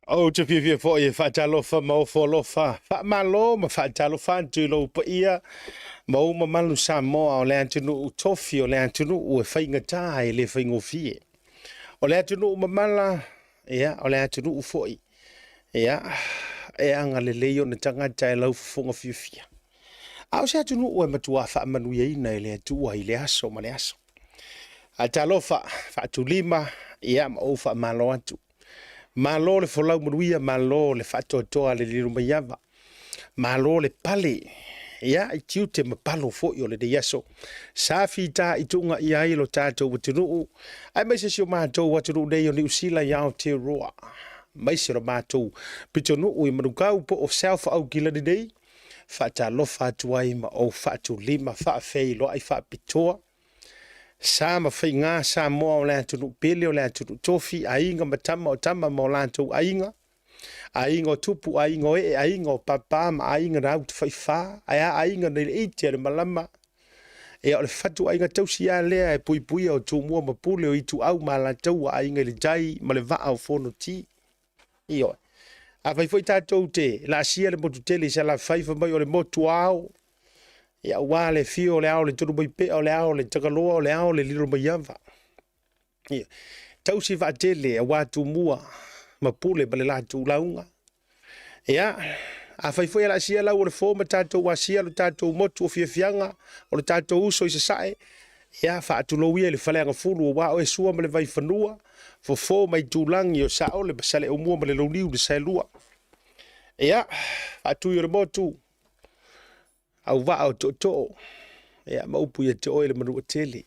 Ou te fiafia foi e faatalofa ma ofo alofa, faamalo ma faatalofa atu i lou paia ma ou mamalu Samoa o le atunuu tofi, o le atunuu e faigata e le faigofie. O le atunuu mamala, ia, o le atunuu foi, ia, e agalelei ona tagata e laufofoga fiafia. A o se atunuu e matua faamanuiaina e le Atua i le aso ma le aso. Faatalofa, faatulima, ia, ma ou faamalo atu. Malo le folau manuia, malo le faatoatoa le Lilomaiava, malo le pale, ia, i tiute ma palo foi o lenei aso. Sa fitaituga i ai lo tatou atunuu, aemaise si o matou atunuu nei o Niu Sila i Aotearoa, aemaise lo matou pitonuu i Manukau po o South Aukilani nei, faatalofa atu ai ma ou faatulima faafeiloai faapitoa. Sa ma faiga Samoa o le atunuu pele o le atunuu tofi, aiga ma tama o tama ma o latou aiga, aiga o tupu, aiga o ee, aiga o papa ma aiga na autafaifa, ae a aiga nai le ite a le malama. Ia o le fatuaiga tausi lava lea e puipuia o Tumua ma Pule o Ituau ma Alataua, Aiga i le Tai ma le Vaa o Fonoti. Ioe. Afai foi tatou te laasia le motu tele i Salafai fai mai o le motu ao, ia aua le afio o le ao o le Tonumaipea, o le ao o le Tagaloa, o le ao o le Lilomaiava. Ia, tausi vaatele aua Tumua ma Pule ma le latou lauga. Ia, afai foi e laasia lau o le fo ma tatou asia lo tatou motu o fiafiaga, o le tatou uso i sasae, ia faatulou ia i le faleagafulu aua oe Sua ma le Vaifanua, Fofo ma Aitulagi o Saole ma Saleaaumua ma le Launiu na Saelua. Ia, faatui o le motu, auvaa o tootoo, ia, ma upu ia te oe le Manuatele.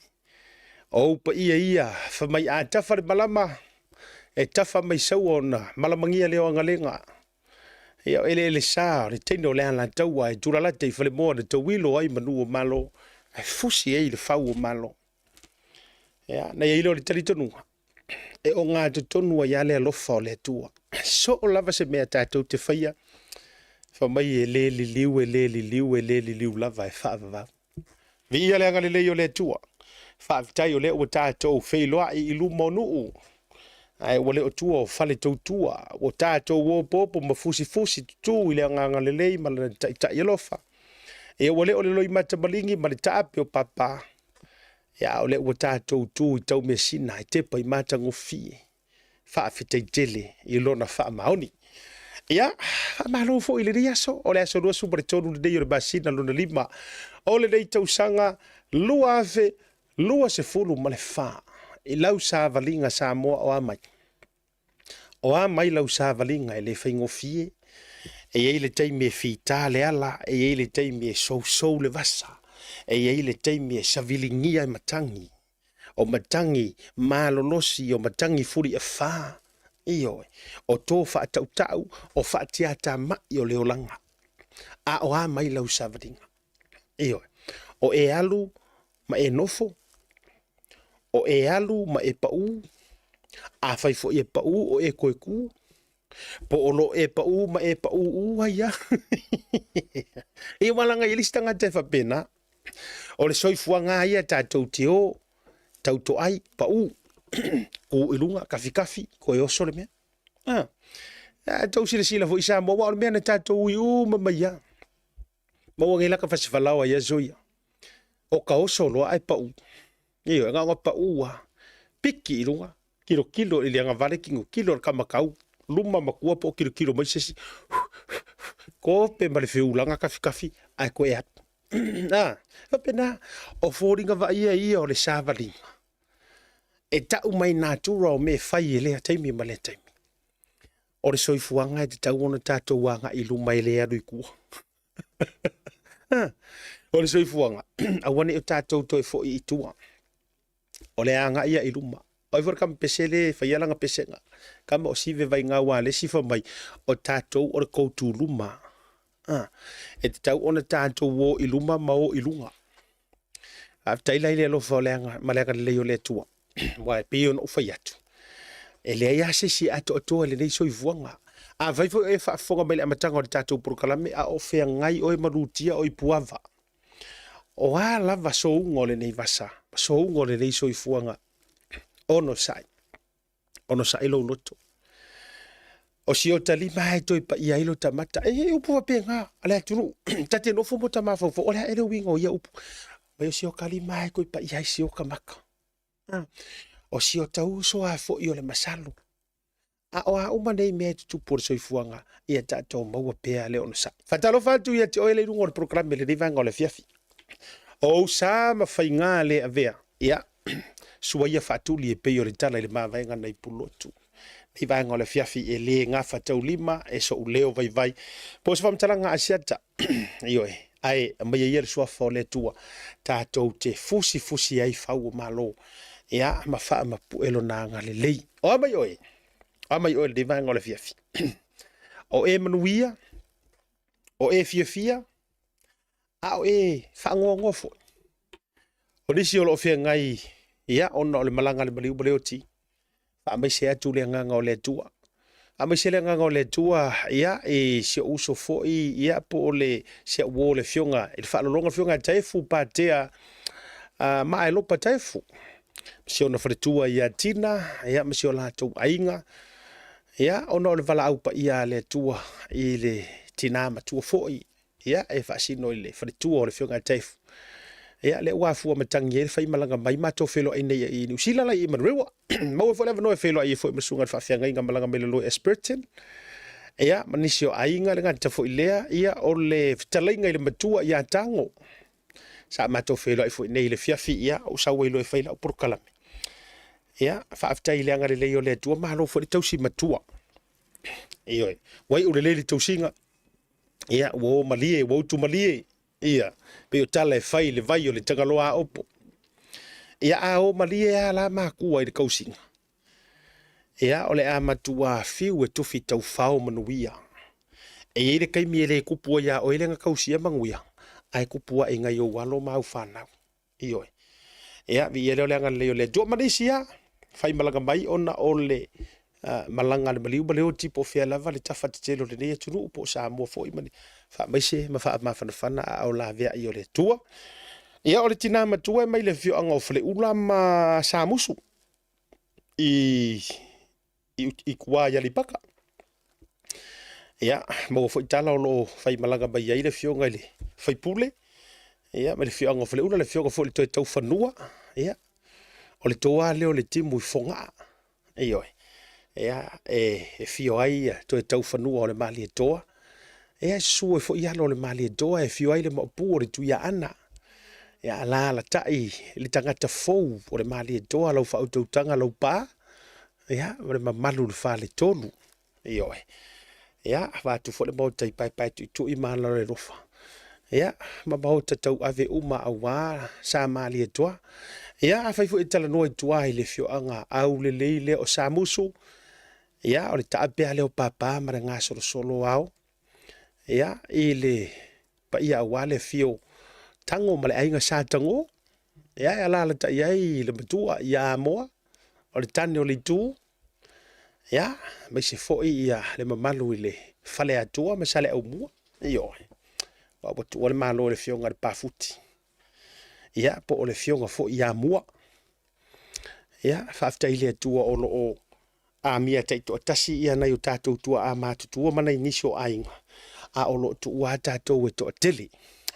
O ou paia ia, fai mai a tafa le malama, e tafa mai saua ona malamagia lea o agalega. Ia, o eleele sa o le teine o le Alataua e tulalata i Falemoa na tauilo ai manu o Malo, ae fusi ai le fau o Malo. Ia, na i ai lea o le talitonuga, e ogatotonu ai lava le alofa o le Atua. Soo lava se mea tatou te faia, fai mai e le liliu, e le liliu, e le liliu lava e faavavau. Viia le agalelei o le Atua. Faafetai o lea ua tatou feiloai i luma o nuu, ae ua le o tua o fale tautua. Ua tatou opoopo ma fusifusi tutu i le agaga lelei ma lana taitai alofa. Ia ua le o le loimata maligi ma le taape o papa, ia a o lea ua tatou tu i taumeasina e tepa i matagofie. Faafetai tele i lona faamaoni. Ia, faamalo foi i lenei aso, o le aso 23 lenei o le masina lona lima o lenei tausaga 2024 i lau savaliga Samoa o a mai? O a mai lau savaliga e le faigofie? E i ai le taimi e fita le ala, e i ai le taimi e sousou le vasa, e i ai le taimi e saviligia e matagi, o matagi malolosi, o matagi fuliafa, ioe, o to faatautau, o faatiatamai o le olaga. A o a mai lau savaliga? Ioe, o e alu ma e nofo, o e alu ma e pau, afai foi e pau o e toe ku, po o lo e pau ma e pau u ai a. Ia ua laga i le isi tagata e faapena. O le soifuaga lava ia tatou te o, tautoai, pau, ku i luga, kafikafi, toe oso le mea. Ah, a tou silasila foi i Samoa, aua o le mea na tatou ui uma mai lava. Maua nei la ka fasifalaoa i aso ia. O ka oso loa ae pau. Ioe, na ona pau lava. Piki i luga, tilotilo i le agavale tilotilo i le kamatau, luma ma tua po o tilotilo mai se isi, kope ma le feulaga kafikafi ae toe alu. A, faapena, o foliga vaaia ia o le savaliga e tau mai natura o mea e fai i lea taimi ma lea taimi. O le soifuaga e tatau ona tatou agai i luma e le alu i tua. O le soifuaga, aua ne i o tatou toe foi i tua. O le agai ia i luma. O ai foi le kama pese lea e faia lana pesega. Kama o Sive Vaigau a le isi fai mai, o tatou o le koutu luma. E tatau ona tatou o i luma ma o i luga. Faafetai la i le alofa o le aga, ma le agalelei o le Atua. Aua e pei ona ou fai atu, e leai lava se isi e atoatoa i lenei soifuaga. Afai foi o e faafofoga mai i le amataga o le tatou polokalame a o feagai oe ma lutia o i Puava, o a lava souga o lenei vasa, ma souga o lenei soifuaga, onosai, onosai lou loto. O si ota lima lava e toe paia ai lota mata. E i ai upu faapena a le atunuu, ta te nofo ma ota mafaufau, o le a ea le uiga o ia upu? Fai mai o si ota lima lava e toe paia ai si ota mata. O si ota uso lava foi o le masalo. A o a uma nei mea e tutupu o le soifuaga, ia tatou maua pea le onosai. Faatalofa atu ia te oe le i luga o le polokalame i lenei vaega o le afiafi. O ou sa ma faiga le avea, ia, sua ia faatuli e pei o le tala i le mavaega nai Pulotu. Nei vaega o le afiafi e le gafataulima e so'u leo vaivai po o se faamatalaga Asiata. Ioe, ae aumaia ia le suafa o le Atua tatou te fusifusi ai fau o malo, ia, ma faamapue lona agalelei. O a mai oe? O a mai oe lenei vaega o le afiafi? O e manuia, o e fiafia, a o e faanoanoa foi. O nisi o lo o feagai, ia, ona o le malaga a le maliu ma le oti, faamaise atu le agaga o le Atua. Faamaise le agaga o le Atua, ia, i si ou uso foi, ia, po o le si au uo le afioga i le faalologa, le afioga ia Taefu Patea, Maaelopa Taefu, ma si ona faletua ia Tina, ia, ma si o latou aiga, ia, ona o le valaau paia a le Atua i le tina matua foi, ia, e faasino i le faletua o le afioga ia Taefu. Ia, lea ua afua matagi ai le faimalaga mai, matou feiloai nei i Niu Sila la i Manurewa. Maua foi le avanoa e feiloai ai foi ma susuga i le faafeagaiga malaga mai lalo i Ashburton. Ia, ma nisi o aiga, le gata foi lea, ia, o le fetalaiga i le matua ia Tago. Sa matou feiloai foi nei i le afiafi, ia, ou sau ai loa e fai lau polokalame. Ia, faafetai i le agalelei o le Atua, malo foi le tausi matua. Ioe, ua iu lelei le tausiga, ia, ua o malie, ua utu malie, ia, pei o tala e fai i le vai o le Tagaloa Aopo. Ia, a o malie lava la makua i le tausiga, ia, o le a matua fiu e tufi taufao manuia. E i ai le taimi e le tupu ai ia oe le na tausia manuia, ae tupu ae i nai ou alo ma au fanau. Ioe. Ia, viia lea o le agalelei o le Atua. Ma nisi lava, faimalaga mai ona o le malaga a le maliu ma le oti po o fea lava le tafa tetele o lenei atunuu po o Samoa foi ma faamaise ma faamafanafana aao laveai o le Atua. Ia, o le tina matua e mai le afioaga o Faleula ma Samusu i i tua i Aleipata. Ia, maua foi tala o lo o faimalaga mai ai le afioga i le faipule, ia, ma le afioaga o Faleula, le afioga foi i le toe taufanua, ia, o le toa lea o le timu i Fogaa, ioe, ia, e afio ai ia toe taufanua o le Malietoa, ia, e susu ai foi alo o le Malietoa, e afio ai le Maopu o le Tuiaana, ia, alaalatai le tagata fou o le Malietoa, lau faautautaga Laupa, ia, ma le mamalu i le faletolu. Ioe. Ia, vaeatu foi le maota i Paepaetuitui ma Alalofa. Ia, ma maota tauave uma aua Sa Malietoa. Ia, afai foi e talanoa i tua i le afioaga aulelei lea o Samusu, ia, o le taape lava lea o Papa ma le gasolosolo o ao. Ia, i le paia aua le afio o Tago ma le aiga Sa Tago. Ia, e alaalatai ai le matua ia Amoa, o le tane o le itu. Ia, aemaise foi ia le mamalu i le Faleatua ma Saleaaumua. Ioe. Aua ua tuua le Malo i le afioga i le Pafuti. Ia, po o le afioga foi ia Mua. Ia, faafetai i le Atua o lo o amia taitoatasi ia nai o tatou tuaa matutua ma nai nisi o aiga, a o lo o tuua lava tatou e toatele.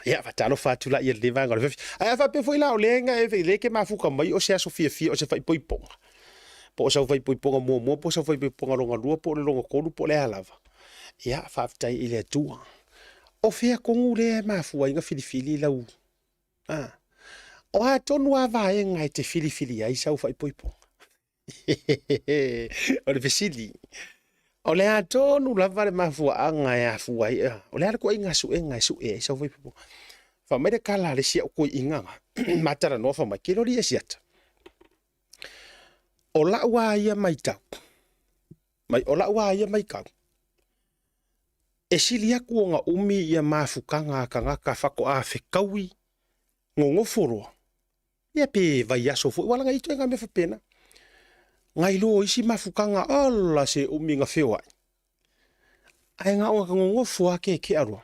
Ia, faatalofa atu la i lenei vaega o le afiafi. Ae a faapea foi la o lea e te mafuta mai o se aso fiafia o se faaipoipoga, po o sau faaipoipoga muamua po o sau faaipoipoga lona lua po o le lona tolu po o le a lava, ia, faafetai i le Atua. O fea tonu lea e mafua ai ona filifili lau... A, o a tonu lava vaega e te filifili ai sau faaipoipoga? O le fesili, o le a tonu lava le mafuaaga e afua ai, o le a le ituaiga suega e sue ai sau faaipoipoga? Fai mai le tala a le isi au toeaina ma talanoa fai mai, ke loli e siata. O lau a ia matau, mai o lau a ia matau, e sili atu ona umi ia mafutaga a tagata faatoa fetaui nonofo loa Ia pe vaiaso foi, ua laga i ituaiga mea faapena. Nai lo isi mafutaga, ola se umi na feoai. Ae na ona nonofo lava keekea loa.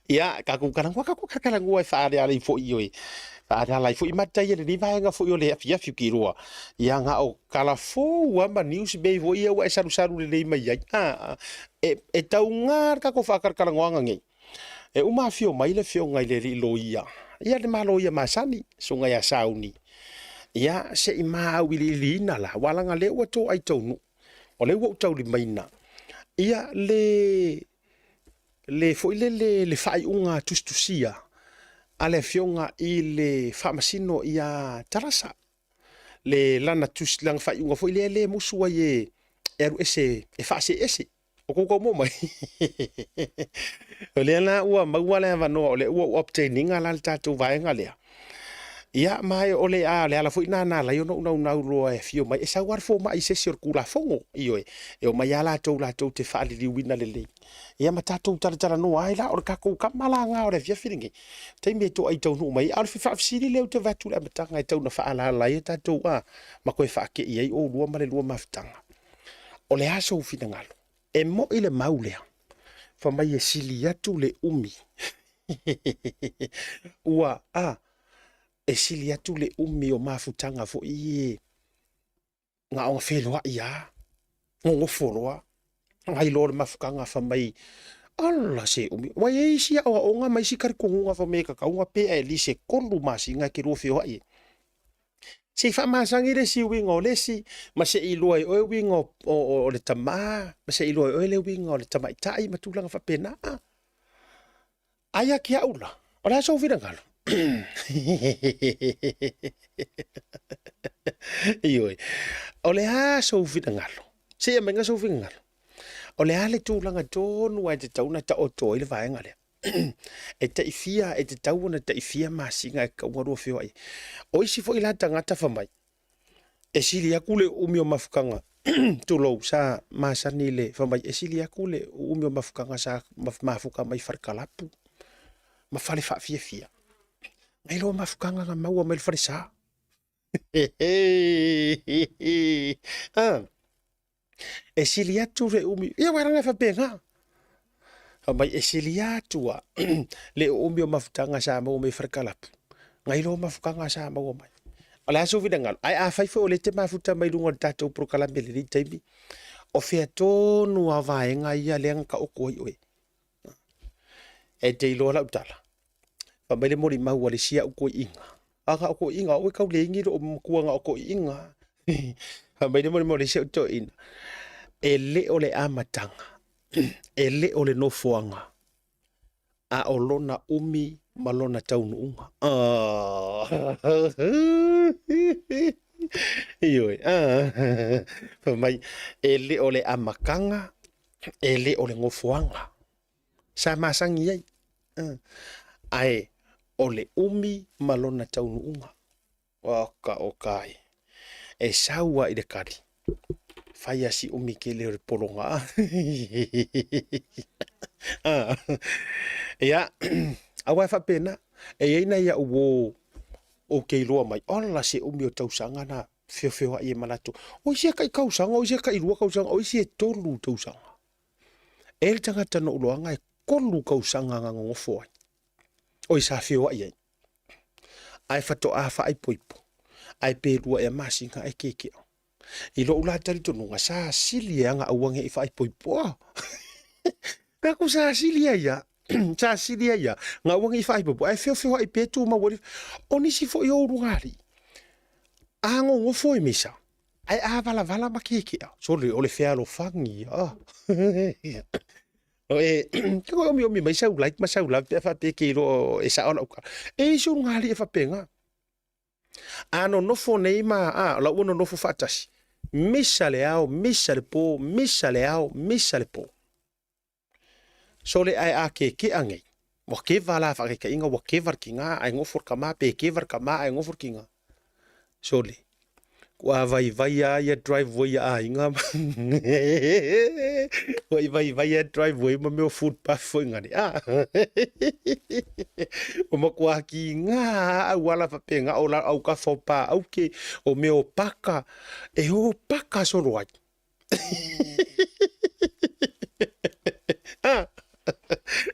Ia, tatou talanoa, tatou talatalanoa e faaaleale ifo i oe. Faalala ai foi mata ia lenei vaega foi o le afiafi kiloa. Ia na o kalafou lava ma news mea foi ia ua e salusalu lelei mai ai. A, e tauga le tatou faatalatalanoaga nei. E uma afio mai le afioga i le alii loia, ia le ma loia masani, susuga ia Sauni. Ia, se i ma auiliiliina la, aua leaga o lea ua toai taunuu, o lea ua ou taulimaina, ia le le foi lele le faaiuga tusitusia a le afioga i le Faamasino ia Tarasa, le lana tusi, lana faaiuga foi lea le musu ai e alu ese e faasee ese. O kou tau mai. O lea la ua maua le avanoa, o lea ua ou obtain ina la le tatou vaega lea. Ia, ma o le, a, le ala foi lena na ala ai ona ou naunau loa e afio mai. E sau lava le fomai i se isi o le Tulafono, ioe, e omai lava latou latou te faaliliuina lelei. Ia ma tatou talatalanoa ai la, o le tatou kama la lena o le afiafi lenei, taimi e toai taunuu mai ai. A o le faafesili lea ou te vaai atu i le amataga e tau ina faaalaala ai a tatou, a, ma toe faatei ai oulua ma le lua mafutaga. O le a sou finagalo? E moi le mau lea, fai mai e sili atu le umi. Ua, a, e sili atu le umi o mafutaga foi e na ona feloai lava, nonofo loa, nai loa le mafutaga fai mai, ala se umi. Ua i ai isi aoaoga ma isi talitonuga fai mai e tatau ona pea at least e 3 masina e te lua feoai ai. Se i faamasani le isi uiga o le isi, ma se i iloa e oe uiga o le tama, ma se i iloa e oe le uiga o le tamaitai ma tulaga faapena. Ae ia te au la, o le a sou finagalo? Ioe, o le a sou finagalo? Se i aumaiga sou finagalo. O le a le tulaga tonu lava e tatau ona taoto ai le vaega lea? E tai fia, e tatau ona tai fia masina e tatau ona lua feoai ai. O isi foi la tagata fai mai, e sili atu le umi o mafutaga, tulou, sa masani le fai mai, e sili atu le umi o mafutaga sa mafuta mai falekalapu ma fale faafiafia, nai lo mafutaga na maua mai le falesa. E sili atu le umi, ia aua leaga e faapena. Fai mai e sili atu lava le umi o mafutaga sa maua mai falekalapu, nai lo mafutaga sa maua mai. O le a sou finagalo? Ae afai foi o lea e te mafuta mai luga o le tatou polokalame i lenei taimi, o fea tonu lava vaega ia lea na taoto ai oe? E te iloa lau tala, fai mai le molimau a le isi au toeaina, a na o toeaiina, aua e tau leai lou matua na o toeaiina. Fai mai le molimau a le isi au toeaina, e le o le amataga, e le o le nofoaga, a o lona umi ma lona taunuuga. Ioe, fai mai, e le o le amataga, e le o le nofoaga sa masani ai, ae o le umi ma lona taunuuga. Oka oka ai. E sau lava i le kali, fai lava si umi tele o le pologa. Ia, aua e faapena, e i ai nai au uo ou te iloa mai, ola se umi o tausaga na feofeoai ai ma latou. O isi e tai tausaga, o isi e tai 2 tausaga, o isi e 3 tausaga. E i ai le tagata na ou iloaga e 3 tausaga na nonofo ai, oi sa feoai ai. Ae faatoa faaipoipo, ae pe 2 ea masina ae kekea. I lou la talitonuga, sa sili e aga aua ne i faaipoipo. Pe aku sa sili ai ia, sa sili ai ia, na aua ne i faaipoipo, ae feofeoai pea tumau ai. O nisi foi o ulugalii, a nonofo e misa, ae a valavala ma kekea, sole o le fealofani ia. E te koe omiomi mai sau like ma sau love pe a faapea e te iloa e sao lau tala. E i ai se ulugalii e faapena. A nonofo nei ma, a, o la ua nonofo faatasi, misa le ao, misa le po, misa le ao, misa le po. Sole ae a kekea nei, ua keva la faataitaiga ua keva le tina ae nofo le tama pe keva le tama ae nofo le tina. Sole, ua vaivai lava ia driveway a aiga ma ua vaivai lava driveway ma mea o footpath foi nani a. Ua matua kiga lava auala faapena o autafa o pa auke, o mea o paka, e o paka solo ai.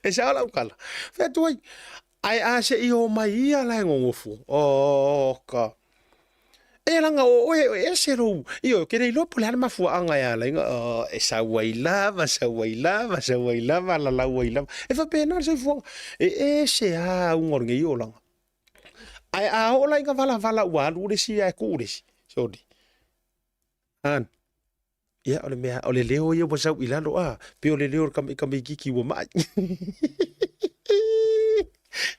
E sao lau tala. Fai atu ai. Ae a se i o mai ia la e gogofo, oka. E laga o oe e ese lou, ioe, ou te le iloa po o le a le mafuaaga e ala ai ona, oh, e sau ai lava, sau ai lava, sau ai lava, lalau ai lava. E faapena le soifuaga. E ese lava auga o lenei olaga. Ae a oo la ina valavala ua alu le isi ae tuu le isi, soli. An. Ia, o le mea, o le leo ia ua sau i lalo, a, pei o le leo o le tamaitiiti ua ma'i.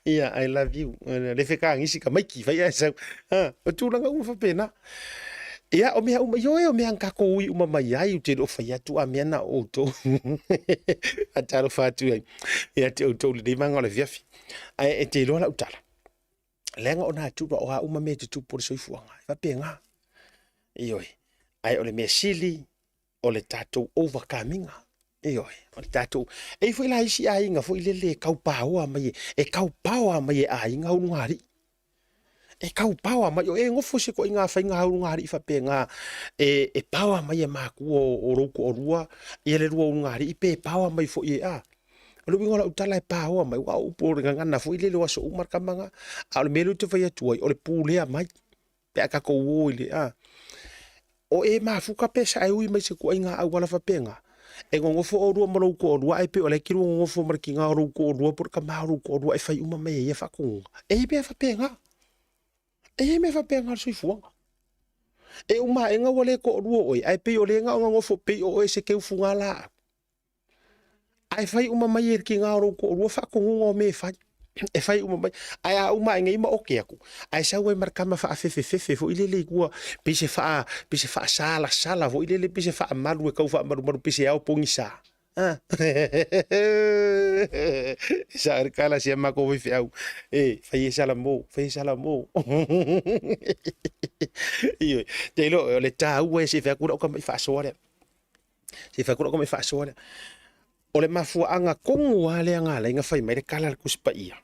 Ia, I love you. Le fekagisi tamaiti, fai ae sau. Ha, o tulaga uma faapena. Ia, o mea uma, ioe, o mea na tatou ui uma mai ai, ou te le o fai atu a mea na o outou. Faatalofa atu ai ia te outou i lenei vaega o le afiafi. Ae e te iloa lau tala, leaga o natura o a uma mea e tutupu o le soifuaga, e faapena. Ioe, ae o le mea sili, o le tatou overcoming ina. Ioe, o le tatou, e i ai foi la isi aiga foi lele e tau paoa mai, e tau paoa mai e aiga ulugalii. E tau paoa mai, o e nofo i se ituaiga faiga ulugalii faapena, e paoa mai e matua o lou toalua ia le lua ulugalii pe paoa mai foi e, a. O le uiga o lau tala e paoa mai, aua o upu o le gagana foi lele o aso uma le tama lena. A o le mea lea ou te fai atu ai, o le pulea mai pe a tatou o i le, a. O e mafuta pe sa e ui mai i se ituaiga auala faapena, e nonofo oulua ma lou toalua ae pei o la e te lua nonofo ma le tina o lou toalua po o le tama o lou toalua e fai uma mai e ia faatonuga. E i ai mea faapena. E i ai mea faapena o le soifuaga. E uma aena ua le toalua oe, ae pei o lea na ona nofo pei o oe se teufuga laau. Ae fai uma mai e le tina o lou toalua faatonuga o mea e fai. E fai uma mai. Ae a uma ae nei ma oke atu, ae sau ai ma le tama faafefefefe foi lele i tua, pei se faa, pei se faasalasala foi lele, pei se faamalu e tau faamalumalu, pei se ao pogisa. A? E sao le tala a si a matou faifeau, e, fai e Salamo, fai e Salamo. Ioe, te iloa o le taua e se i fai atu lau tama i faasoa lea. Se i fai atu lau tama i faasoa lea. O le mafuaaga tonu lava lea na ala ai ona fai mai le tala a le Tusi Paia.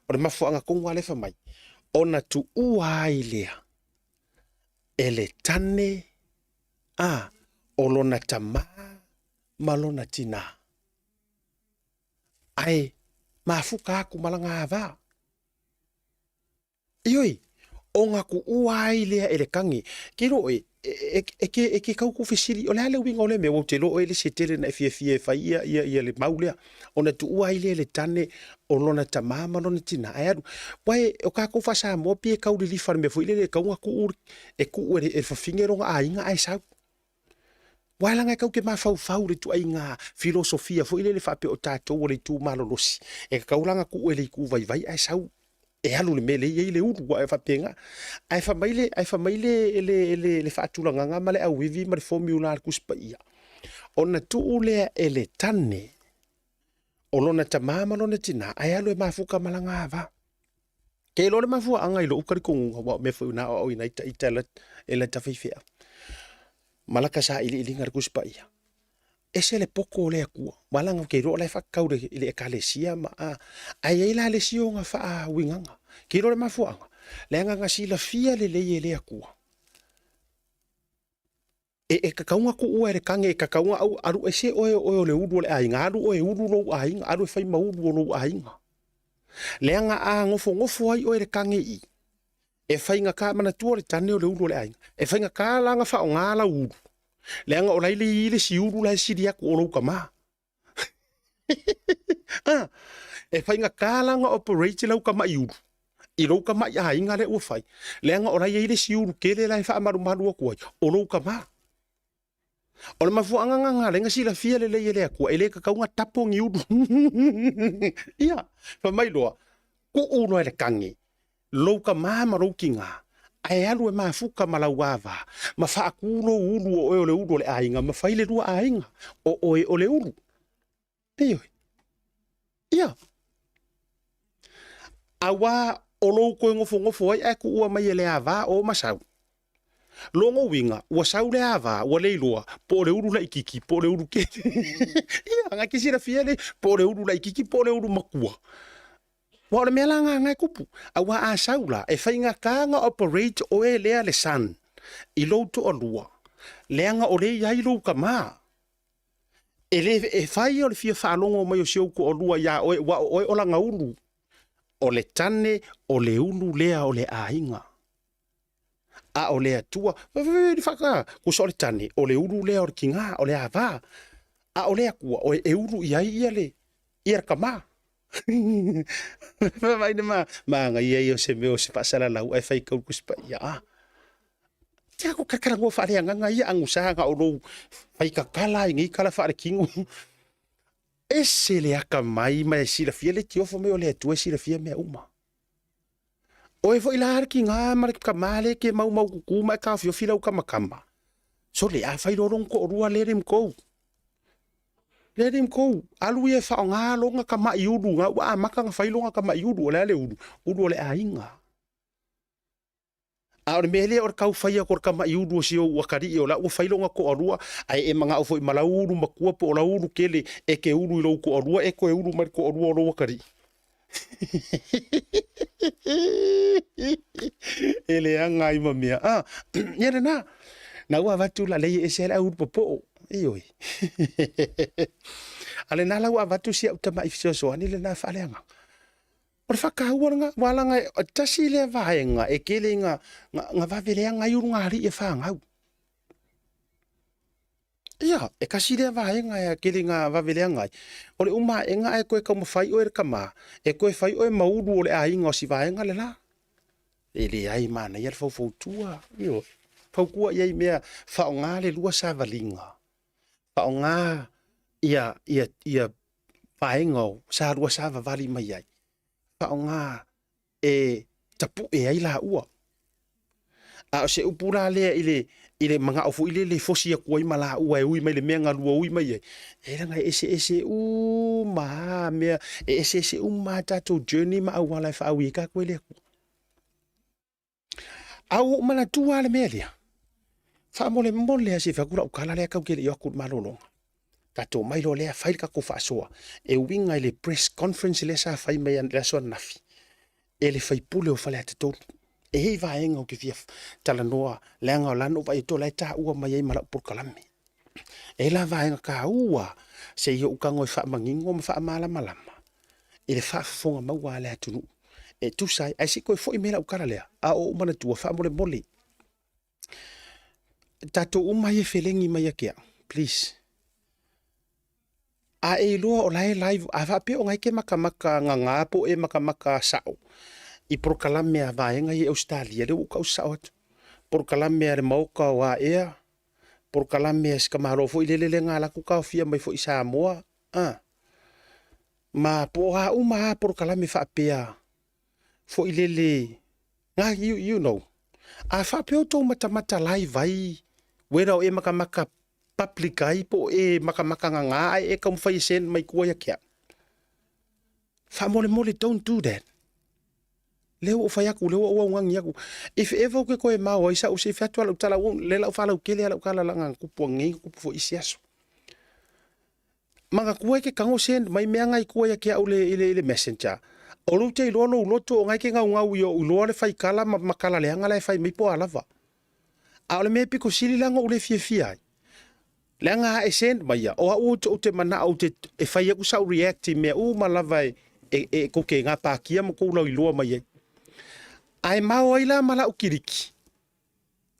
O le mafuaaga tonu lava lea fai mai, ona tuua ai lea e le tane a o lona tamā ma lona tinā, ae mafuta atu ma lana ava. Ioe, ona tuua ai lea e le tane. Ke iloa oe, e ke tau fesili, o le a le uiga o lea mea, aua ou te iloa oe le isi e tele ina e fiafia e fai ia le mau lea. Ona tuua ai lea e le tane o lona tama ma lona tina, ae alu. Aua o tatou faa-Samoa pei e tau lilifa i le mea foi lele e tatau ona tuu, e tuu e le fafine lona aiga ae sau. Aua leaga e tatou te mafaufau i le ituaiga filosofia foi lele faapea o tatou o le itu malolosi, e tatau la ona tuu e le itu vaivai ae sau e alu i le mea lea e i ai le ulu, aua e faapena. Ae fai mai le, ae fai mai le faatulagaga ma le auivi ma le formula a le Tusi Paia, ona tuu lea e le tane o lona tama ma lona tina ae alu e mafuta ma lana ava. Ke iloa le mafuaaga i lou talitonuga, aua o mea foi na aoaoina ai ita e lata faifeau ma lata sailiiliga i le Tusi Paia, ese le poto o le Atua. Aua leaga ou te iloa o la e faatatau i le Ekalesia ma a, ae i ai la le isi ona faauigaga. Ke iloa le mafuaaga, leaga na silafia lelei e le Atua E tatau ona tuua e le tane, e tatau ona alu ese oe o oe o le ulu o le aiga, alu oe e ulu lou aiga, alu e fai ma ulu o lou aiga. Leaga a nofonofo ai oe i le tane i i, e faigata, manatua o le tane o le ulu o le aiga, e faigata la ona faaaoga lau ulu, leaga o la e le i i le isi ulu la e sili atu o lou tama. Ah, e faigata la ona operate lau tamai ulu i lou tamai aiga lea ua fai, leaga o la e i ai le isi ulu tele la e faamalumalu atu ai, o lou tama. O le mafuaaga lena na ala ai ona silafia lelei e le Atua, e le tatau ona tapo ni ulu. Ia, fai mai loa, tuu loa e le tane lou tama ma lou tina, ae alu e mafuta ma lau ava, ma faatu lou ulu o oe o le ulu o le aiga, ma fai le lua aiga, o oe o le ulu. Ioe. Ia. Aua o lou toe nofonofo ai ae tuua mai e le ava o ma sau. Lona uiga, ua sau le ava, ua le iloa po o le ulu laitiiti po o le ulu tele. Ia, na te silafia le po o le ulu laitiiti po o le ulu matua. Aua o le mea la lena e tupu, aua a sau la, e faigata ona operate oe lea le son i lou toalua, leaga o lea e i ai lou tama. E le e fai o le fia faalogo mai o si ou toalua ia oe, aua o oe o lana ulu. O le tane o le ulu lea o le aiga. A o le Atua, tusa o le tane, o le ulu lea o le tiga, o le ava. A o le Atua, o e ulu i ai ia le, ia le tama. Vaai le ma, manaia ia o se mea o se faasalalau ae fai tau Tusi Paia. Ah. Te ako kakalanoa faaleagaga ia agusa na o lou faitatala ai nei tala faaletino. Ese le akamai ma e silafia le tiofo mai o le Atua e silafia mea uma. Oe foi la le tiga ma le tama le ke maumau kuku ma e taofiofi lau kamakama. Sole, a fai loa lona toalua, let him go. Let him go. Alu ia e faaaoga lona tamai ulu na ua amata ona fai lona tamai ulu. O le a le ulu? Ulu o le aiga. A o le mea lea o le tau fai atu o le tamai ulu o si ou atalii o la ua fai lona toalua, ae e manao foi ma lau ulu matua po o lau ulu tele e te ulu i lou toalua, e toe ulu mai le toalua o lou atalii. E leaga ai ma mea. Ah, ia lena. Na ua avatu la lei e ese ai le au ulu popoo. Ioe. A lena la ua avatu si au tamai fesoasoani lena faaleagaga. O le faataua lena, ua laga e tasi lea vaega e tele ina na vave leaga ai ulugalii e fanau. Ia, e tasi lea vaega e tele ina vave leaga ai. O le uma aega ae toe taumafai oe le tama, e toe fai oe ma ulu o le aiga o si vaega le la. E leai, manaia le faufautua. Ioe. Fautua i ai mea, faaaoga le lua savaliga, faaaoga ia, ia, ia vaega o sa lua savavali mai ai, faaaoga e tapue ai laua. A o se upu la lea i le, i le manao foi lele e fosi atu ai ma laua e ui mai le mea na lua ui mai ai, e leaga e eseese uma lava mea, e eseese uma lava tatou journey ma auala e faaui ai tatou e le Atua. A ua ou manatua lava le mea lea, faamolemole lava se i fai atu lau tala lea tatou te le i o atu i le malologa. Tatou omai loa lea fai le tatou faasoa e uiga i le press conference lea sa fai mai i le aso ananafi e le sui usufono o Faleata 3. E i ai vaega ou te fia talanoa leaga o la na ou vaai atu o la e taua mai ai ma lau polokalame. E i ai la vaega taua se i ou tago e faamanino ma faamalamalama i le faafofoga maua a le atunuu e tusa ai, ae se i toe foi mai lau tala lea, a o ou manatua faamolemole, tatou uma ia e felegi mai ia te au, please. A e iloa o la e live, a faapea o na e te makamaka gaga po o e makamaka sao i polokalame a vaega ia i Ausetalia, lea ua ou tau sao atu, polokalame a le Maota o Aea, polokalame a si tamaloa foi lele lea na alu atu taofia mai foi i Samoa, a. Ma po o a uma lava polokalame faapea foi lele, na, you, you know. A faapea outou matamata live ai, whether o e makamaka public ai po o e makamaka gaga ae e taumafai e send mai tua ia te au. Faamolemole, don't do that. Lea ua ou fai atu, lea ua ou augani atu. If ever ou te toe mao ai sau, se i fai atu lava lau tala, lea la ou faalautele lava lau tala leaga na tupu anei, na tupu foi isi aso. Manatua e ke tago send mai mea na i tua ia te au i le, i le messenger. O lou te iloa lou loto o na e ke gaugau i ou iloa le faikala ma, ma kala leaga la e fai mai po o a lava. A o le mea pito sili la na ou le fiafia ai, leaga a e send mai ia, o au ou te manao ou te, e fai aku sau react i mea uma lava e, e, e kou te gapatia ma kou lauiloa mai ai. A e mao ai la ma lau kiliki,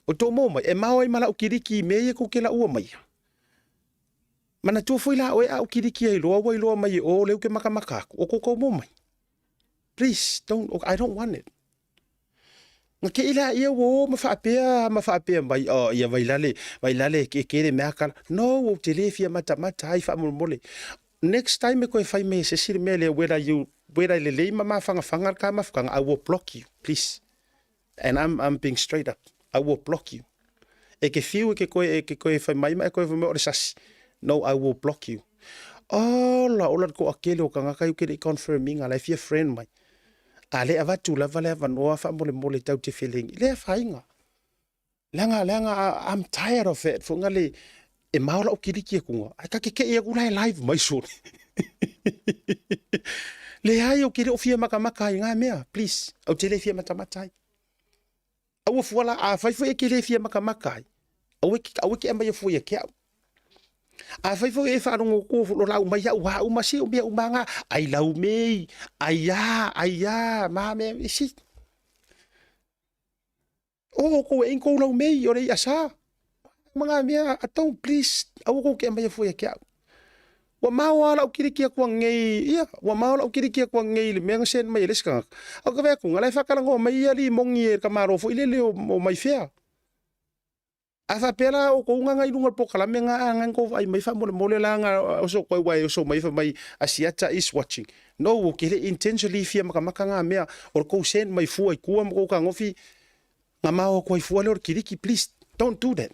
o tou maua mai, e mao ai ma lau kiliki i mea ia kou te laua mai ia. Manatua foi la oe a ou kiliki ai loa ua iloa mai e o lea ou te makamaka aku, o kou kou maua mai. Please, don't, I don't want it. Na kei la ia ua o ma faapea ma faapea mai, oh, ia Vailale, Vailale e kele mea kala. No, ou te le fia matamata ai faamolemole. Next time e koe fai mai e se isi le mea lea, whether you, whether e lelei ma mafangafanga le ta mafutaga, I will block you, please. And I'm being straight up. I will block you. E ke fiu e ke koe, e ke koe fai mai ma e koe fai mai o le sasi. No, I will block you. Ola, ola le toatele o tagata i ke le i confirm inga, la e fia friend mai. A le avatu lava le avanoa faamolemole tau te felegi, le afaina. Leaga, leaga, I'm tired of it. Foinga le, e mao lau kiliki atuga, ae ta keke'i atu la e live mai sole. Leai, ou te le o fia matamata ai i ngā mea, please. Ou te le fia matamata ai. Aua fua la, afai foi e te le fia matamata ai, aua e, aua e te aumaia fua ia te au. Afai foi e faalogo atu o lau mai au a uma se o mea uma nga ai lau mei, ai a, ai a, ma mea isi. O outou e kou lau mei o le i'a sa. Ma ngā mea, don't please, aua kou te aumaia fua ia te au. Ua mao lava lau kiliki atu anei, ia, ua mao lau kiliki atu anei i le mea na send mai e le isi tagata. Ae ou te vaai atu, o la e faatalanoa mai ia limoni e le tamaloa foi lele o mai fea. A faapea la outou na i luga o le polokalame na a na tou vaai mai faamolemole la na oso atu ai aua e oso mai fai mai Asiata is watching. No, ou te le intentionally fia matamata na mea o le tou send mai fua i tua ma tou fetagofi na mao atu ai fua lea o le kiliki. Please don't do that.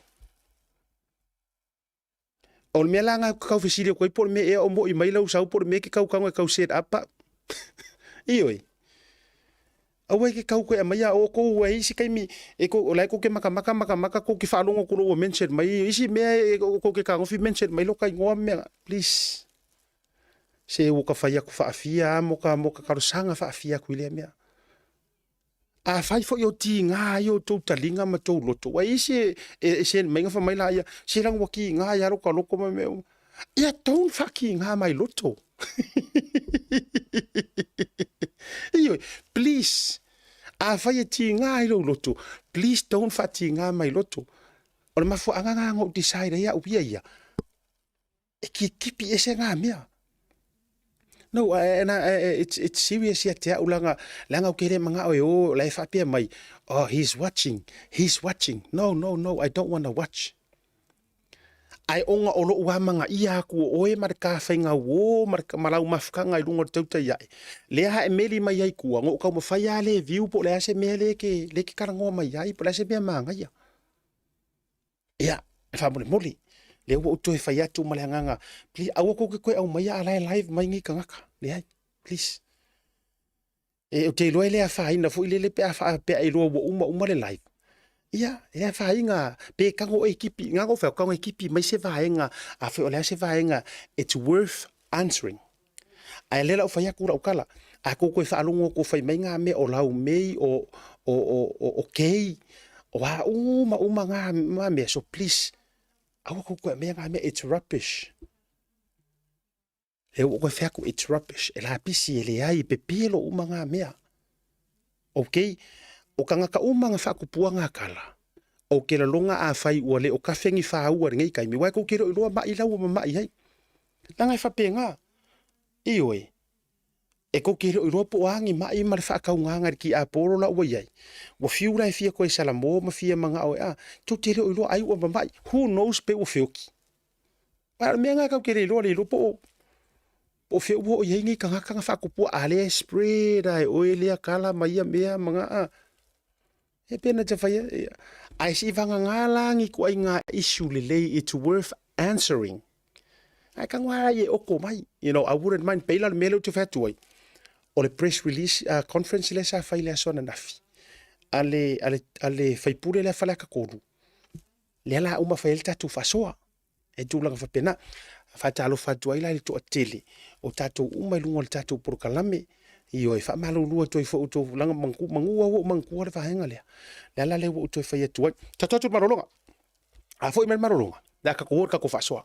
O le mea la na ou te tau fesili atu ai po o le mea ea o moi mai lau sau po o le mea e te tau tago e tau set up au. Ioe. Aua e te tau koe aumaia o outou e isi taimi e kou, o la e kou te matamata matamata kou te faalogo atu loa ua mention mai isi mea e kou te fetagofi mention mai loka igoa ma mea please. Se ua ka fai atu faafia lava mo ka mo ka talosaga faafia atu i lea mea. Afai foi o tiga ai outou taliga ma tou loto, ua isi e, e send mai fai mai laia, se leaga ua kiga ai lava lota loto ma mea uma. Ia don't faakiga mai loto. Ioe, please, afai e tiga ai lou loto, please don't faatiga mai loto. O le mafuaaga lena na ou decide ai au ia ia, e kikipi ese ngā mea. No, and I, it's, it's serious ia te au leaga, leaga ou te le manao e o, la e faapea mai, oh, he's watching, he's watching. No, no, no, I don't wanna watch. Ae ona o lou amanaia atu o oe ma le tafaiga uō ma, le, ma lau mafutaga i luga o le tautai ae, lea ha e meli mai ai tua, na ou taumafai lava le view po o le a se mea le ke, le ke talanoa mai ai, po o le a se mea manaia. Ia, faamolemole, lea ua ou toe fai atu ma le agaga, please, aua tou te toe aumaia a la e live mai nei tagata. Leai, please. E, ou te iloa e le afaina foi lele pe a faapea e iloa ua uma uma le live. Ia, e le afaina, pe tago oe e kipi, na ona ou fai atu, tago e kipi mai se vaega, afai o le a se vaega, it's worth answering. Ae lea la ou fai atu lau tala, a tou toe faalogo atu o fai mai ngā mea o lau mei, o, o, o, o, o kei, o a uma uma ngā, ngā mea, so please, aua tou toe aumaia ngā mea, it's rubbish. Lea ua ou toe fai atu, it's rubbish, e lapisi, e leai, e pepelo uma ngā mea. Okay, o tagata uma na faatupua ngā tala, ou te lalona afai ua le o kafe ni whāua lenei taimi, wai kou te reo iloa ma'i lau ua mama'i ai. Leaga e faapena, ioe, e kou te reo iloa po o a ni ma'i ma le faataugaga i le tiapolo la ua i ai. Ua fiu la e fia koe salamo ma fia mana'o e a, tou te reo iloa ai ua mama'i, who knows pe ua feoki. A o le mea lena tatou te le iloa, le iloa po o po o fea ua oo i ai nei tagata na faatupua, a lea e spread lava e oe lea tala ma ia mea ma na a. E pei ona fai atu, ae se i vagana la ni ituaiga issue lelei it's worth answering. Ae tago lava e oko mai, you know, I wouldn't mind, pei la o le mea lea ou te fai atu ai, o le press release conference lea sa fai i le aso ananafi a le, a le, a le sui usufono lea Faleata 3, lea la uma fai ai le tatou faasoa. E tulaga faapena. Faatalofa atu ai la i le toatele o tatou uma i luga o le tatou polokalame. Ioe, faamalulu atu ai foi outou leaga manu lava ua ou manatua le vaega lea. Le ala lea ua ou toe fai atu ai. Tatou atu i le malologa. A foi mai le malologa, le a tatou o i le tatou faasoa.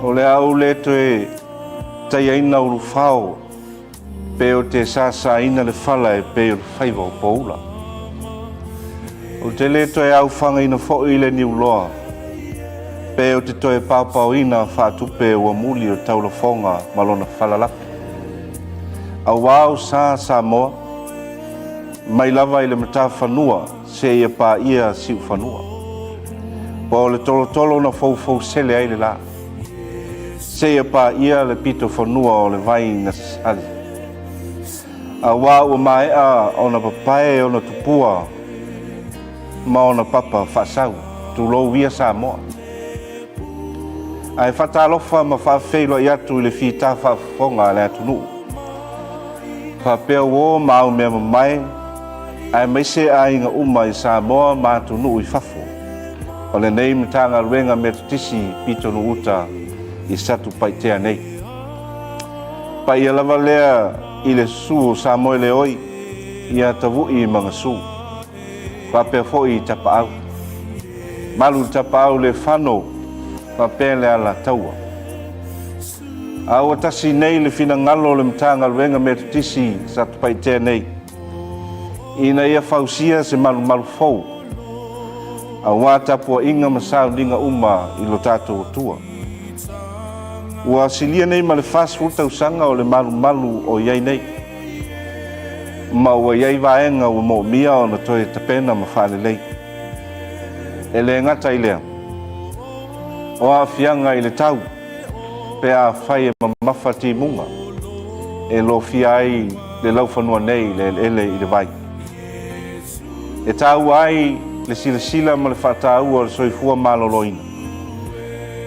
O le a ou le toe taiaina ulufao pe o te sāsāina le fala e pei o le faiva o Poula. Ou te le toe aofagaina foi le niuloa, pe ou te toe paopaoina faatupe ua muli o taulafoga ma lona falalafi. Auā o sa Samoa, mai lava i le matafanua seia paia siufanua. Po o le tolotolo na foufousele ai le la, seia paia le pitofanua o le vai na sali. Auā ua maea ona papae ona tupua ma ona papa faasau, tulou ia Samoa. Ae faatalofa ma faafeiloai atu i le fita faafofoga a le atunuu. Faapea uo ma au mea mamae, aemaise aiga uma i Samoa ma atunuu i fafo, o lenei Matagaluega Metotisi Pitonuu-uta i Satupaitea nei. Paia lava lea i le susu o Samoeleoi ia Tavu'i ma Gasu, faapea foi i Tapaau. Malu le Tapaau le fano faapea le Alataua. A ua tasi nei le finagalo o le Matagaluega Metotisi Satupaitea nei, ina ia fausia se malumalu fou aua tapuaiga ma sauniga uma i lo tatou Atua. Ua silia nei ma le 40 tausaga o le malumalu o i ai nei, ma ua i ai vaega ua moomia ona toe tapena ma faalelei. E le gata i lea, o aafiaga i le tau pe afai e mamafa timuga e lofia ai le laufanua nei i le eleele i le vai. E taua ai le silasila ma le faataua o le soifua maloloina,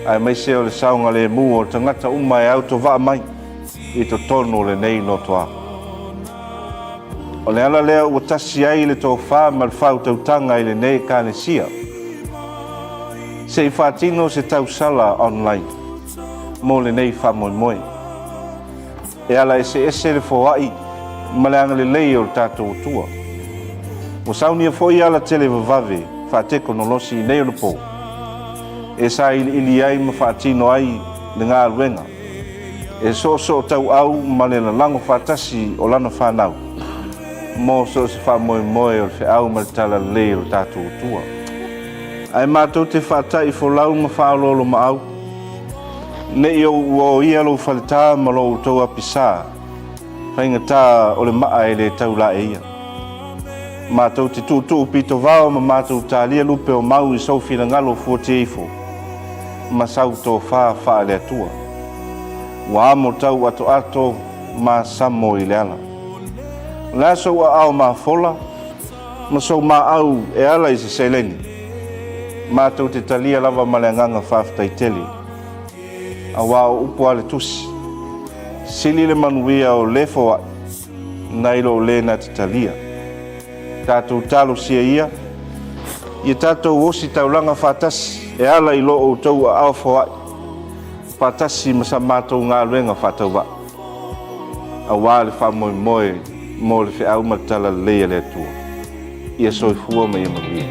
aemaise o le saogalemu o tagata uma e autovaa mai i totonu o lenei lotoa. O le ala lea ua tasi ai le tofa ma le faautautaga i lenei Ekalesia, se i faatino se tausala online mo lenei faamoemoe. E ala eseese le foai ma le agalelei o le tatou Atua. Ua saunia foi ala televavave faatekonolosi i nei onapo e sailiili ai ma faatino ai le galuega e soosootauau ma le lalago faatasi o lana fanau mo so o se faamoemoe o le feau ma le talalelei o le tatou Atua. Ae matou te faata'i folau ma faaoloolomaau, ne i ou uaoia lou faletā ma lo outou apisā, faigata o le maa e le tau laeia. Matou te tuutuu pitovao ma matou talia lupe o mau i sou finagalo fuatieifo ma sau tofa faale-Atua. Ua amo tau atoato ma samo i le ala. O le a sou aao mafola ma sou maau e ala i se seleni? Matou te talia lava ma le agaga faafetai tele. Auā o upu a le Tusi, Sili le manuia o le foai nai lo le na te talia. Tatou talosia ia, ia tatou ositaulaga faatasi e ala i lo outou aao foai faatasi ma sa matou galuega faatauvaa, auā le faamoemoe mo le feau ma le talalelei a le Atua. Ia soifua ma ia manuia.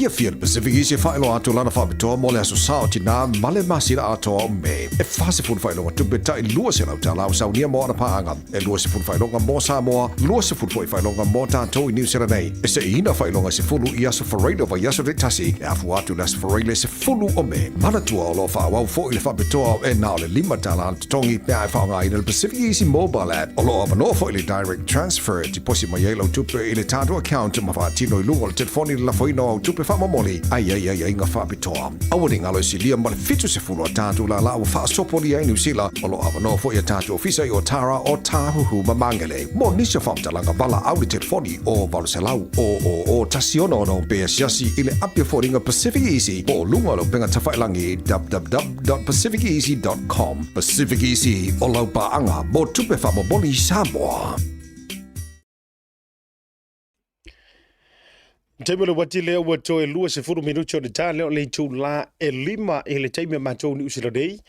Fiafia le Pacific Easy e faailoa atu lana faapitoa mo le Aso Sa o Tinā ma le masina atoa o Me. E 40 faailoga tupe tai 200 tala o saunia mo ana paaga, e 20 faailoga mo Samoa, 20 foi faailoga mo tatou i Niu Sila nei. E seiina faailoga e 10 i aso Faraile o vaiaso taitasi e afua atu i le Aso Faraile 10 o Me. Manatua o lo o faaauau foi le faapitoa e na o le 5 tala le totogi pe a e faaaogaina le Pacific Easy Mobile App. O lo o avanoa foi le Direct Transfer e tiposi mai ai lau tupe i le tatou account ma faatino i luga o le telefoni le lafoina o au tupe faamomoli a i ai aiaiga faapitoa. Aua ne i galo e silia ma le 70 a tatou lālā ua faasopolia ai Niu Sila. O lo o avanoa foi a tatou ofisa i Otara, Otāhuhu ma Māngere. Mo nisi o faamatalaga valaau i le telefoni o 800 000 166 pe asiasi i le api o foliga Pacific Easy po o luga o le upega tafailagi www.pacificeasy.com. Pacific Easy, o lau paaga mo tupe faamomoli i Samoa. Taimi o le uati lea ua toe 20 minuti o le ta lea o le itulā e 5 i le taimi a matou Niu Sila nei.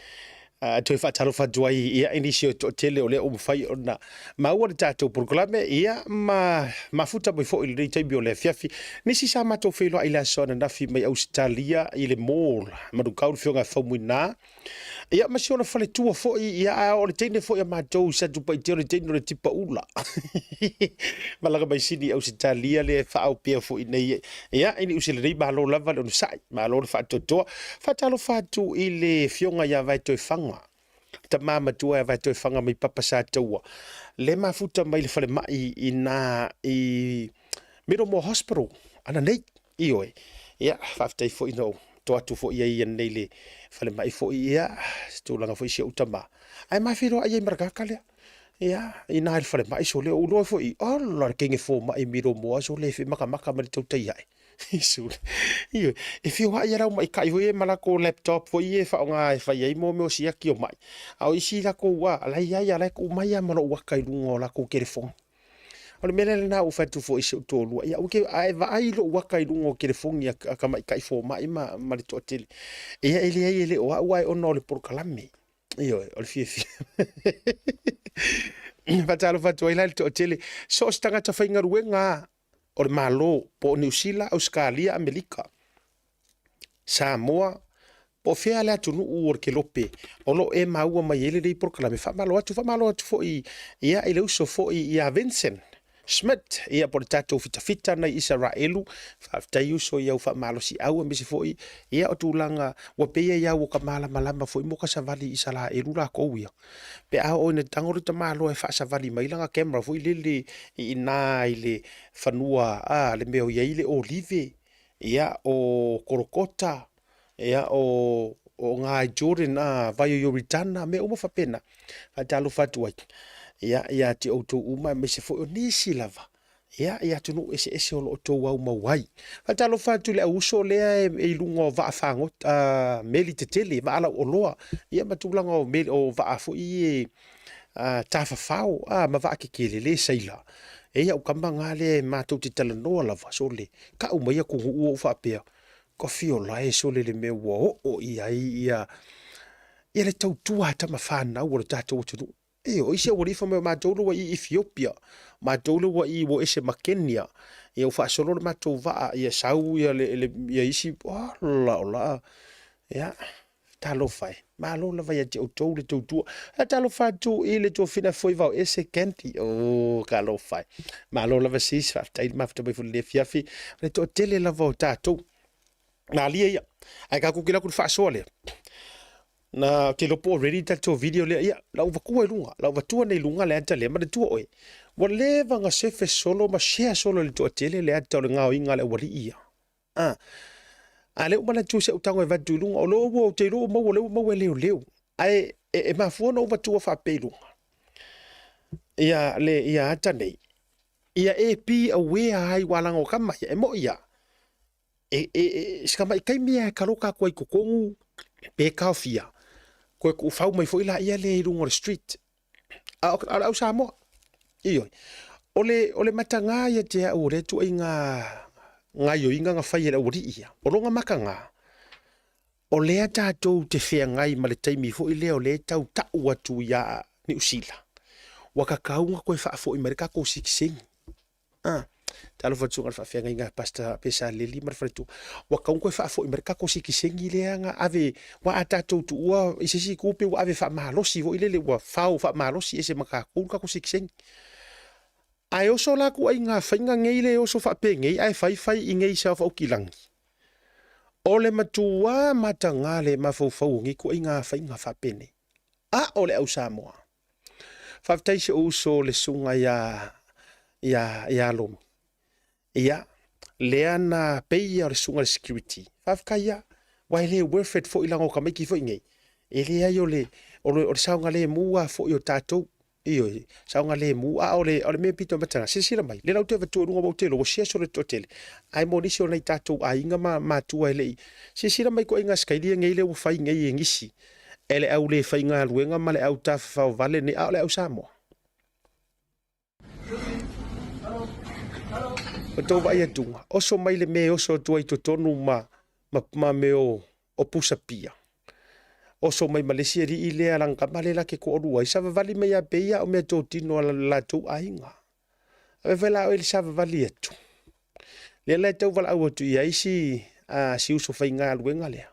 Toe faatalofa atu ai ia i nisi o toatele o lea ua mafai ona maua le tatou polokalame ia ma mafuta mai foi i lenei taimi o le afiafi. Nisi sa matou feiloai i le aso ananafi mai Ausetalia i le mall, Manukau le afioga ia Faumuina. Ia ma si ona faletua foi, ia a o le teine foi a matou i Satupaitea o le teine o le tipa ula. Malaga mai Sini i Ausetalia lea e faaopea foi nei. Ia, i Niu Sila nei, malo lava le onosai, malo le faatoatoa. Faatalofa atu i le afioga ia Vaetoefaga, tama matua ia Vaetoefaga mai Papa Sataua, le mafuta mai le falemai i na i Middlemore Hospital, ananei. Ioe. Ia, faafetai foi na ou to atu foi ai ananei i le falemai foi, ia, se tulaga foi si ou tama. Ae ma feiloai ai ma le kaka lea. Ia, ina i le falemai sole, ou iloa foi, ola le kenge fomai Middlemore sole e makamaka ma le tautai ae. Sole. Ioe. E feoai a lau maikai foi e ma lakou laptop foi e faaaoga e fai ai mo mea o siaki o mai. A o isi lakou a, la e i ai a la e tuu mai lava ma lou aka i luga o lakou telefoni. O le mea lea lena ua fai atu foi i si ou toalua, ia aua ke, a e vaai i lou aka i luga o telefoni a, a tamaitai fomai ma, ma le toatele, ia e leai e le o au ae ona o le polokalame. Ioe, o le fiafia. Faatalofa atu ai la i le toatele, so o se tagata faigaluega lava o le Malo, po o Niu Sila, Ausetalia, Amerika, Samoa, po o fea le atunuu o le kelope o lo o e maua mai ai lenei polokalame. Faamalo atu, faamalo atu foi ia i le uso foi ia Vincent Schmidt, ia po o le tatou fitafita nai Isaraelu. Faafetai uso i au faamalosiau aemaise foi ia o tulaga ua pei ai au o ka malamalama foi mo ka savali i Isaraelu lakou ia. Pe a oo ina tago le tamaloa e faasavali mai lana camera foi lele i ina i le fanua a le mea o i ai le olive ia o Kolokota, ia o o ngā Jordan a vai o Ioritana, mea uma faapena. Faatalofa atu ai ia ia te outou uma aemaise foi o nisi lava ia i atunuu eseese o lo o outou aumau ai. Faatalofa atu i le au uso lea e, e i luga o vaa fagota, uh, meli tetele, vaa lauoloa, ia ma tulaga o meli, o vaa foi e uh, tafafao, ah, ma vaa kekele le saila. E ia au kama ngā lea e matou te talanoa lava, sole, Kau mai atunuu ou faapea, ka fiola e sole le mea ua oo i ai ia ia le tautua a tama fanau o le tatou atunuu. E o isi aualii fai mai o matou le ua i Ethiopia, matou le ua i ua ese ma Kenya, ia ua faasolo le matou vaa, ia sau ia le, le ia isi, ola ola, ia, Talofa e. Malo lava ia te outou le tautua. A talofa atu i le tuafina foi vao ese Candy. Oh, talofa e. Malo lava sis, faafetai le mafuta mai foi le afiafi. Le toatele lava o tatou. Malie ia. Ae tatou te alu atu i le faasoa lea. Na ou te iloa po ua ready le tatou video lea. Ia, la ua vatua i luga. La ua vatua nei i luga le ata lea. Manatua oe, ua leva ona sefe solo ma share solo e le toatele le ata o le gaoiga a le aualii ia. A, a lea ua manatu si au tago e vatu i luga, o lea ua ou te iloa ua maua, o lea ua maua e leoleo. Ae e, e mafua ona ou vatua faapea i luga. Ia le ia ata nei. Ia e be aware ai ua laga o kama ia, e moi ia. E, e, e, si kama i taimi ia e kaloka atu ai i totonu pe taofia, koe tuufau mai foi laia lea i luga o le street. A o le au Samoa. Ioe. O le, o le matagā ia te au o lea ituaiga gaioiga na fai e le aualii ia. O lona matagā, o lea tatou te feagai ma le taimi foi lea o lea e tau tau atu iā Niu Sila, ua tatau ona toe faafoi mai le tatou sitiseni. A. Talofa atu le faafeagaiga a Pastor Pesaleli ma le faletua. Ua tatau ona toe faafoi mai le tatou sitiseni lea na ave, aua a tatou tuua i se isi itu pei ua ave faamalosi foi lele ua fao faamalosi ese ma tatou le tatou sitiseni. Ae oso la ituaiga faiga nei le oso faapenei ae fai fai i inei i Saofaukilagi. O le matua mataga le mafaufau o nei ituaiga faiga faapenei. A o le au Samoa. Faafetai i si ou uso le susuga ia ia ia Lomi. Ia, lea na pei ia o le susuga i le security. Faafetai ia. Aua e le worth it foi leaga o tamaiti foi nei, e leai o le o le, o le saogalemu lava foi o tatou. Ioe, saogalemu, a o le, o le mea pito mataga, silasila mai, lea la ou te avatua i luga ua ou te iloa ua siasi o le toatele, ae mo nisi o nai tatou aiga ma matua e le i, silasila mai ituaiga sikaili nei lea ua fai nei e nisi, e le au le faigaluega ma le au tafafao vale nei, a o le au Samoa. O tou vaai atuga, oso mai le mea e oso atu ai i totonu ma, ma, ma mea o, o pusa pia. Oso mai ma le isi alii lea lana tama lea la te toalua ai, savavali mai ia pei a o meatotino a le latou aiga. Ave fai la oe le savavali atu. Lea la e tau valaau atu i ai si, a, si uso faigaluega lea.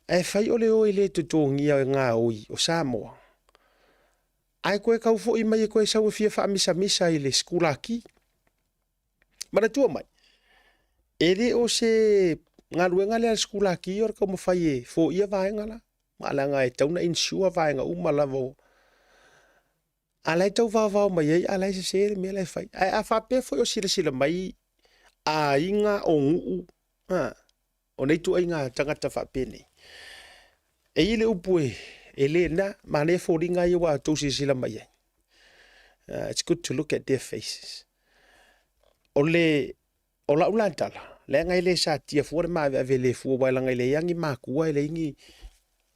Ae fai o le o e le totogia e gaoi o Samoa. Ae toe tau foi mai e toe sau e fia faamisamisa i le sikulaki. Manatua mai, e le o se galuega lea a le sikulaki o le taumafai e foia vaega la, ma leaga e tatau ona insure vaega uma lava o a la e tau vaovao mai ai, a la e sese le mea la e fai. Ae a faapea foi o silasila mai aiga o nuu, ha, o nei ituaiga tagata faapenei, e i ai le upu e, e le na, manaia foliga ia ua outou silasila mai ai. It's good to look at their faces. O le, o lau la tala, leaga e le satia fua le maaveave le fua, aua leaga e leai ni matua, e leai ni,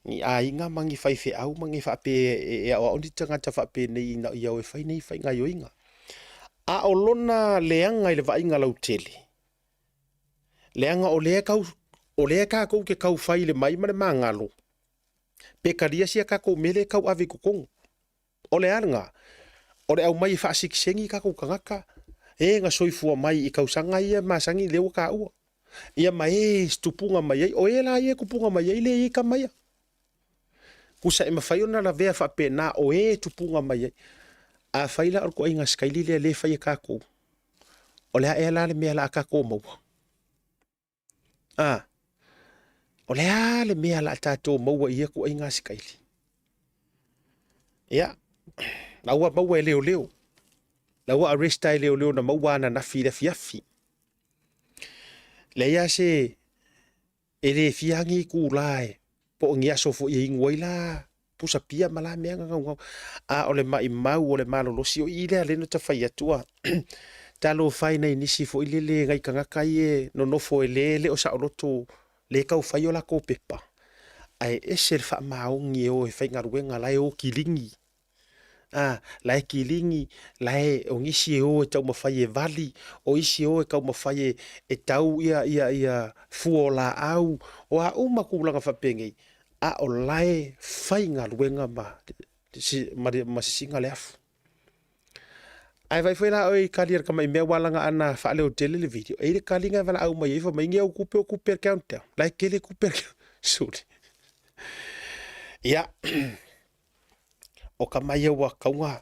ni aiga ma ni faifeau ma ni faapea e, e aoao ni tagata faapenei ina ia o e fai nei faigaioiga. A o lona leaga i le vaaiga lautele, leaga o lea kau, o lea tatou te tau fai i le mai ma le magalo, pe talia sia tatou mea lea e tau ave i totonu. O le a lena? O le aumai e faasitiseni tatou tagata, e na soifua mai i tausaga ia masani lea ua taua. Ia ma e tupuga mai ai, o e la ia e tupuga mai ai lea e i ai tama ia. Tusa e mafai ona lavea faapena o e tupuga mai ai. Afai la o le ituaiga sikaili lea lea e fai e tatou, o le a ea la le mea o le a tatou maua? A, o le a le mea o le a tatou maua i ia ituaiga sikaili? Ia, la ua maua e leoleo. La ua arrest e leoleo na maua ananafi i le afiafi. Leai lava se e le fia ni itula e po o ni aso foi e inu ai la pusa pia ma la mea na naunau. A o le maimau o le malolosi, o i lea lea na ta fai atu a talofa e nai nisi foi lele nai tagata ia e nonofo e le le o saoloto le tau fai o latou pepa, ae ese le faamaoni e o e faigaluega la e o kiligi. A, la e kiligi, la e, o nisi e o e taumafai e vali, o isi e o e taumafai e, e tau ia, ia, ia fua o laau, o a uma tulaga faapenei, a o la e faigaluega ma, ma, ma sisiga le afu. Ae vaai foi la oe i kali a le tamai mea aua leaga ana faaleo tele le video, e i ai le kaliga e valaau mai ai fai mai ni au tupe o tupe a le countdown. La e tele tupe a le suli. Ia, o tama ia ua tatau ona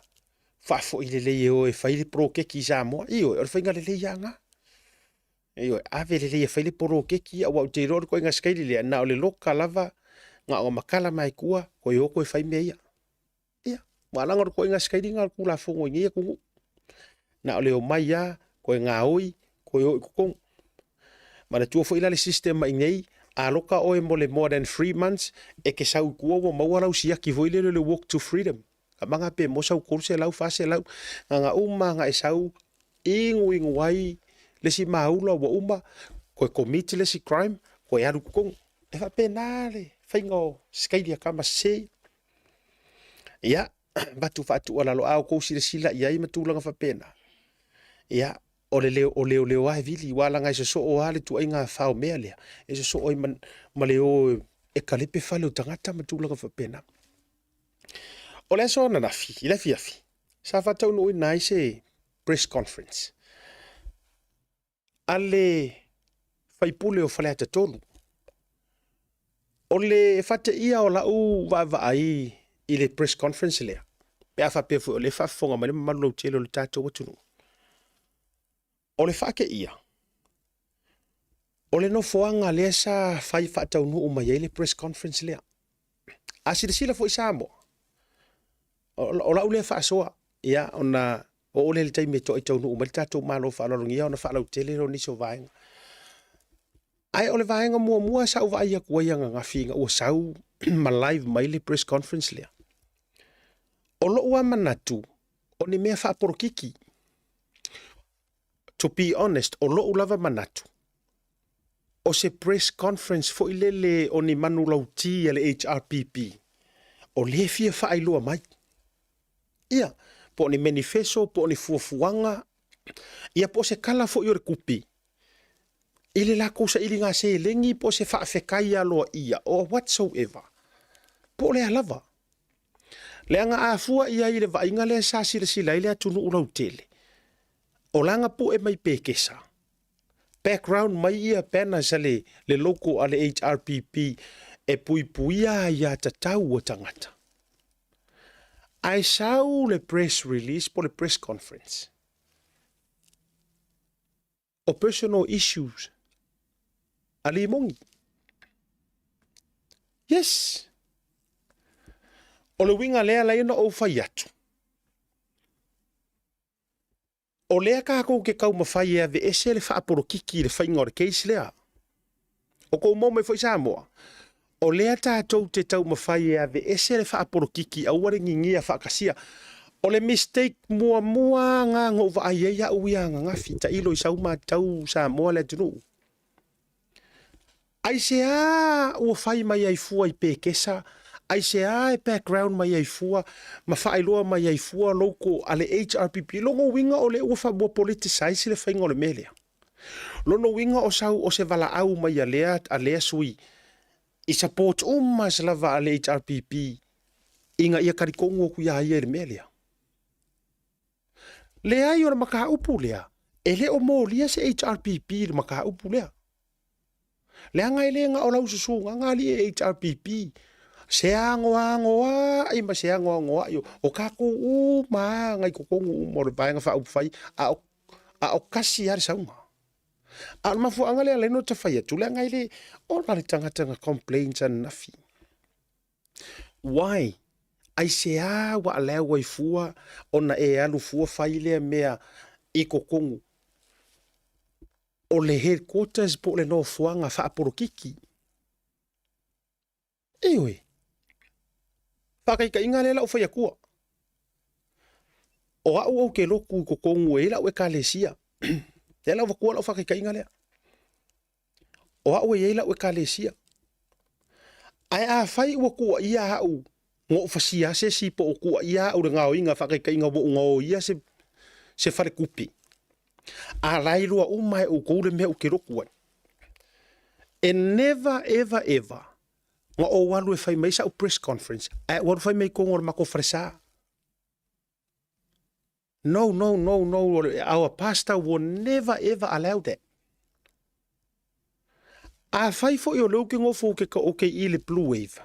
faafoi lelei e o e fai le poloketi i Samoa. Ioe, o le faiga lelei lava lena. Ioe, ave lelei e fai le poloketi, aua ou te iloa o le ituaiga sikaili lea, na o le loka lava, na ona matala mai tua, toe o toe fai mea ia. Ia, ua leaga o le ituaiga sikaili lena o le Tulafono i nei atunuu. Na o le omai lava, toe gaoi, toe o i totonu. Manatua foi la le system i inei, a loka oe mo le more than 3 months, e te sau i tua ua maua lau siaki foi lele o le walk to freedom. Tamaga pe maua sau 300, 400, na ona uma lava ona e sau inuinu ai le isi maula ua uma, toe commit le isi crime, toe alu i totonu. E faapena le faiga o sikaili a tama sese. Ia, avatu faatuualalo, a outou silasila i ai ma tulaga faapena, ia, o le leo, o leoleo lava e vili, aua leaga e sosoo lava le ituaiga fao mea lea, e sosoo ai ma, ma le o e kalepe fale o tagata ma tulaga faapena. O le aso ananafi, i le afiafi, sa faataunuuina ai se press conference. a le faipule o Faleata 3. O le faateia o lau vaavaai i le press conference lea, pe a faapea foi o lea e faafofoga mai le mamalu lautele o le tatou atunuu, o le faateia, o le nofoaga lea sa fai faataunuu mai ai le press conference lea. A silasila foi Samoa, o lau lea faasoa, ia ona oo lea i le taimi e toai taunuu mai le tatou Malo faaaloalogia ona faalautele lea o nisi o vaega. Ae o le vaega muamua sa ou vaai atu ai ananafi ina ua sau ma live mai le press conference lea, o lou lava manatu, o ni mea faapolokiki. To be honest, o lou lava manatu, o se press conference foi lele o ni manulauti a le HRPP, o lea e fia faailoa mai. Ia, po o ni manifeso, po o ni fuafuaga, ia po o se tala foi o le tupe i le latou sailiga seleni po o se faafetai aloaia or whatsoever, po o le a lava. Leaga a fua i ai i le vaaiga lea sa silasila ai le atunuu lautele, o lana pue mai pekesa, background mai ia banners a le logo a le HRPP e puipuia aiatatau a tagata. Ae sau le press release po o le press conference, o personal issues a Limoni. Yes! O le uiga lea la na ou fai atu, o lea tatou te taumafai e aveese le faapolokiki i le faiga o le case lea. O tou maua mai foi Samoa, o lea tatou te taumafai e aveese le faapolokiki aua le gigia faatasia. O le mistake muamua lena na ou vaai ai au ia ananafi, tailo i sau matau Samoa le atunuu. Aisea ua fai mai ai fua i pekesa? Aisea e background mai ai fua ma faailoa mai ai fua logo a le HRPP? Lona uiga o lea ua ua politicize le faiga o le mea lea. Lona uiga o sau o se valaau mai a lea, a lea sui i support uma se lava a le HRPP ina ia talitonu atu iā ia i le mea lea. Leai, o le mataupu lea, e le o molia se HRPP i le mataupu lea. Leaga e le na o lau susuga alii e HRPP, se anoanoai ma se anoanoai o tatou uma lava i totonu uma o le Vaega Faaupufai, a o tasi lava le sauga. A o le mafuaaga lea ala ai ona ta fai atu, leaga e le ola le tagata na complains ananafi. Why? Aisea ua allow ai fua ona e alu fua fai lea mea i totonu o le headquarters po o le nofoaga faapolokiki? Ioe. Faataitaiga lea la ou fai atua. O au ou te lotu i totonu e i ai lau ekalesia. Lea la ou avatua lau faataitaiga lea. O au e i ai lau ekalesia. Ae afai ua tuuaia au na ou fasia se isi po o tuuaia au i le gaoiga faataitaiga ua ou gaoia se, se faletupe. A la e iloa uma e outou le mea ou te lotu ai. E never ever ever na ou alu e fai mai sau press conference, ae ou alu fai mai i totonu o le matou falesa. No, no, no, no, our pastor will never ever allow that. Afai foi o lea ou te nofo ou te, ou te i le Blue Wave,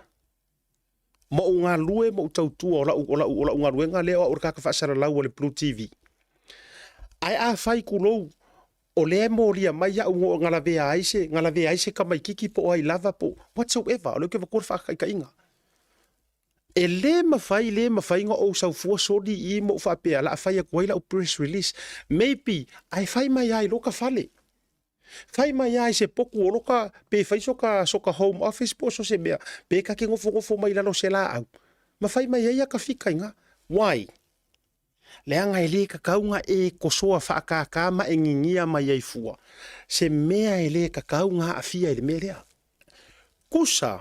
ma ou galue ma ou tautua o lau, o lau, o lau galuega lea o au o le tagata faasalalau a le Blue TV. Ae afai tulou, o lea e molia mai au na na lavea ai se, na lavea ai se tamaititi po o ai lava po o whatsoever, o lea ou te avatua le faataitaiga. E le mafai, le mafai ona ou sau fua soli i i ma ou faapea, la a fai atu ai lau press release. Maybe, ae fai mai lava i loka fale. Fai mai lava i se potu o loka, pe fai soka, soka home office po o so se mea, pe ta te nofonofo mai lalo o se laau, ma fai mai ai aka fika i na. Why? Leaga e le tatau ona e kosoa faakākā ma e gigia mai ai fua se mea e le tatau ona aafia i le mea lea. Tusa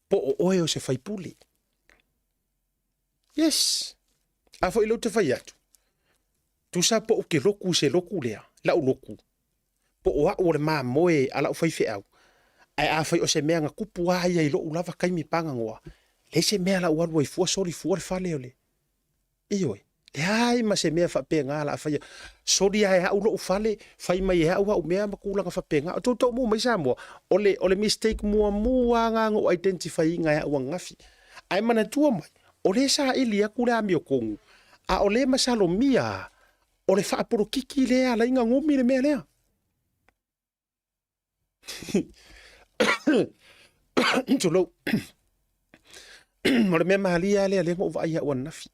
po o oe o se faipule. Yes! A foi lea ou te fai atu, tusa po ou te lotu i se lotu lea, lau lotu, po o au o le mamoe a lau faifeau, ae afai o se mea na tupu lava ia i lou lava taimi paganoa, leai se mea la ua alu ai fua soli fua le fale o le. Ioe. Leai ma se mea faapena la a faia. Soli ae au lou fale, fai mai e au au mea ma tulaga faapena. O tou mu mai Samoa, o le, o le mistake muamua lava na ou identify ina e au ananafi. Ae manatua mai, o lea e saili atu le amiotonu, a o lea e masalomia lava, o le faapolokiki lea e ala ai ona numi le mea lea. Tulou. O le mea malie lava lea lea na ou vaai au ananafi.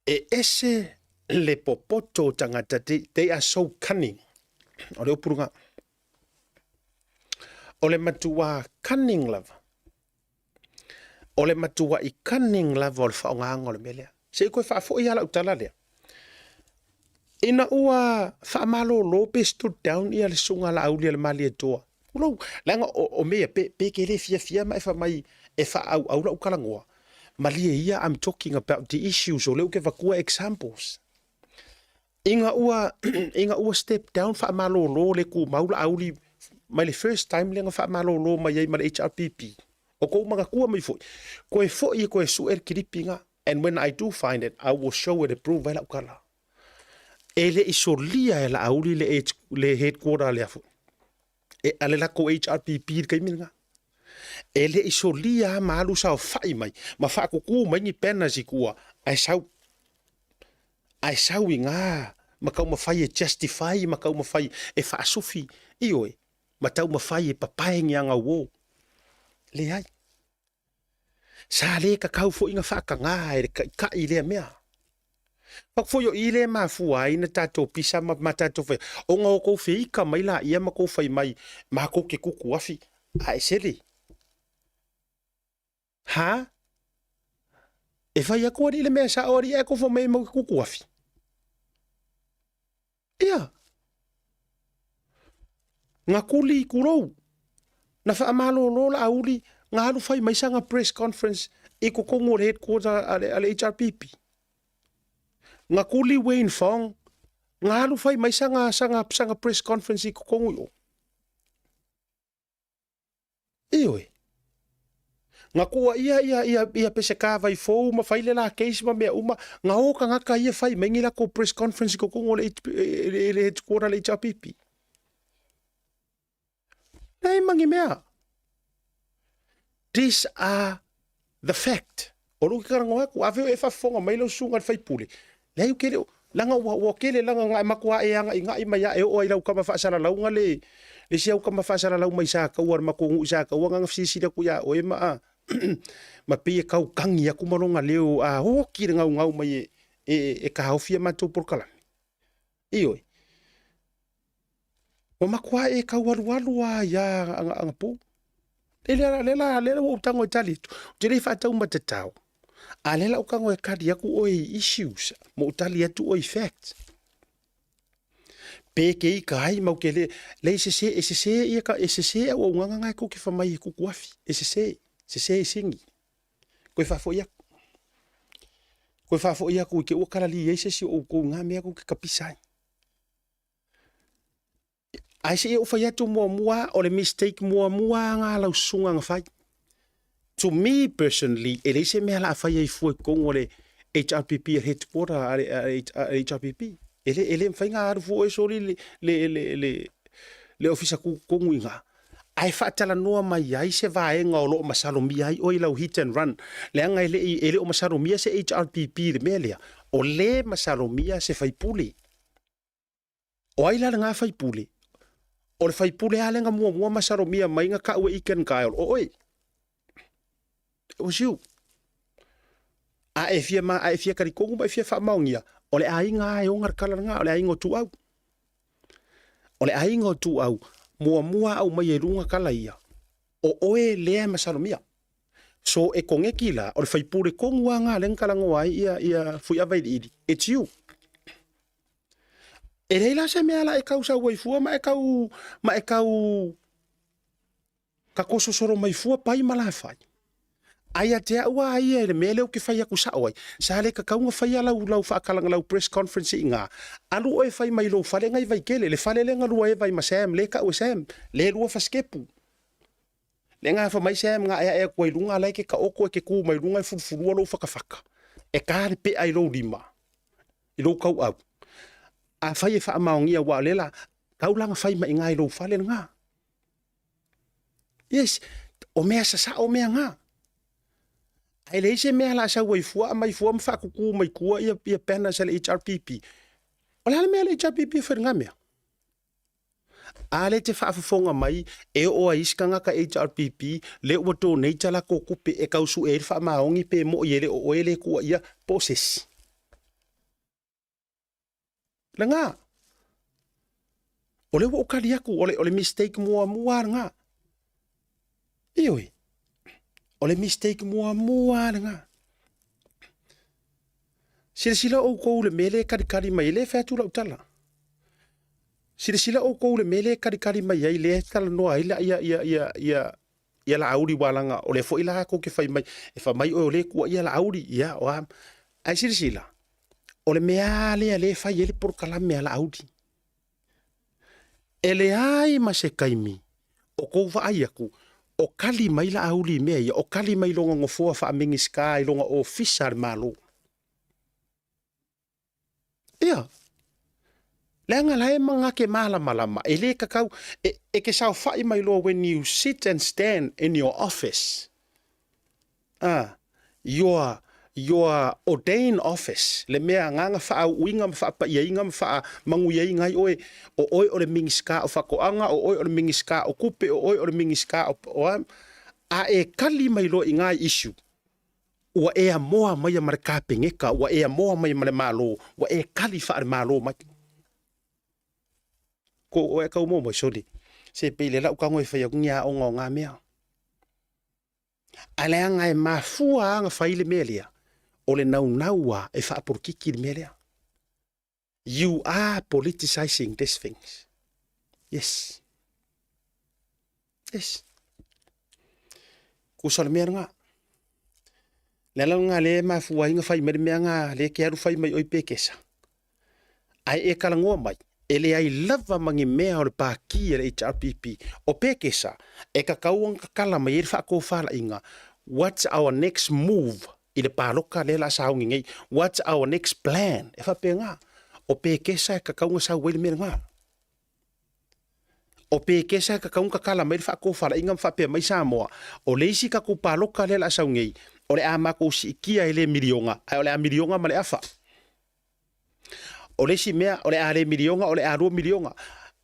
E ese le popoto o tagata, they are so cunning. O le upu lena. O le matua cunning lava. O le matuai cunning lava o le faaaogaina o le mea lea. Se i toe faafoi lava lau tala lea. Ina ua faamalolo pe stood down ia le susuga a Laauli a le Malietoa, tulou, leaga o, o mea ia, pe, pe ke le fiafia ma e fai mai e faaauau lau talanoa, malie ia I'm talking about the issues o lea ou te avatua examples. Ina ua, ina ua step down faamalolo le tumau Laauli mai le first time lea na faamalolo mai ai ma le HRPP, o kou manatua mai foi, toe foi e toe sue le kilipi na. And when I do find it, I will show it e prove ai lau tala. E le i solia e Laauli le, le headquarter lea foi. E, a le latou HRPP i le taimi lena. E le i solia lava ma alu saofai mai ma faatutu mai ni banners i tua ae sau ae sau i gā ma taumafai e justify ma taumafai e faasufi, ioe, ma taumafai e papae ni aga uō. Leai. Sa le tatau foi na faatagā e le taitai lea mea. Fatu foi o i lea e mafua ai na tatou pisa ma, ma tatou fai, ona o tou feika mai laia ma tou fai mai matou te tutu afi, a e sele. Ha? E fai atu alii le mea sao alii ae tou fai mai matou te tutu afi. Ia. Na kuli, tulou, na faamalolo Laauli, na alu fai mai sana press conference i totonu o le headquarter a le, a le HRPP. Na kuli Wayne Fong, na alu fai mai sana, sana, sana press conference i totonu i o. Ioe. Na kua ia ia ia ia Peseta vai fou ma fai le la case ma mea uma, na o tagata ia fai mai ni latou press conference i totonu o le le le headquarter a le HRPP. Leai ma ni mea. These are the fact. O lou ke talanoa atu, afai o e faafofoga mai lau susuga i le faipule, leai ou te le o, leaga ua, ua tele leaga na e matua e aga'iga'i mai lava e oo lava i lau tama faasalalauga le, le isi au tama faasalalau mai Sataua, le matou nuu i Sataua na na fesilisili atu ia oe ma a, ma pei e tau tagi atu ma lona leo a oti le gaugau mai e, e, e taofi a matou polokalame. Ioe. Ua matua e tau alualu lava ia anapo. E lea lea la lea ua ou tago e tali atu. Ou te le i faataumatatao. A lea la ou tago e kali atu oe i issues, ma ou tali atu oe i facts. Pe ke ika ai mau ke le, le i sese, e sese ia ka, e sese auaunaga na e tou te fai mai e kuku afi. E sese, sese e sigi. Koe faafoi atu. Koe faafoi atu i te ua kalali ai se isi o outou i ngā mea tou te kapisa ai. Ae se i ou fai atu muamua, o le mistake muamua lava lau susuga na fai. To me personally, e leai se mea o le a fai ai fua i totonu o le HRPP, le headquarter a le, a le HRPP. E le, e le mafai ona alu fua oe soli le, le, le, le, le ofisa tutotonu i ina. Ae faatalanoa mai ai se vaega o lo o masalomia ai oe i lau hit and run. Leaga e le, e le o masalomia se HRPP i le mea lea, o le masalomia se faipule. O ai la lena faipule? O le faipule lava lea na muamua masalomia mai na tau e Egan Kyle, o oe. It was you. A e fia, ma, a e fia talitonu ma e fia faamaonia, o le aiga lava e ona le tala lena, o le aiga o Tuau. O le aiga o Tuau, muamua aumai e luga tala ia, o oe lea e masalomia. So e koneki la, o le faipule tonu lava lena lea na talanoa ai ia, ia Fuiava Iliili, it's you. E leai la se mea la e tau sau ai fua ma e tau, ma e tau takososoro mai fua pai ma lafai. Ai ia te au a ia i le mea lea ou te fai atu sao ai, sa le tatau ona faia lau, lau faatalaga, lau press conference i ina. Alu oe fai mai i lou fale na i Vaitele, le fale lea na lua eva ai ma Sam, lea e tau e Sam, lea e lua fasikepu. Lea na afa mai Sam na aeae atu ai i luga, la e te taoto e te tu mai luga e fulufulua lou fatafata. E ta le pea i lou lima, i lou tauau. Afai e faamaonia aua o lea la, tau la na fai mai i ina i lou fale lena. Yes, o mea sasao mea na. Ae leai se mea la sau ai fua aumai fua ma faatutu mai tua ia, ia banners a le HRPP. O le a le mea a le HRPP e fai i lena mea? A lea e te faafofoga mai e oo ai isi tagata HRPP lea ua donate a latou tupe e tau sue ai le faamaoni pe moi e le o oe lea e tuuaia po o se isi. Lena. O lea ua ou tali atu, o le, o le mistake muamua lava lena. Ioe. O le mistake muamua lava lena. Silasila outou i le mea lea e kalikali mai ai, lea e fai atu lau tala. Silasila outou i le mea lea e kalikali mai ai, lea e talanoa ai ia, ia, ia, ia, ia Laauli aua leaga o lea foi la tou te fai mai, e fai mai oe o lea e tuuaia Laauli, ia o a. Ae silasila, o le mea lava lea lea e fai ai le polokalame a Laauli. E leai ma se taimi o kou vaai atu o kali mai Laauli i mea ia, o kali mai lona nofoa faa-Minisita i lona ofisa a le Malo. Ia, leaga la e na te malamalama, e le tatau, e, e te saofai mai loa when you sit and stand in your office, ah, your, your ordained office, le mea na na faaauuina ma faapaiaina ma faamanuiaina ai oe, o oe o le Minisita o Faatoaga, o oe o le Minisita o Tupe, o oe o le Minisita o, o a, a e kali mai loa i nai issue, ua e amoa mai ma le Kapeneta, ua e amoa mai ma le Malo, ua e kali faale-Malo mai. Ko oe kau mo mai soli. Se pei le lau tago e fai atu ni aoga o ngā mea. Ae leaga e mafua a na fai le mea lea, o le naunau a e faapolokiki le mea lea. You are politicizing this things. Yes. Yes. Kusa o le mea lena. Le ala lena lea e mafua ai na fai mai le mea na lea ke alu fai mai oi pekesa. Ae e talanoa mai, e leai lava ma ni mea o le pākī a le HRPP. O pekesa, e tatau ona tatala mai ai le faatofalaiga, what's our next move i le paloka lea o le a sauni nei, what's our next plan? E faapena, o pekesa e tatau ona sau ai le mea lena. O pekesa e tatau ona tatala mai le faatofalaiga ma faapea mai Samoa, o le isi tatou paloka lea o le a sau nei, o le a matou siitia e le miliona, ae o le a miliona ma le afa. O le isi mea, o le a le miliona, o le a lua miliona.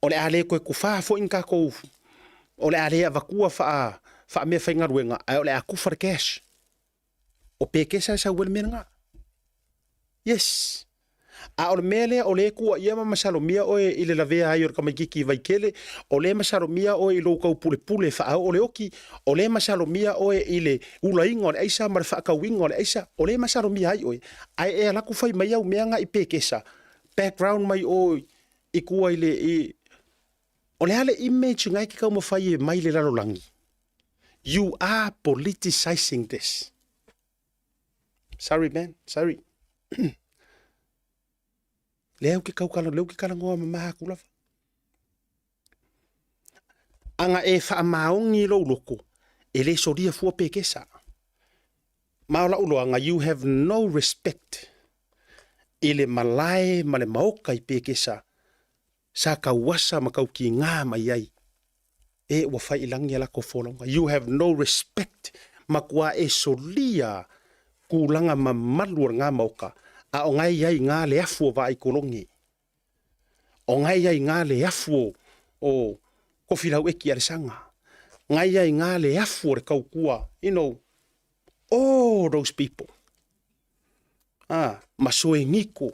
O le a le toe tufa foi ni tatou, o le a le avatua faa, faameafaigaluega, ae o le a tufa le cash. O pekesa e sau ai le mea lena. Yes. A o le mea lea o lea e tuuaia ma masalomia oe i le lavea ai o le tamaitiiti i Vaitele, o lea e masalomia oe i lou taupulepule e faaoo le oti, o lea e masalomia oe i le ulaina o le aisa ma le faatauina o le aisa, o lea e masalomia ai oe. Ae e alu atu fai mai au mea na i pekesa, background mai o i tua i le, i, o le a le image na e te taumafai e mai le lalolagi? You are politicizing this. Sorry man, sorry. Lea ou te tautala, lea ou te talanoa mama atu lava. Ana e faamaoni i lou loto, e le solia fua pekesa. Ma o lau loaga, you have no respect i le malae ma le maoka i pekesa sa tauasa ma taukiga mai ai e ua fai i lagi a latou folauga. You have no respect, matua e solia tulaga mamalu o lena maoka, a o na e i ai i na le afu o Vaaitologi. O na e i ai i na le afu o, o Kofilaueki Alesana. Na e i ai i na le afu o le tautua, you know, all those people. Ah, ma Soeniko.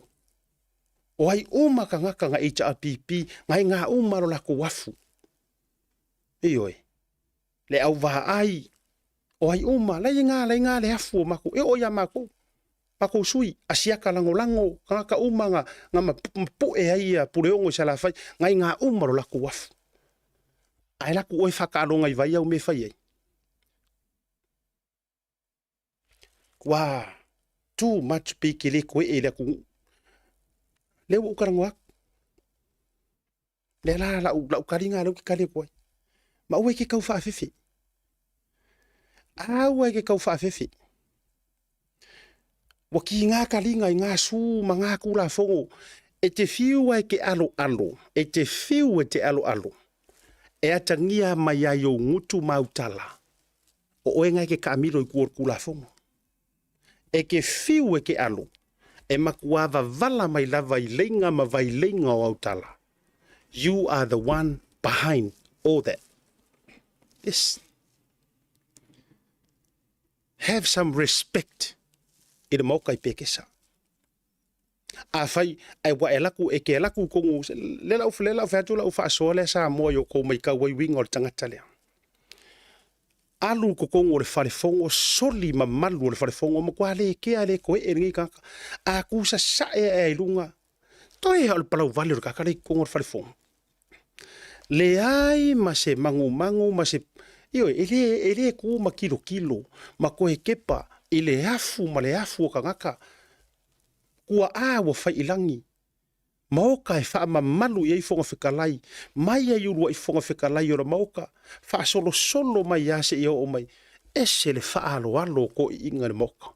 O ai uma tagata na HRPP, na i ngā uma lo lakou afu. Ioe. Le au vaai, o ai uma, lai i ngā, lai ngā le afu o makou, e oo ia makou, makou sui, asiaka lagolago, tagata uma nga, nga mapu'e ai ia Puleogo i Salafai, na i ngā uma lo lakou afu. Ae laku oe whakaaloga i vai au me whai ai. Ua too much pei ke le koe e le atunuu. Lea ua ou talanoa atu. Lea la lau, lau kaliga lea ou te kali atu ai. Ma aua e ke tau faafefe. Aua e ke tau faafefe. Ua kiga kaliga i ngā sū ma ngā kulafogo e te fiu ai ke aloalo, e te fiu e te aloalo, e atagia mai ai ou gutu ma au tala, o oe nga e ke kaamilo i kua o le kulafogo. E ke fiu e ke alo, e makuā wavala mai lava i leiga ma vaileiga o au tala. You are the one behind all that. Yes. Have some respect i le maoka i Pekesa. Afai ae ua e laku e ke laku kongu le lau le lau fai atu lau faasoa lea Samoa i o kou maitau ai uiga o le tagata lea. Alu i totonu o le fale fono soli mamalu o le fale fono matua le kea le koee lenei tagata. A tu sasae ae i luga toe lava o le palauvale o le tagata lea i totonu o le fale fono. Leai ma se magumagu ma se ioe e le e le tu ma tilotilo ma toe tepa i le afu ma le afu o tagata tuaa ua fai i lagi Maota e faamamalu i ai Fofoga Fetalai, mai ai uluai Fofoga Fetalai o le Maota, faasolosolo mai lava seia oo mai, ese le faaaloalo o toeaiina i le Maota.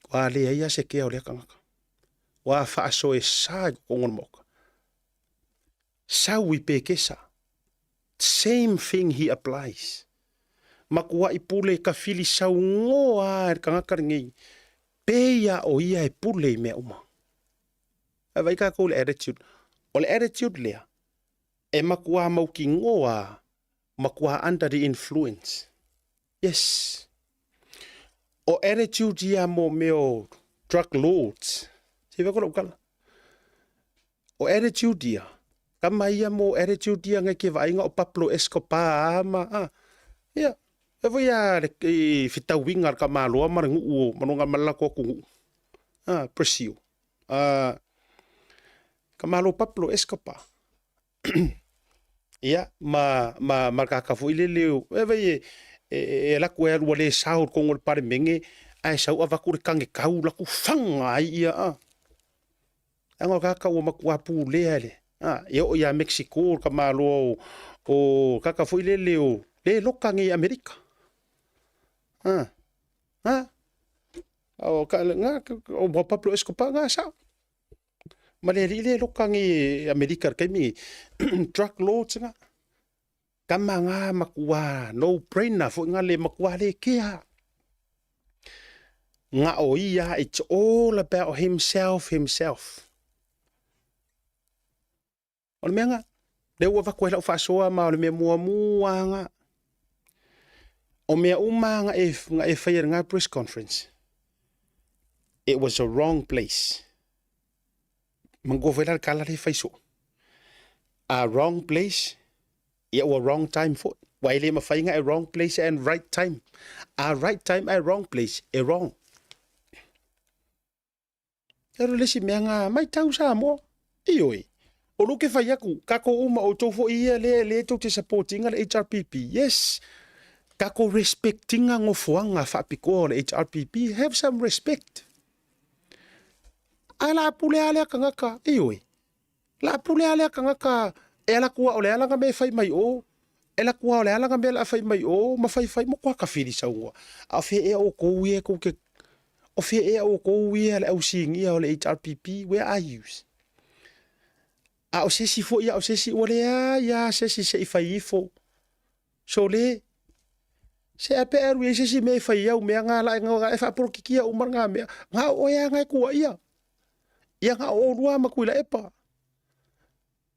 Ua leai lava se kea o lea tagata. Ua faasoesa i totonu o le Maota. Sau i Pekesa, same thing he applies. Matuai pule tafili saunoa lava e le tagata lenei, pei lava o ia e pule i mea uma. Ae vaai tatou i le attitude. O le attitude lea, e matua mautinoa lava, matua under the influence. Yes. O attitude ia mo mea o drug lords. Se i vaai lau tala. O attitude ia, kama ia mo attitude ia ngai ke vaaiga o Pablo Escobar ma, ah, ia, e foi a le i fetauiga a le tamaloa ma le nuu o Manoga ma le latou atunuu. Ah, Brazil. Ah, tamaloa Pablo Escobar. Ia, ma, ma, ma le tagata foi lele o, e vai e, e, e alu atu e alu ua le sao i totonu o le Palemene, ae sau avatu le tage tau latou faga ai ia, a. Leaga o le tagata ua matua pulea e le, a, e oo ia Mexico le tamaloa o, o le tagata foi lele o, le loka nei i Amerika. A, a, o ka, na, o Pablo Escobar, na sao. Ma le alii lea e loka nei e Amerika i le taimi lenei, drug lords na. Tama nga matua no brainer foi nga le matua le kea. Nga o ia, it's all about himself, himself. O le mea nga, lea ua avatu ai lau faasoa ma o le mea muamua nga. O mea uma nga e, nga e faia i nga press conference, it was a wrong place. Manatua foi la le tala lea e fai soo. A wrong place, ia ua wrong time foi. Ua e le mafai nga e wrong place and right time. A right time a wrong place, e wrong. E ro le isi mea nga maitau Samoa. Ioe. O lou ke fai aku, kakou uma outou foi ia lea lea tou te supportinga le HRPP. Yes. Kakou respectinga ngofoanga faapikoa o le HRPP. Have some respect. Ae la pule a lea tagata, ioe. La pule a lea tagata e ala atu a o le ala na mea e fai mai o, e ala atu a o le ala na mea la fai mai o, ma fai fai mo kwa ka fili saunoa. A o fea ea outou ia tou te o fea ea outou ia le au sinia o le HRPP, where are you? A o se isi foi, a o se isi, ua leai lava se isi se i fai ifo. Sole, se a pe alu i ai se isi mea e fai au mea nga la nga e faapolokikia uma nga mea. Nga o oe lava nga e kuaia. Ia nga o oulua ma Tuilaepa.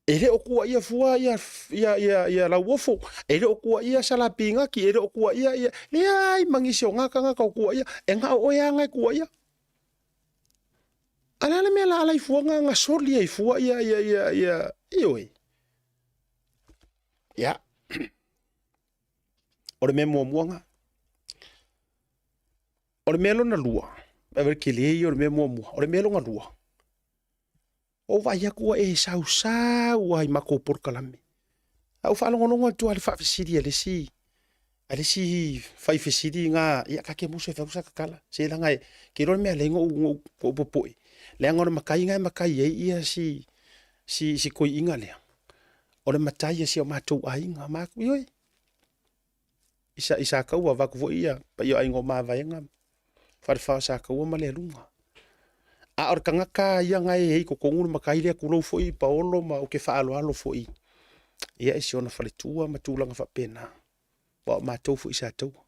E le o kuaia fua ia ia ia ia Lauofo, e le o kuaia Salapigaki, e le o kuaia ia leai ma nisi o nga tagata o kuaia, e nga o oe lava nga e kuaia. A o le a le mea la ala ai fua nga nga soli ai fua ia ia ia ia ioe. Ia. O le mea muamua nga. O le mea lona lua, e vele tele ia o le mea muamua. O le mea lona lua, o vaai atu ua e sausau lava i matou polokalame. A ou faalogologo atu lava i le faafesili a le isi, a le isi fai fesili na, ia ta te musu e fai atu sa tatala. Se leaga e, ke iloa le mea e ala ai ona ou, ou popoe, leaga o le matai na e matai ai ia si, si, si toeaina lea, o le matai a si o matou aiga. Ma atu, ioe, i sa, i Sataua vaeatu foi ia paia o aiga o Mavaega. Falefa o Sataua ma Lealuga. A o le tagata ia na e i totonu le matai lea, tulou foi Paolo ma ou te faaaloalo foi ia i si ona faletua ma tulaga faapena, aua o matou foi sa taua.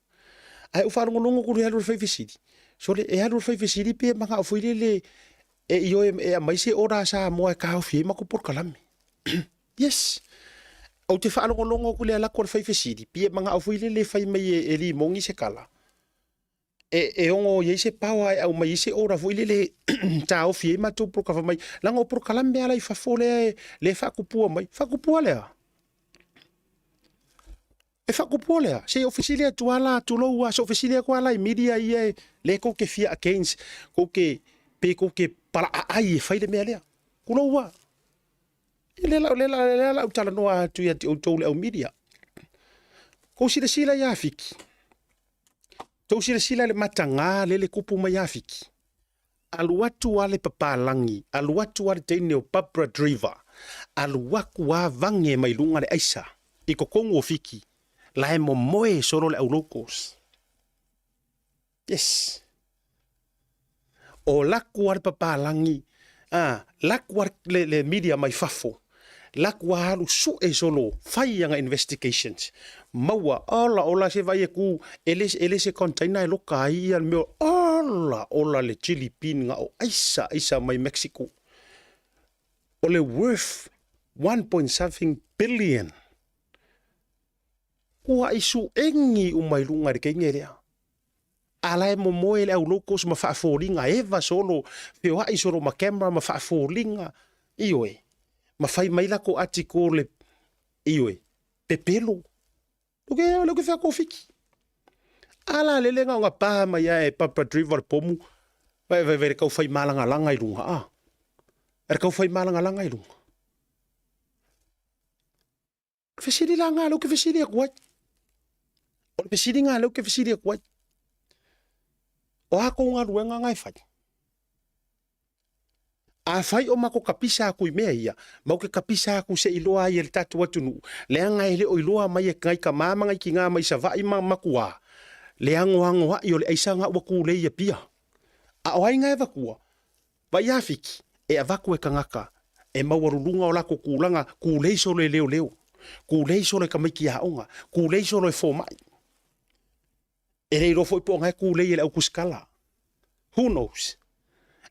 Ae ou faalogologo atu i le alu o le fai fesili, sole e alu le fai fesili pe manao foi lele e ioe e aumai se order a Samoa e taofi ai matou polokalame. Yes. Ou te faalogologo atu i le alu atu a le fai fesili, pei e manao foi lele e fai mai e Limoni se tala, e ono i ai se power e aumai ai se order foi lele e taofi ai matou polokalame mai, leaga o polokalame lava la i fafo lea e faatupua mai. Faatupua lea? E faatupua lea? Se i ou fesili atu lava la, tulou lava, se i ou fesili atu lava la i media ia lea tou te fia against, tou te, pe tou te palaaai e fai le mea lea. Tulou lava. Ia lea la, lea la ou talanoa atu ia te outou le au media. Tou silasila ia Fiki. Tou silasila i le mataga lele tupu mai ia Fiki. Alu atu a le papalagi, alu atu a le teine o Barbara Driver, alu atu a vage mai luga le aisa i totonu o Fiki, la e momoe solo le au locals. Yes. O laku a le papalagi, a, laku a le, le media mai fafo, laku a alu sue solo, fai ana investigations, maua, ola ola se vai e ku, e le, e le se container e loka ai ia le mea, ola ola le chili bean nga o aisa, aisa mai Mexico. O le worth 1 point something billion. Ua i suegi uma i luga i le teine lea. A la e momoe le au locals ma faafoliga, eva solo, feoai solo ma camera ma faafoliga, ioe, ma fai mai lako article le, ioe, pepelo. Lea ke, lea ke fea kofiki. A la lele nga o pa mai ae papa driver le pomu, vai vai vai le kau fai malangalanga i luga, a. Le kau fai malangalanga i luga. Fesili la nga lea ou te fesili atu ai. O le fesiliga lea ou te fesili atu ai. O a kou galuega nga e fai? Afai o matou kapisa atu i mea ia, matou te kapisa atu se i iloa ai e le tatou atunuu, leaga e le o iloa mai e nai tama ma nai tina mai Savaii ma Matua le anoanoai o le aisa na ua tulei i Apia. A o ai na e avatua? Vai ia Fiki, e avatu e tagata e maualuluga o latou tulaga, kulei solo e leoleo, kulei solo e tamaiti aoga, kulei solo e fomai. E le iloa foi po o na e kulei e le au kusikala. Who knows?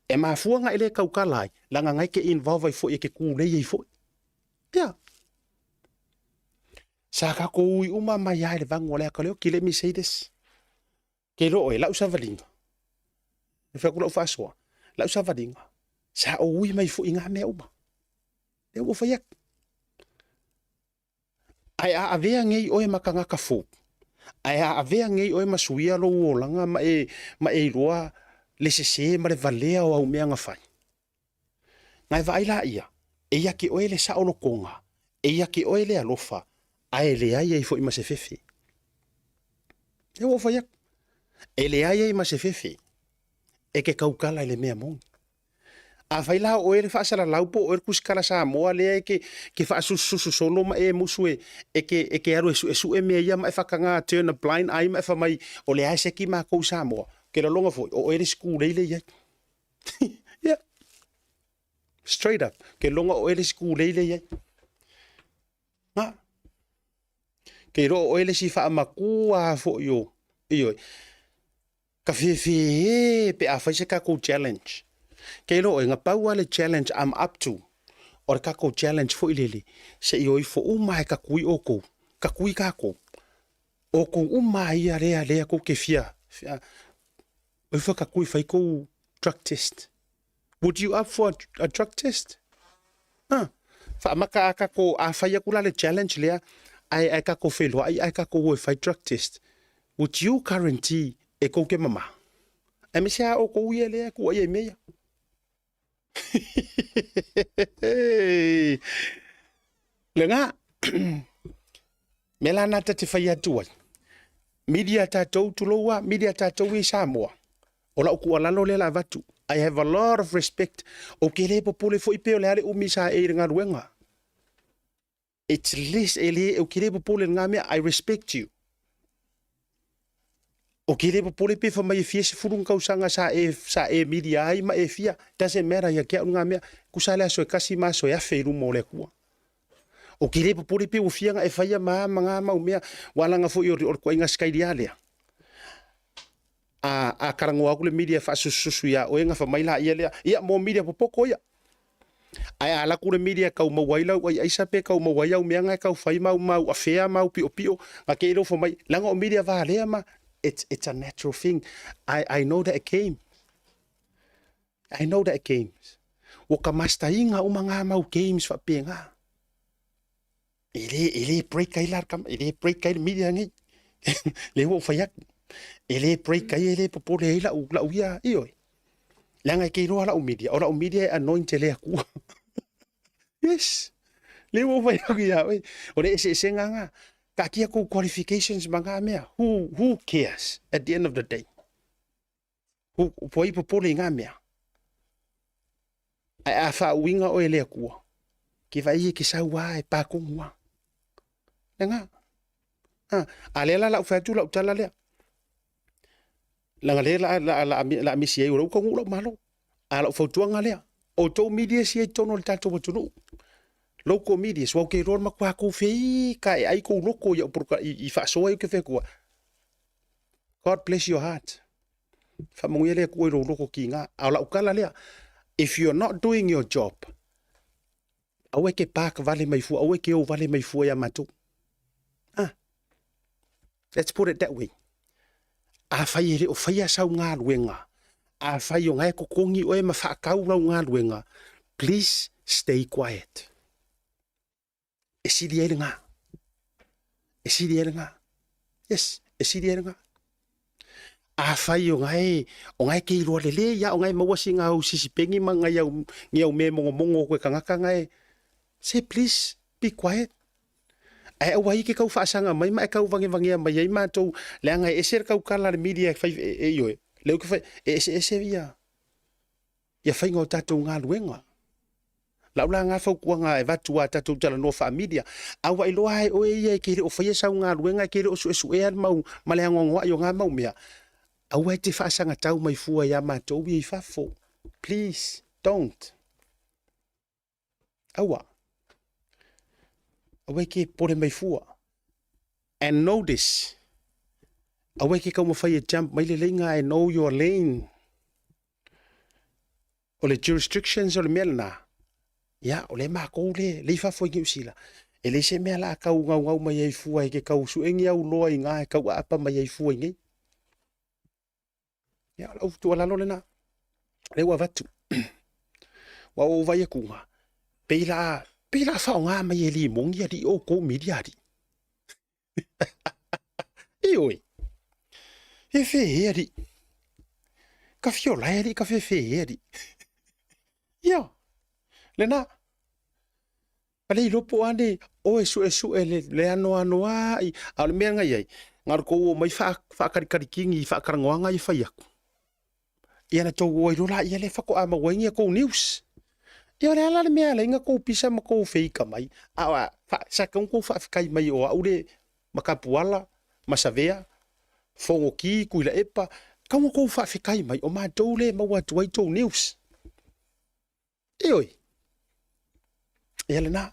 E mafua na e le tautala ai, leaga na e te involve ai foi e te kulei ai foi. Yeah. Sa tatou ui uma mai lava i le vagu o le aka lea, okay, let me say this. Ke iloa oe, lau savaliga, e fai atu lau faasoa, lau savaliga, sa ou ui mai foi i ngā mea uma. Lea ua fai atu. Ae a avea nei oe ma tagata fou, ae a avea nei oe ma suia lou olaga ma e, ma e iloa le sese ma le valea o au mea na fai. Na e vaai laia, e ia te oe le saolotoga, e ia te oe le alofa, ae leai ai foi ma se fefe. Lea ua ou fai atu, e leai ai ma se fefe e ke tautala i le mea moni. Afai la o oe le faasalalau po o oe le kusikala Samoa lea e ke, ke faasusususu solo ma e musu e, e ke, e ke alu e suesue mea ia ma e whakanga turn a blind eye ma e whamai o le ae seki mākou Samoa. Ke lalonga foi, o oe le sikulei le iai. Yeah. Straight up. Ke longa o ele sikulei le iai. Nga. Ke roa o ele si whaamakua fo i o. Ioi. Ka whiwhi e pe a whai se kako challenge. Ke roa e nga pau ale challenge I'm up to. O le kako challenge fo i lele. Se i oi fo uma e kakui o kou. Kakui kako. O kou uma ia rea rea kou ke fia. Fia. Oi whakakui whai kou drug test. Would you up for a, a drug test? Huh? Whaamaka a kako, a whai aku la le challenge lea, ai ai kako whenua, ai ai kako ua whai drug test. Would you guarantee e kou ke mama? Ai me se a o kou ia lea ku ai ai mea. Le ngā, me la nata te whai atu ai. Media tātou tuloua, media tātou i Samoa. O lau kualalo lea la avatu. I have a lot of respect. O ke le popole foi pe o le ale umi sa e i le galuega. It's less, e le, o ke le popole ngā mea, I respect you. Ou te le popole pe fai mai e fia sefulu ni tausaga sa e, sa e milia ai ma e fia, doesn't matter ia te au nga mea, tusa le aso e kasi ma aso e afe i luma o le Atua. Ou te le popole pe ua fia na e faia ma a ma nga mau mea, ua laga foi o le ituaiga sikaili lea. A, a talanoa atu le media e faasusususu ia oe na fai mai laia lea, ia mo media popoto ia. Ae a alu atu le media e tau maua ai lau ai aisa pe tau maua ai au mea na e tau fai ma au mau afea ma au piopio, na te i lea ua fai mai, leaga o media valea ma, it's, it's a natural thing. I, I know that game. I know that games. Ua ka master ina uma ngā mau games faapena. E le, e le break ai la, e le break ai le media nei. Le ua ou fai atu. E le break ai, e le popole ai lau, lau ia, ioe. Leaga e te iloa lau media, o lau media e anoint e le Atua. Yes. Le ua ou fai atu ia oe. O le eseesega nga, taatia kou qualifications ma ngā mea. Who, who cares at the end of the day? Who, po ai popole i ngā mea. Ae a faauiga oe e le Atua, ke vaai e ke sau a e pākongu a. Le ngā. A, a lea la lau fai atu lau tala lea. Leaga lea la, la, la, la misi ai o lau taunuu lau malo. A lau fautuaga lea, outou media ia i totonu o le tatou atunuu, local media, aua ou te iloa le matua tou feitaeai kou loto i au i, i faasoa ai ou te fai atu ai, God bless your heart. Faamanuia le Atua i lou loto kiga. A o lau tala lea, if you're not doing your job, aua e te park vale mai fua, aua e te o vale mai fua ia matou. Ah, let's put it that way. Afai e le o faia sau galuega, afai o nga e totogi oe ma faatau lau galuega, please stay quiet. E sili ai lena. E sili ai lena. Yes, e sili ai lena. Afai o nga e, o nga e ke iloa lelei ia, o nga e maua si nga au sisipengi ma ngai au, ngi au me mongomongo o koe kangaka nga e, say please, be quiet. Ae aua ai ke kau faasaga mai ma e kau vagevagea mai ai matou, leaga e ese le taukala a le media e fai, e, e, ioe, lea ou te fai, e eseese ia, ia faiga o tatou galuega. Lau la nga fautuaga e avatu a tatou talanoa faa-media, a ua iloa lava e oe ia e te le o faia sau galuega, e te le o suesuea le mau ma le anoanoai o nga mau mea, aua e te faasagatau mai fua ia matou ia i fafo. Please, don't. Aua. Aua e ke pore mai fua. And know this. Aua e ke kaumawhai e jump mai le leinga I know your lane. O le jurisdictions o le mea lena. Ia, o le mākou le, le i fafo i Niu Sila. E leai se mea la a kau ngaungau mai ai fua e ke kau suengi au loa i ngā e kau aapa mai ai fua i nei. Ia, o lau tuualalo lena, lea ua avatu. Ua ou vaai atu nga, pei la, pei la faaaoga mai e limoni alii outou media alii. Ioe, fefe e alii. Ka fiola e alii, ka fefe e alii. Ia, lena. A le iloa po o a nei, oe suesue le, le anoanoai, a o le mea na i ai, na o le tou omai faa, faakalikalikini i faatalanoaga ia fai atu. Ia na tou o ai loa laia lea faatoa maua ai ni a tou news. Ia o le a la le mea e ala ai ona tou pisa ma tou feika mai, a o a, fa, sa tatau ona tou faafetai mai o au le Matapuala, Masavea, Fonoti, Tuilaepa, tatau ona tou faafetai mai o matou lea e maua atu ai tou news. Ioe. Ia lena,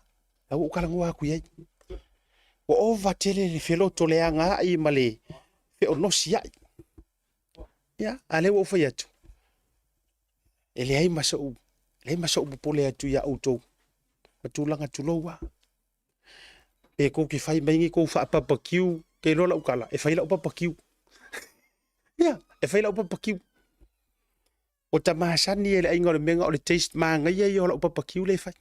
la ua ou talanoa atu i ai. Ua ova tele le felotoleagaai ma le feonosiai. Ia, a lea ua ou fai atu, e leai ma so'u, leai ma so'u popole atu iā outou, ma tulaga tulou lava. Pe tou te fai mai ni tou faapapakiu, ke iloa lau tala, e fai lau papakiu. Ia, e fai lau papakiu. Ua ta masani e le aiga o le mea o le taste manaia ia o lau papakiu lea e fai.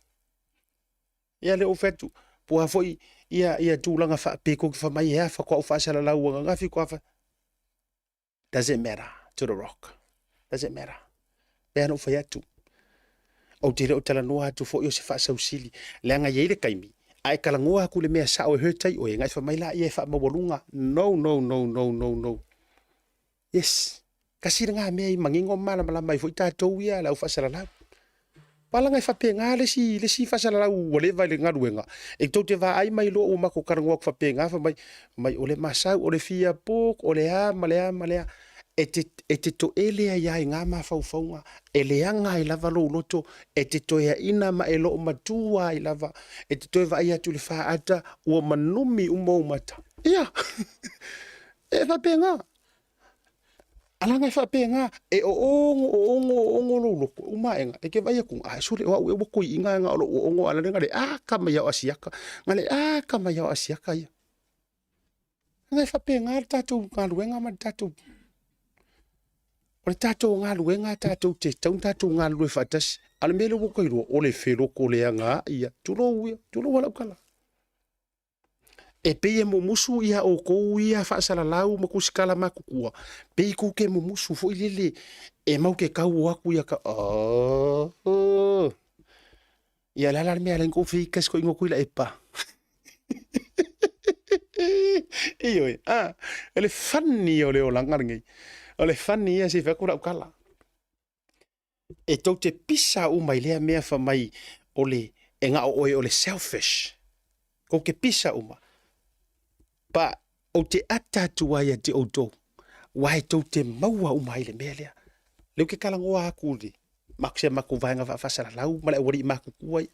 Ia lea ou fai atu, po o a foi ia, ia tulaga faapea tou te fai mai e a faatoa ou faasalalau ananafi ko a fa... Doesn't matter to the rock. Doesn't matter. Pei ona ou fai atu, ou te le o talanoa atu foi o se faasausili, leaga e i ai le taimi, a e talanoa atu i le mea sao e hurt ai oe, ona e fai mai lea e faamaualuga. No, no, no, no, no, no. Yes. Kasi lena mea i manino ma malamalama ai foi tatou ia le au faasalalau. Palaga e faapena le isi, le isi faasalalau ua leva i le galuega, e tou te vaai mai loa ua matou talanoa atu faapena, fai mai, mai o le masau, o le fia pok, o le a ma le a ma le a. E te, e te toele ai lava i na mafaufauga, e leaga ai lava lou loto, e te toeaina ma e loomatua ai lava, e te toe vaai atu i le faata ua manumi uma ou mata. Ia, e faapena. Alaga e faapena, e oogo oogo oogo lou loto, uma aega, e te vaai atu, a sole, o au ea ua toeaina na o lou oogo a o la na le aka mai lava o asiata, na le aka mai lava o asiata ia. Leaga e faapena le tatou galuega ma le tatou, o le tatou galuega tatou te tatau ona tatou galulue faatasi. A o le mea lea ua ou iloa, o le felotoleagaai ia, tulou ia, tulou a lau tala. E pei e mumusu ia outou ia faasalalau ma tusitala matutua, pei tou te mumusu foi lele e mau te tau o atu ia ka, oh. Ia o le a la le mea e ala ai ona tou feita si toeaina o Tuilaepa? Ioe, a, o le funny ia o le olaga lenei. O le funny ia se i fai atu lau tala. E tou te pisa uma i lea mea fai mai o le e na o oe o le selfish. Tou te pisa uma. But ou te ata atu ai ia te outou, aua e tou te maua uma ai le mea lea. Lea ou te talanoa atu i le si a matou vaega faafaasalalau ma le aualii matutua ia.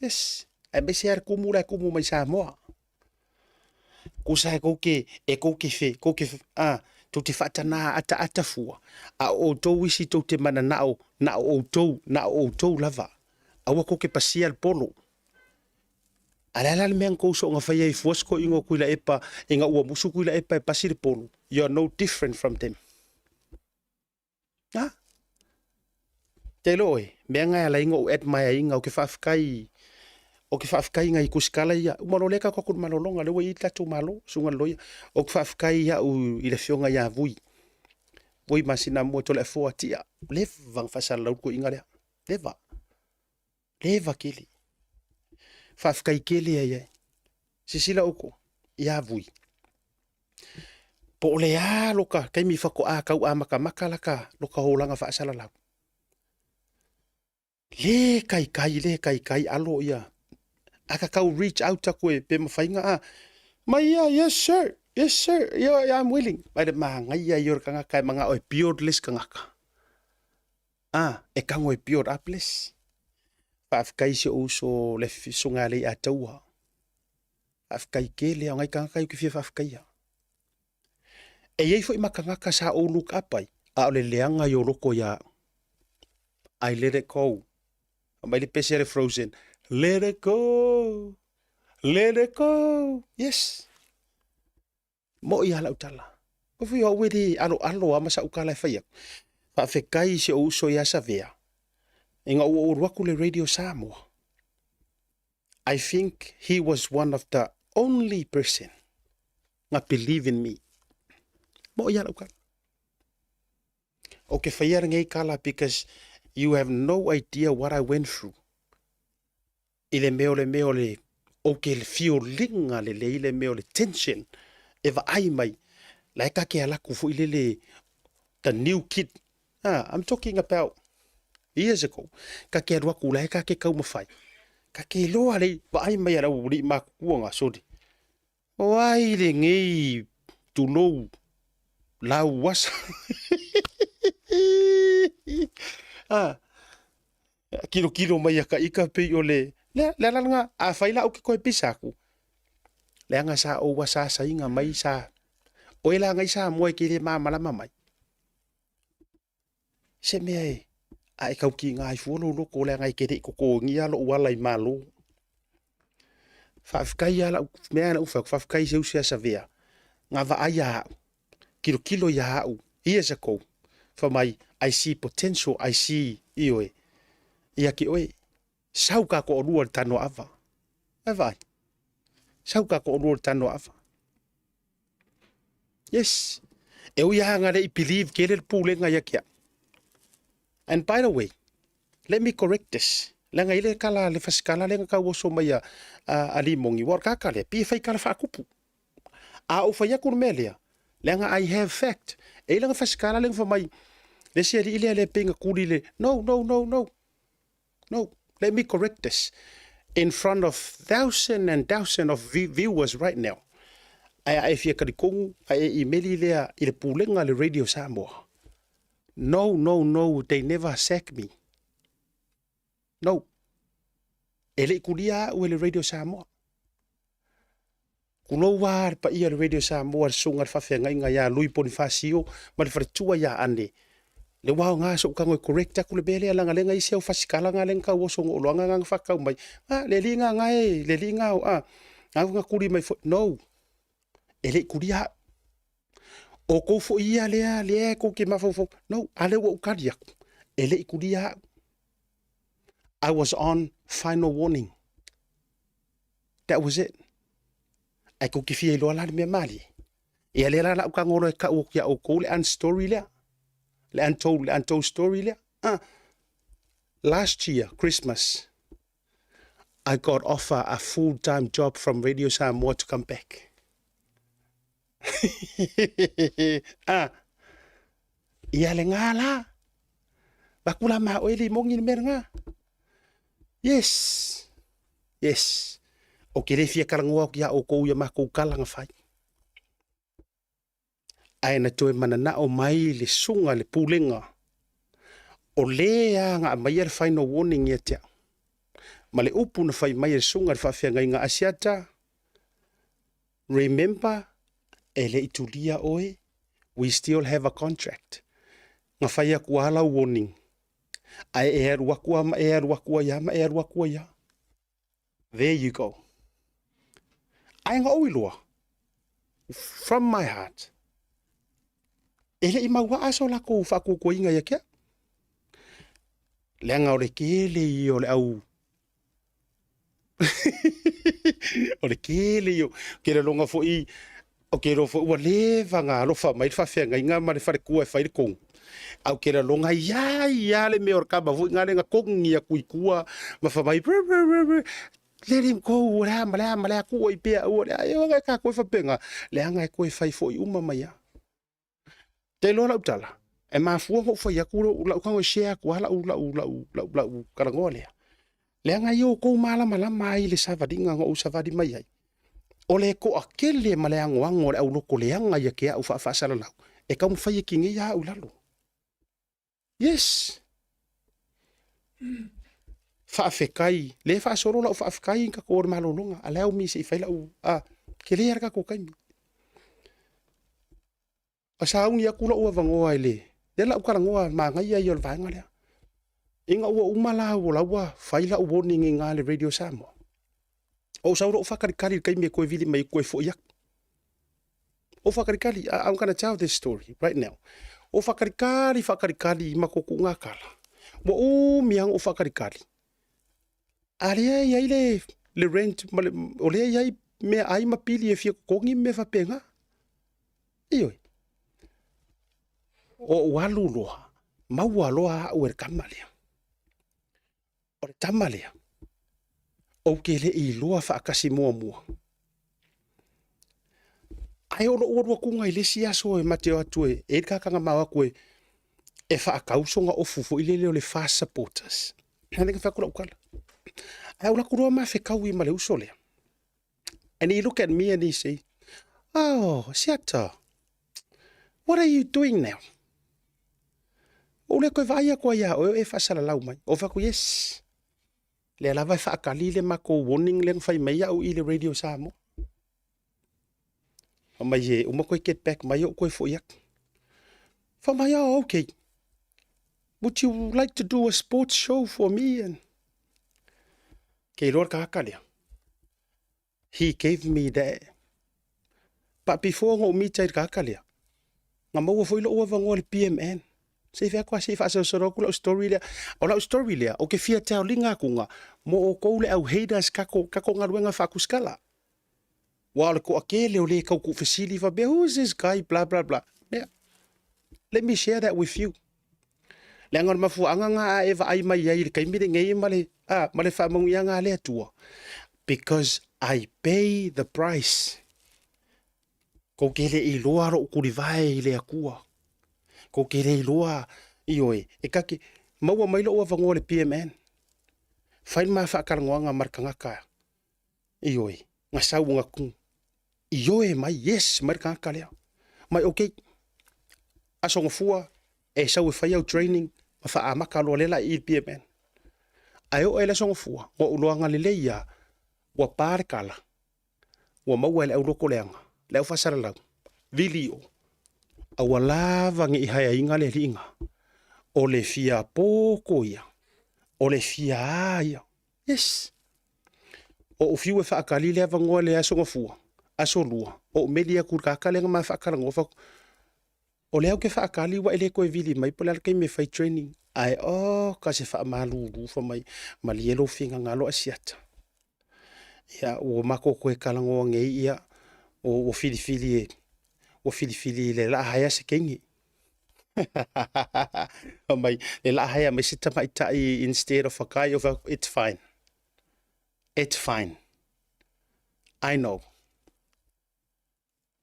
Yes, aemaise lava le tumu la e tumu mai Samoa. Tusa e tou te, e tou te fe, tou te, a, tou te faatana ataata fua, a o outou isi tou te mananao, na o outou, na o outou lava. Aua tou te pasia le polo. A o le a la le mea na tou soona faia ai fua si toeaina o Tuilaepa ina ua musu Tuilaepa e pasi le polo? You are no different from them. A? Te iloa oe, mea na e ala ai ona ou admire ina, ou te faafetai, ou te faafetai i nai tusitala ia, uma loa lea tatou atu i le malologa, lea ua i ai le tatou Malo, susuga i le Loia. Ou te faafetai au i le afioga ia Vui, Vui Masinamua Toleafoa Tia, ua leva ona faasalalau le toeaina lea, leva, leva tele. Faafetai tele ai ai. Silasila outou ia Vui, po o le a loka taimi faatoa tau amatamata laka loka olaga faasalalau. Le taitai, le taitai alo ia. A ka tau reach out atu e pe mafai ona a mai ia, yes sir, yes sir, yeah, I'm willing. Mai le manaia ia o le tagata e manao e build le isi tagata. A, e tago e build up le isi. Faafetai i si ou uso le Susuga ia Leiataua. Faafetai tele, o nai tagata ia ou te fia faafetaia. E i ai foi ma tagata sa ou look up ai, a o le leaga i o loko ia au. I let it go. Aumai le pese a le Frozen. Let it go. Let it go. Yes. Moʻi lava lau tala. Ua fai o au e le aloalo lava ma sau tala e fai atu. Faafetai i si ou uso ia Savea, ina ua ou alu atu le Radio Samoa. I think he was one of the only person na believe in me. Moʻi lava lau tala. Ou te faia lenei tala because you have no idea what I went through. I le mea o le mea o le, ou te fioliga lelei le mea o le tension e vaai mai, la e ta te alu atu foi lele the new kid, ah, I'm talking about years ago, ta te alu atu la e ta te taumafai, ta te iloa lelei, vaai mai a le aualii matutua na, sole, o ai lenei tulou lauasa, ah, Kilokilo mai a ka ika pei o le, le, le ala lena, afai la ou te toe pisa atu, leaga sa ou asaasaina mai sa, o e la ngai Samoa e te le malamalama mai, se mea e, a e taukiga ai fua lou loto leaga e te le i totogia lou ala i Malo. Faafetai lava lau mea na ou fai atu, faafetai i se uso ia Savea, na vaai ia au, kilokilo ia au years ago, fai mai, I see potential, I see, ioe, ia te oe, sau ka toalua i le tanoaava. Ae vaai, sau ka toalua i le tanoaava. Yes, e ui lava na le i believe tele le pulega ia te au. And by the way, let me correct this. Leaga i le kala le fasikala lea na tauoso mai a, a, a Limoni, ua o le kaka lea, pei e fai kala faakupu. A ou fai atu le mea lea, leaga I have fact. E i lana fasikala lea na fai mai, le isi alii lea lea pei na kuli le, no, no, no, no. No, let me correct this. In front of thousand and thousand of viewers right now. Ae a e fia talitonu, a e imeli lea i le pulega a le Radio Samoa. No, no, no, they never sack me. No. E le i kulia au e le Radio Samoa. Kulou a le paia o le Radio Samoa, le susuga i le faafeagaiga ia Lui Ponifasio ma le faletua ia Ane. Le ua aoga so'u tago e correct atu le mea lea leaga lea na isi au fasikala na lea na tau oso na oloaga na na faatau mai. A le alii na na e le alii na o a na na tuli mai foi. No. E le i kulia au. O kou foi ia lea lea kou te mafaufau. No, a lea ua ou tali atu. E le i kulia au. I was on final warning. That was it. Ae kou te fia iloa la le mea malie. Ia lea la lau tago loa e tau atu ia outou le unstory lea. Le untold, le untold story lea. Ah. Last year, Christmas, I got offer a full-time job from Radio Samoa to come back. ah. Ia le ngā la. Vaku la ma oe le mongi le mea ngā. Yes. Yes. O ke le fia kalangoa o ki a o kou ia makou kala nga whai. Ae na toe mananao mai le suga le pulega o lē a na aumaia le final warning ia te au. Ma le upu na fai mai e le suga i le faafeagaiga Asiata, Remember, e le i tulia oe, we still have a contract. Na fai aku a lau warning, ae e alu aku a ma e alu aku ai a ma e alu aku ai a. There you go. Ae na ou iloa, from my heart, e le i mauaa so lakou faakuakuaina ia ke au. Leaga o le kele ia o le au o le kele ia, ke laloga foi, o ke iloa foi ua leva ona alofa mai le faafeagaiga ma le falekua e fai le kogu. A ou te laloga ai lava le mea o le kama foi lena lea na kogi atu i tua ma fai mai, let him go, o le a ma le a ma le a, tuu ai pea, aua le a, e oe ka koe faapena, leaga e toe fai foi uma mai lava. Te iloa lau tala, e mafua ona ou fai atu lau tago e share atu lava lau, lau, lau, lau, lau talanoa lea. Leaga ia outou malamalama ai i le savaliga na ou savali mai ai. O le toatele ma le anoano o le auloto leaga ia te au faafaasalalau, e taumafai e kinei au i lalo. Yes! Faafetai, lea e faasolo lau faafetai i tatou o le malologa, allow me se i fai lau, ah, tele lava le tatou taimi. A sauni atu lou avanoa i le, lea la ou talanoa manaia ia o le vaega lea. Ina ua uma la ua la ua fai lau warning i ina le Radio Samoa. Ou sau loa ou faatalitali i le taimi e toe vili mai ai toe foi atu. Ou faatalitali, I'm gonna tell this story right now. Ou faatalitali, faatalitali i matou tuuga tala. Ua umi lava ona ou faatalitali. A lea e i ai le, le rent ma le, o lea e i ai meaai ma pili e fia totogi ma mea faapena. Ioe. Ou alu loa, maua loa au e le tama lea. O le tama lea, ou te le i iloa faatasi muamua. Ae o lou alu atuga i le isi aso e ma te o atu e, e i ai le tagata na ma o atu e, e faatau sona ofu foi lele o le FAST supporters. Lea na fai atu lau tala. Ae ou alu atu loa ma fetaui ma le uso lea. And he look at me and he say, Oh, Siata, what are you doing now? Ou le koe vaai aku ai ia oe o e faasalalau mai. Ou fai atu, yes. Lea lava e faatali le matou warning lea na fai mai au i le Radio Samoa. Fai mai e uma koe get back mai ou koe foi atu. Fai mai, oh, okay. Would you like to do a sports show for me? And Kei iloa le tagata lea. He gave me that. But before na ou mita i le tagata lea, na maua foi lou avanoa i le PMN. Se i fai atu lava se i faasolosolo atu lau story lea. O lau story lea, ou te fia taoliga atuga mo outou le au haters kako, kako galuega faakusikala. Aua o le toatele o le tau tuufesili faapea, who is this guy, blah, blah, blah. Lea, let me share that with you. Leaga o le mafuaaga na a e vaai mai ai i le taimi lenei ma le, a, ma le faamanuiaga a le Atua, because I pay the price. Kou te le iloa lou tulivae i le Atua. Kou te le iloa, ioe, e kake, maua mai lou avanoa i le PMN. Fai le ma faatalanoaga ma le tagata, ioe, na sau na ioe mai, yes mai le tagata lea. Mai okay, Aso Gafua e sau e fai au training ma faaamata loa lea la i i le PMN. Ae oo i le Aso Gafua, ua ou iloaga lelei lava, ua pa le tala, ua maua e le auloto leaga, le au faasalalau, vili i o, aua lava ne i haeaina le alii na, o le fia poto ia, o le fia a ia. Yes! Ua ou fiu e faatali le avanoa i le Aso Gafua, Aso Lua, ou meli atu i le tagata lea na ma faatalanoa, fai atu, o lea ou te faatali ua e le toe vili mai po o le a le taimi e fai training. Ae oka se faamalulu fai mai, malie lou finagalo Asiata. Ia, ua matou toe talanoa nei, ia, ua filifili e, ua filifili le la haea se teine. Fai mai, le la haea mai se tamaitai instead of a guy. Ou fai atu, it's fine. It's fine. I know.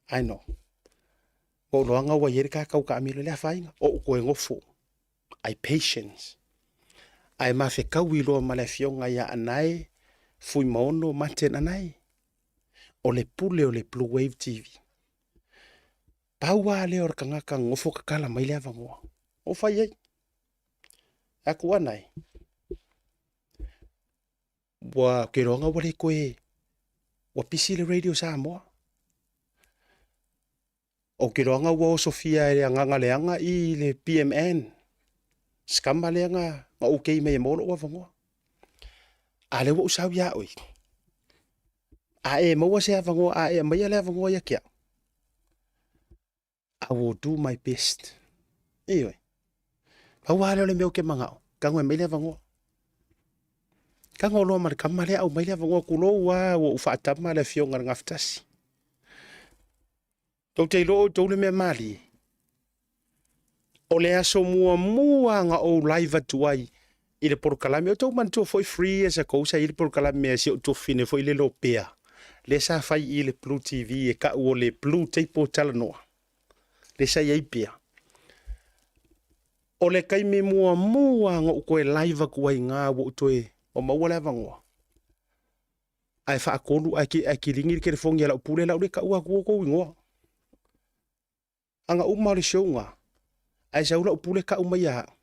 I know. Ua ou iloaga ua i ai le kakau taamilo i le afaina. Ou toe nofo. I patience. Ae mafetaui loa ma le afioga ia Anae Fuimaono Martin Anae. O le pule o le Blue Wave TV. Pau lava lea o le tagata nofo tatala mai le avanoa. Ou fai ai. Aku Anae. Ua, ou te iloaga ua le toe, ua pisi le Radio Samoa. Ou te iloaga ua osofia e le agaga leaga i le PMN, scammer lea na, na okay mai e maua lou avanoa. A lea ua ou sau ia oe. A e maua se avanoa, a e aumaia le avanoa ia te au, I will do my best. Ioe. Pau lava lea o le mea ou te manao, tago e aumai le avanoa. Tago loa ma le tama lea aumai le avanoa, tulou lava ua ou faatama le afioga i le Gafatasi. Tou te iloa outou le mea malie, o le aso muamua na ou live atu ai i le polokalame, o tou manatua foi 3 years ago sa i ai le polokalame a si ou tuafafine foi lele o Pea, lea sa fai i le Blue TV e tau o le Blue Table Talanoa, lea sa i ai Pea. O le taimi muamua na ou toe live atu ai i ina ua ou toe ua maua le avanoa, ae faatolu ae kiligi le telefoni a lau pule, o le a ou le taua atua outou igoa. Ana uma o le show na, ae sau lau pule tau mai ia au.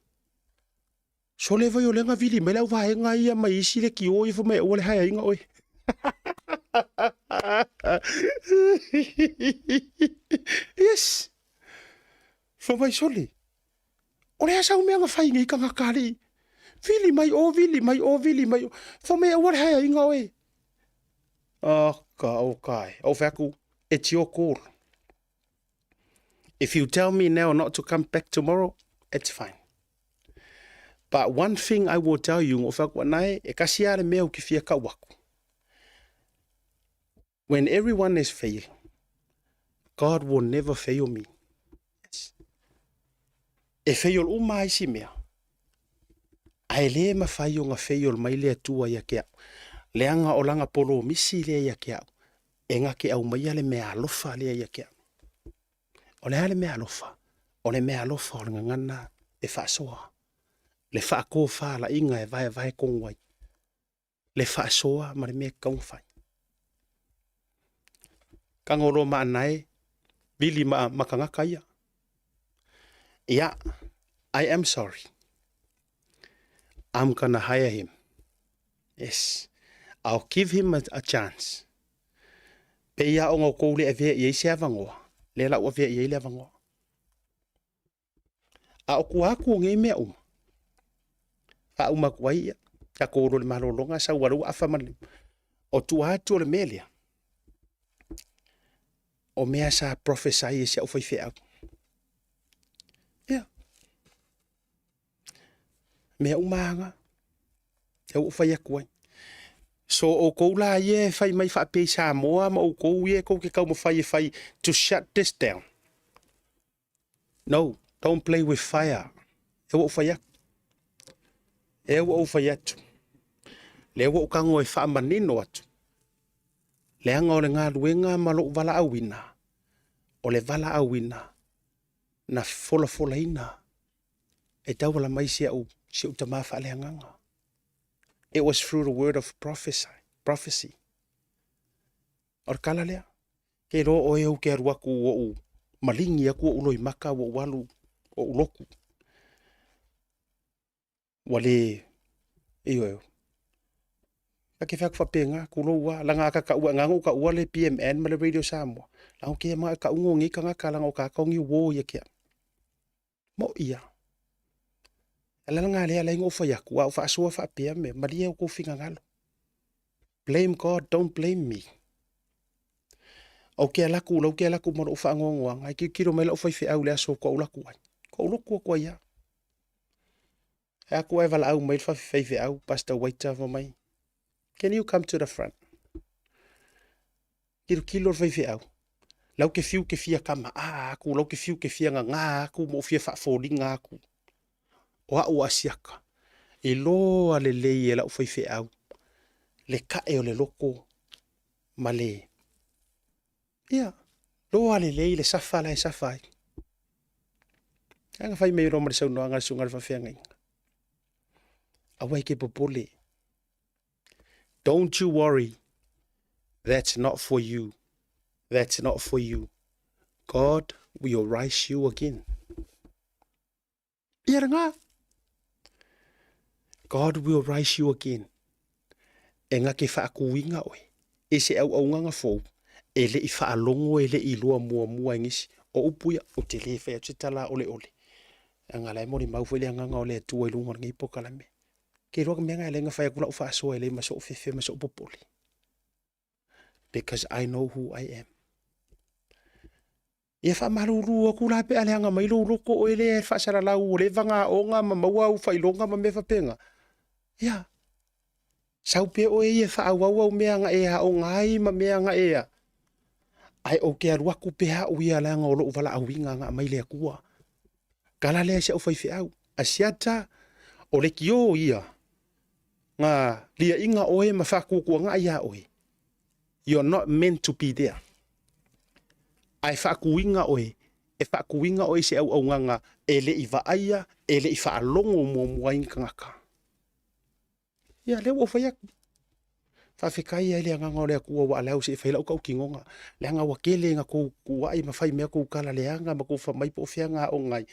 Sole vai o lea na vili mai le au vaega ia mai isi leitio ia fai mai aua le haeaina oe. Yes. Fai mai sole. O le a sau mea na fai nei tagata alii. Vili mai o, vili mai o, vili mai o. Fai mai aua le haeaina oe. Aka o kai. Ou fai atu, it's your call. If you tell me now not to come back tomorrow, it's fine. But one thing I will tell you, ngō whaku anae, e kasi a le mea u ki fia kau aku. When everyone is fail, God will never fail me. Yes. E fail uma ai si mea. Ae le mawhai o nga fail mai le Atua ia ke au. Leaga o lana polomisi lea ia ke au. E na te aumaia le mea alofa lea ia te au. O le a le mea alofa? O le mea alofa o le gagana e faasoa, le faatofalaiga e vaevae tonu ai, le faasoa ma le mea e tatau ona fai. Tago loa ma anae, vili ma, ma tagata ia. Ia, I am sorry. I'm gonna hire him. Yes. I'll give him a, a chance. Pei lava ona outou le avea i ai se avanoa, lea la ua avea i ai le avanoa. A o tua atu o nei mea uma, faauma atu ai ia, tatou o loa i le malologa sau a lea ua afa ma le lima. O tua atu o le mea lea, o mea sa prophesy e si au faifeau. Ia. Mea uma lava na, lea ua ou fai atu ai. So outou la ia e fai mai faapea i Samoa ma outou ia tou te taumafai e fai to shut this down. No, don't play with fire. Lea ua ou fai atu. Lea ua ou fai atu. Lea ua ou tago e faamanino atu. Leaga o le galuega ma lou valaauina, o le valaauina na folafolaina e tauala mai si au, si ou tama faaleagaga. It was through the word of prophecy. Prophecy. O le kala lea. Ke iloa oe ou ke alu aku ou malingi aku ou loimaka ua ou alu ou loku. Ua le, ioe, ta ke fai atu faapena, tulou lava, leaga a ta taua, na ala ona ou taua le PMN ma le Radio Samoa, leaga ou te manao e tau nei tagata leaga o tagata o ni uo ia te au. Moʻi lava. O le ala lena lea e ala ai ona ou fai atu, a ou faasoa faapea mea, malie outou finagalo. Blame God, don't blame me. Ou te alu atu, ou te alu atu ma lou faanoanoaga, e tilotilo mai lau faifeau i le aso faatoa ou alu atu ai. Faatoa ou lotu atu ai lava. E atu ae valaau mai le faifeau, Pastor Waiter, fai mai, Can you come to the front? Tilotilo le faifeau, lau te fiu te fia kama'a atu, lau te fiu te fia gagā atu ma ou fia faafoliga atu. O a'u asiaka, iloa lelei e la'u faifeau le ka'e o le loto ma le, ia, loa lelei le safa la e safa ai. Ae na fai mai loa ma le saunoaga a le susuga i le faafeagaiga, Aua e te popole, Don't you worry, that's not for you, that's not for you, God will rise you again. Ia lena. God will rise you again. E na te faatuina oe i se auaunaga fou e le i faalogo e le i iloa muamua e nisi. O upu ia, ou te le fai atu se tala oleole. Leaga la e molimau foi le agaga o le Atua i luga o lenei polokalame. Ke iloa ka mea na e ala ai ona fai atu lau faasoa e leai ma sou fefe ma sou popole. Because I know who I am. Ia faamalulu atu la pe a leaga mai lou loto oe lea e faasalalau ua leva ona aoga ma maua au faailoga ma mea faapena. Ia, sau pea oe ia e faaauau au mea na e aoga ai ma mea na e a. Ae ou te alu atu pea au ia leaga o lou valaauina na aumai le Atua. Tala lea i si au faifeau, Asiata, o lekiō ia na liaʻiga oe ma faatuatuanai iā oe. You are not meant to be there. Ae faatuina oe, e faatuina oe i se auaunaga e le i vaaia, e le i faalogo muamua ai ni tagata. Ia, lea ua ou fai atu. Faafetai ai le agaga o le Atua ua allow se i fai lau tautinoga. Leaga ua tele ina tou tuuai ma fai mea tou tala leaga ma tou fai mai po o fea na aoga ai.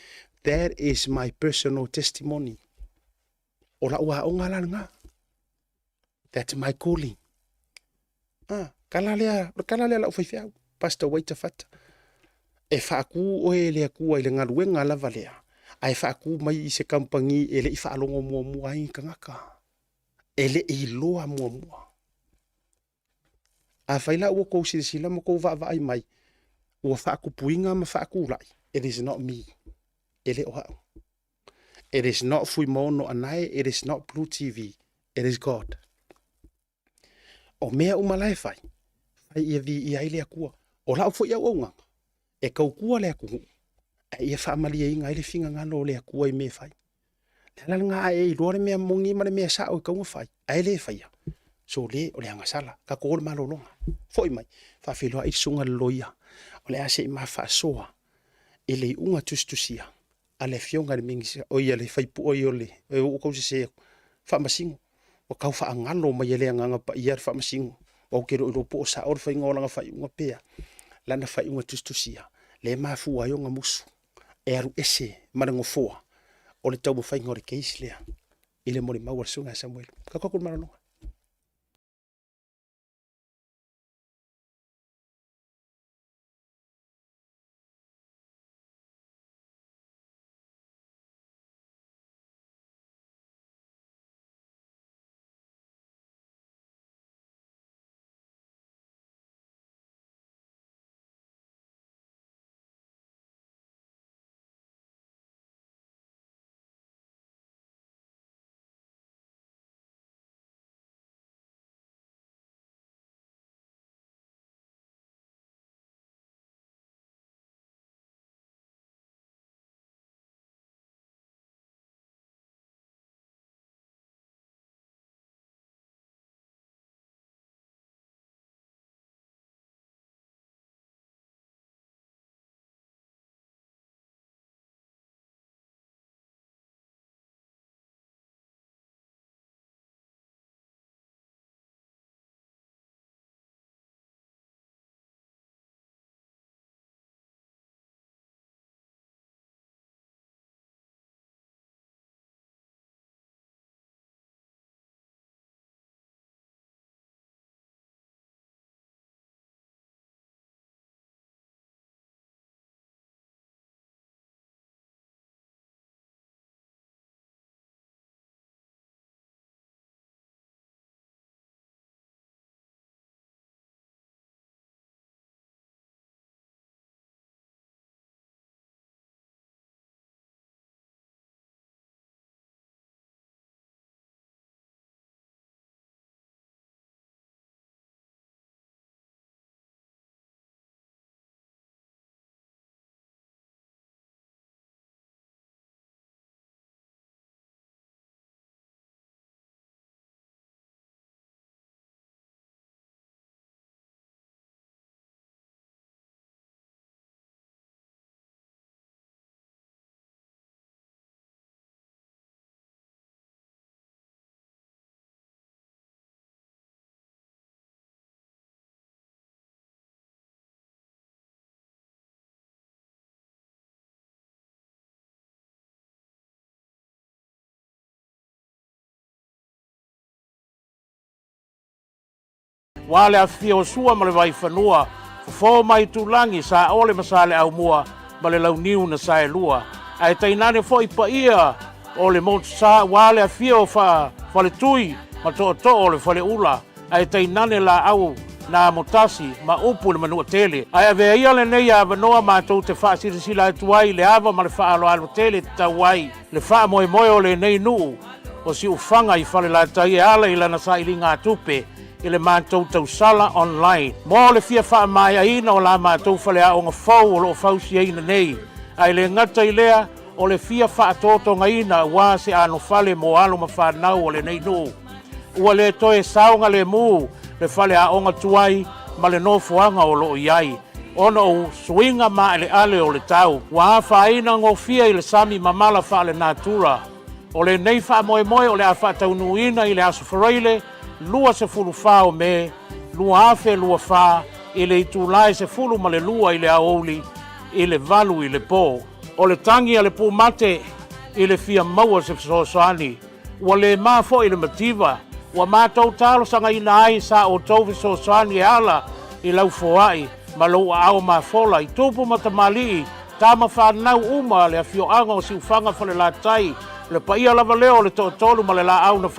That is my personal testimony. O lau aoga la lena. That's my calling. Ah, kala lea, o le kala lea lau faifeau, Pastor Waita Fata. E faatu oe e le Atua i le galuega lava lea, ae faatu mai i se kamupani e le i faalogo muamua ai ni tagata, e le i iloa muamua. Afai la ua tou silasila ma tou vaavaai mai, ua faatupuina ma faatulai, it is not me, e le o a'u. It is not Fuimaono Anae, it is not Blue TV, it is God. O mea uma la e fai, fai ia viia ai le Atua. O lau foi auaunaga, e tautua le atunuu, ae ia faamalieina ai le finagalo o le Atua i mea e fai. Le ala lena a e iloa le mea moni ma le mea sao e tatau ona fai, ae le faia, sole o le agasala, tatou o le malologa. Foi mai, faafeiloai le susuga i le loia, o le a se i ma faasoa i le iuga tusitusia a le Afioga i le Minisita, oi a le Faipua o le, ua ou tau sese atu, Faamasino. Ua tau faagalo mai e le Agaga Paia le Faamasino. Ou te le o iloa po o sao le faiga o lana faaiuga pe a. Lana faaiuga tusitusia, lea e mafua ai ona musu e alu ese ma le nofoa o le taumafaiga o le case lea i le molimau a le Susuga ia Samuelu. Tatou atu i le malologa. Aua le afifio o Sua ma le Vaifanua, Fofo ma Aitulagi, Saole ma Saleaaumua ma le Launiu na Saelua. Ae tainane foi paia o le Motusa aua le afio o Faletui ma Tootoo o le Faleula, ae tainane laau na amotasi ma upu i le Manuatele. Ae avea ia lenei avanoa matou te faasilasila atu ai i le ava ma le faaaloalo tele e tatau ai le faamoemoe o lenei nuu o Siufaga i Falelatai e ala i lana sailiga-tupe i le matou tausala online mo le fia faamaeaina o la matou faleaoga fou o lo o fausiaina nei, ae le gata i lea, o le fia faatotogaina aua se anofale mo alo ma fanau o lenei nuu. Ua le toe saogalemu le faleaoga tuai ma le nofoaga o lo o i ai, ona o suiga maaleale o le tau ua afaina gofie i le sami mamala faalenatura. O lenei faamoemoe o le a faataunuuina i le Aso Faraile 24 o Me 2024 i le itula e 12 i le aoauli i le 8 i le po. O le tagi a le pumate i le fia maua se fesoasoani, ua le ma foi le mativa, ua matou talosagaina ai sa outou fesoasoani e ala i lau foai ma lou aao mafola i tupu ma tamalii, tama fanau uma a le afioaga o Siufaga Falelatai, le paia lava lea o le toatolu ma le laau na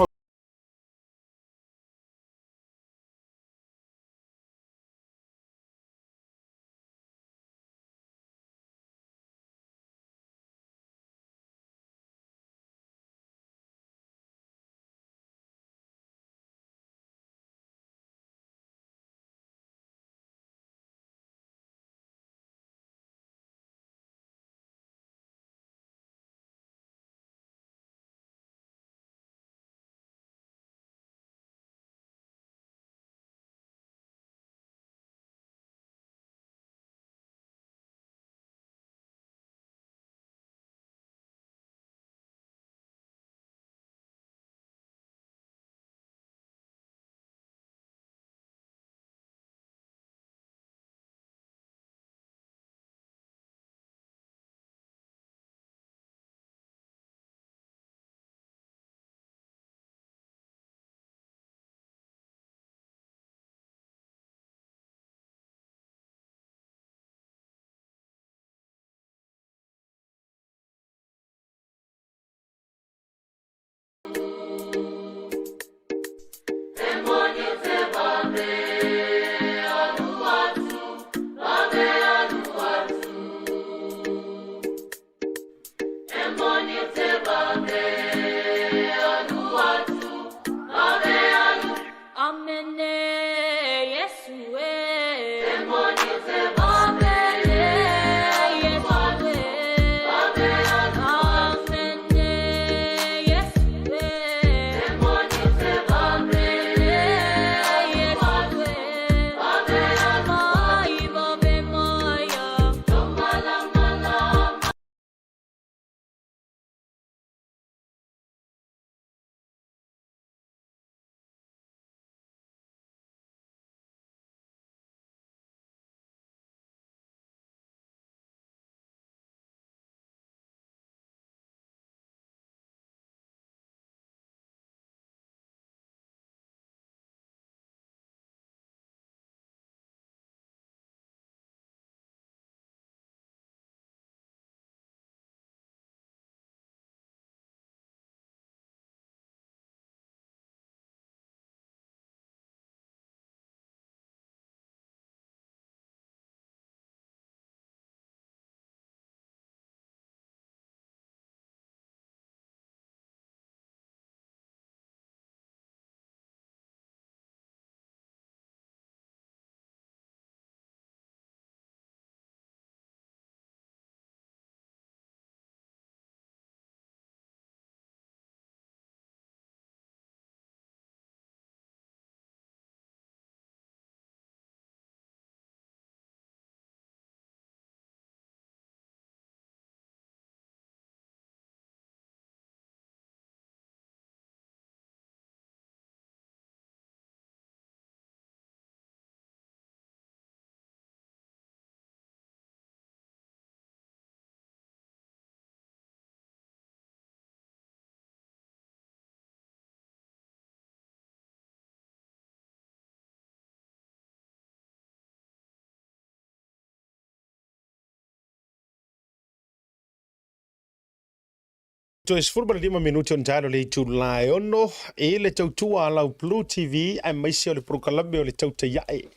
Toe 15 minute ona talo le itula e ono i le tautua a lau Blue TV aemaise o le polokalame o le Tautai Ae.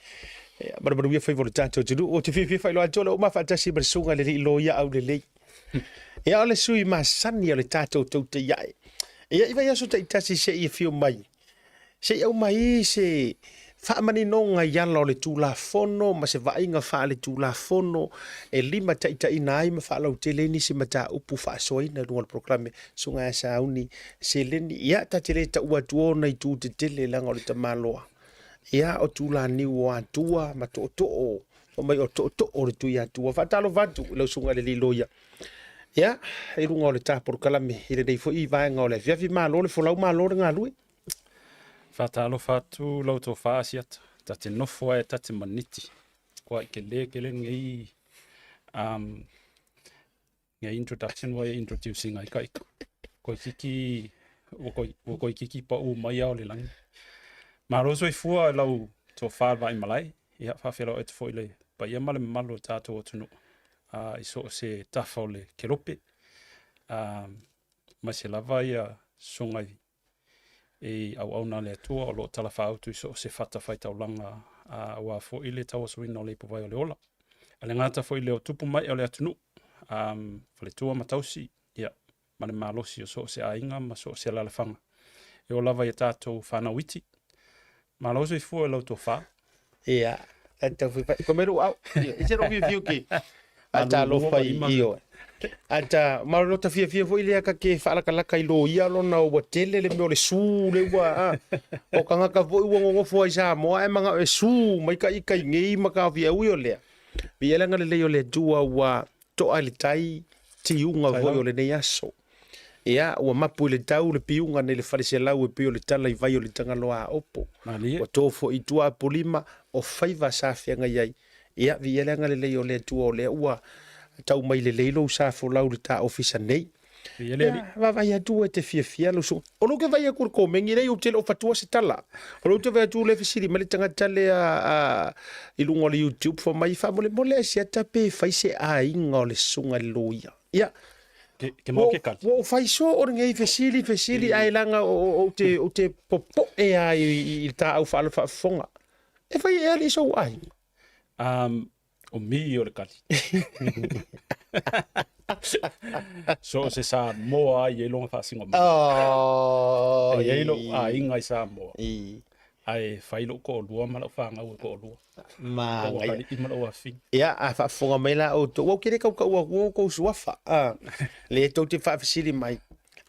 Ma le manuia faiva o le tatou atunuu. Ou te fiafia faailoa atu o le uma faatasi ma le susuga i le alii loia aulelei. Ia o le sui masani o le tatou Tautai Ae. Ia i vaiaso taitasi se i afio mai Se i aumai se faamaninoga i ala o le Tulafono ma se vaaiga faale-Tulafono e limataitaiina ai ma faalautele ai nisi mataupu faasoaina i luga o le polokalame Susuga ia Sauni Seleni. Ia, ta te le taua atu ona itu tetele leaga o le tamaloa. Ia, o Tulaniu o Atua ma Tootoo, fai mai o Tootoo o le Tuiatua. Faatalofa atu i lau Susuga i le Alii Loia. Ia, i luga o le ta polokalame i lenei foi vaega o le afiafi, malo le folau, malo le galue. Faatalofa atu lau tofa Asiata, ta te nofo ae ta te maniti. Kua i ke le kele ngei um, ngei introduction wa introducing ai ka ika. Koi kiki ua koi, ua koi kiki pa u mai ao le langi. Malo soifua lau tofa vai malai. Ia faafeiloai atu foi i le paia ma le mamalu o le tatou atunuu i so o se tafa o le kelope, aemaise lava ia susuga i auauna a le Atua o lo o talafaauto i so o se fatafaitaulaga aua foi le tauasuina o le ipuvai o le ola. A le gata foi i lea o tupu ma ee o le atunuu, faletua ma tausi, ia, ma le malosi o so o se aiga ma so o se alaalafaga e oo lava i a tatou fanau iti. Malo soifua i lau tofa. Ia, e tau fai ko meru au. I se ro fiu ki. Ata alofa i i oe. Ata ma lo ta fiafia foi lea ka ke whaalakalaka i loia lona ua tele le mea o le su le ua a. O kangaka foi ua ngongofo ai Samoa e manga e su mai ka i kai ngei ma ka fia ui o lea. Viia le agalelei o le Atua ua Toa i le tai, tiuga foi o lenei aso. Ia, ua mapu i le tau le piuga nei le faleselau e pei o le tala i vai o le Tagaloa a Opo. Ua to foi i tua Apolima o faiva sa feagai ai. Ia, viia le agalelei o le Atua o lea ua tau mai lelei lou sa folau i le ta ofisa nei. Ia, vaavaai atu e te fiafia lou susuga. O lou ke vai atu i le komeni lea, ou te le o fatua se tala. O lou te vai atu lea fesili mai le tagata lea a, i luga o le YouTube fai mai faamolemole Asiata pe fai se aiga o le susuga i le loia. Ia, Ke, ke mau ke kali. Ua ou fai soo o lenei fesili, fesili, ae leaga ou te, ou te popoe lava i, i, i le ta au faafofoga. E fai ea alii sou aiga? Um, O mi o le kali. So o se Samoa ai e longa whaasingo mai. Oh, E iai lou aiga i Samoa. I. Ae fai lou toalua ma lau fanau e toalua. Manaia. Lou atalii ma lou afafine. Ia, a faafofoga mai la outou, ua ou te le tautau atua outou suafa. A, lea tou te faafesili mai,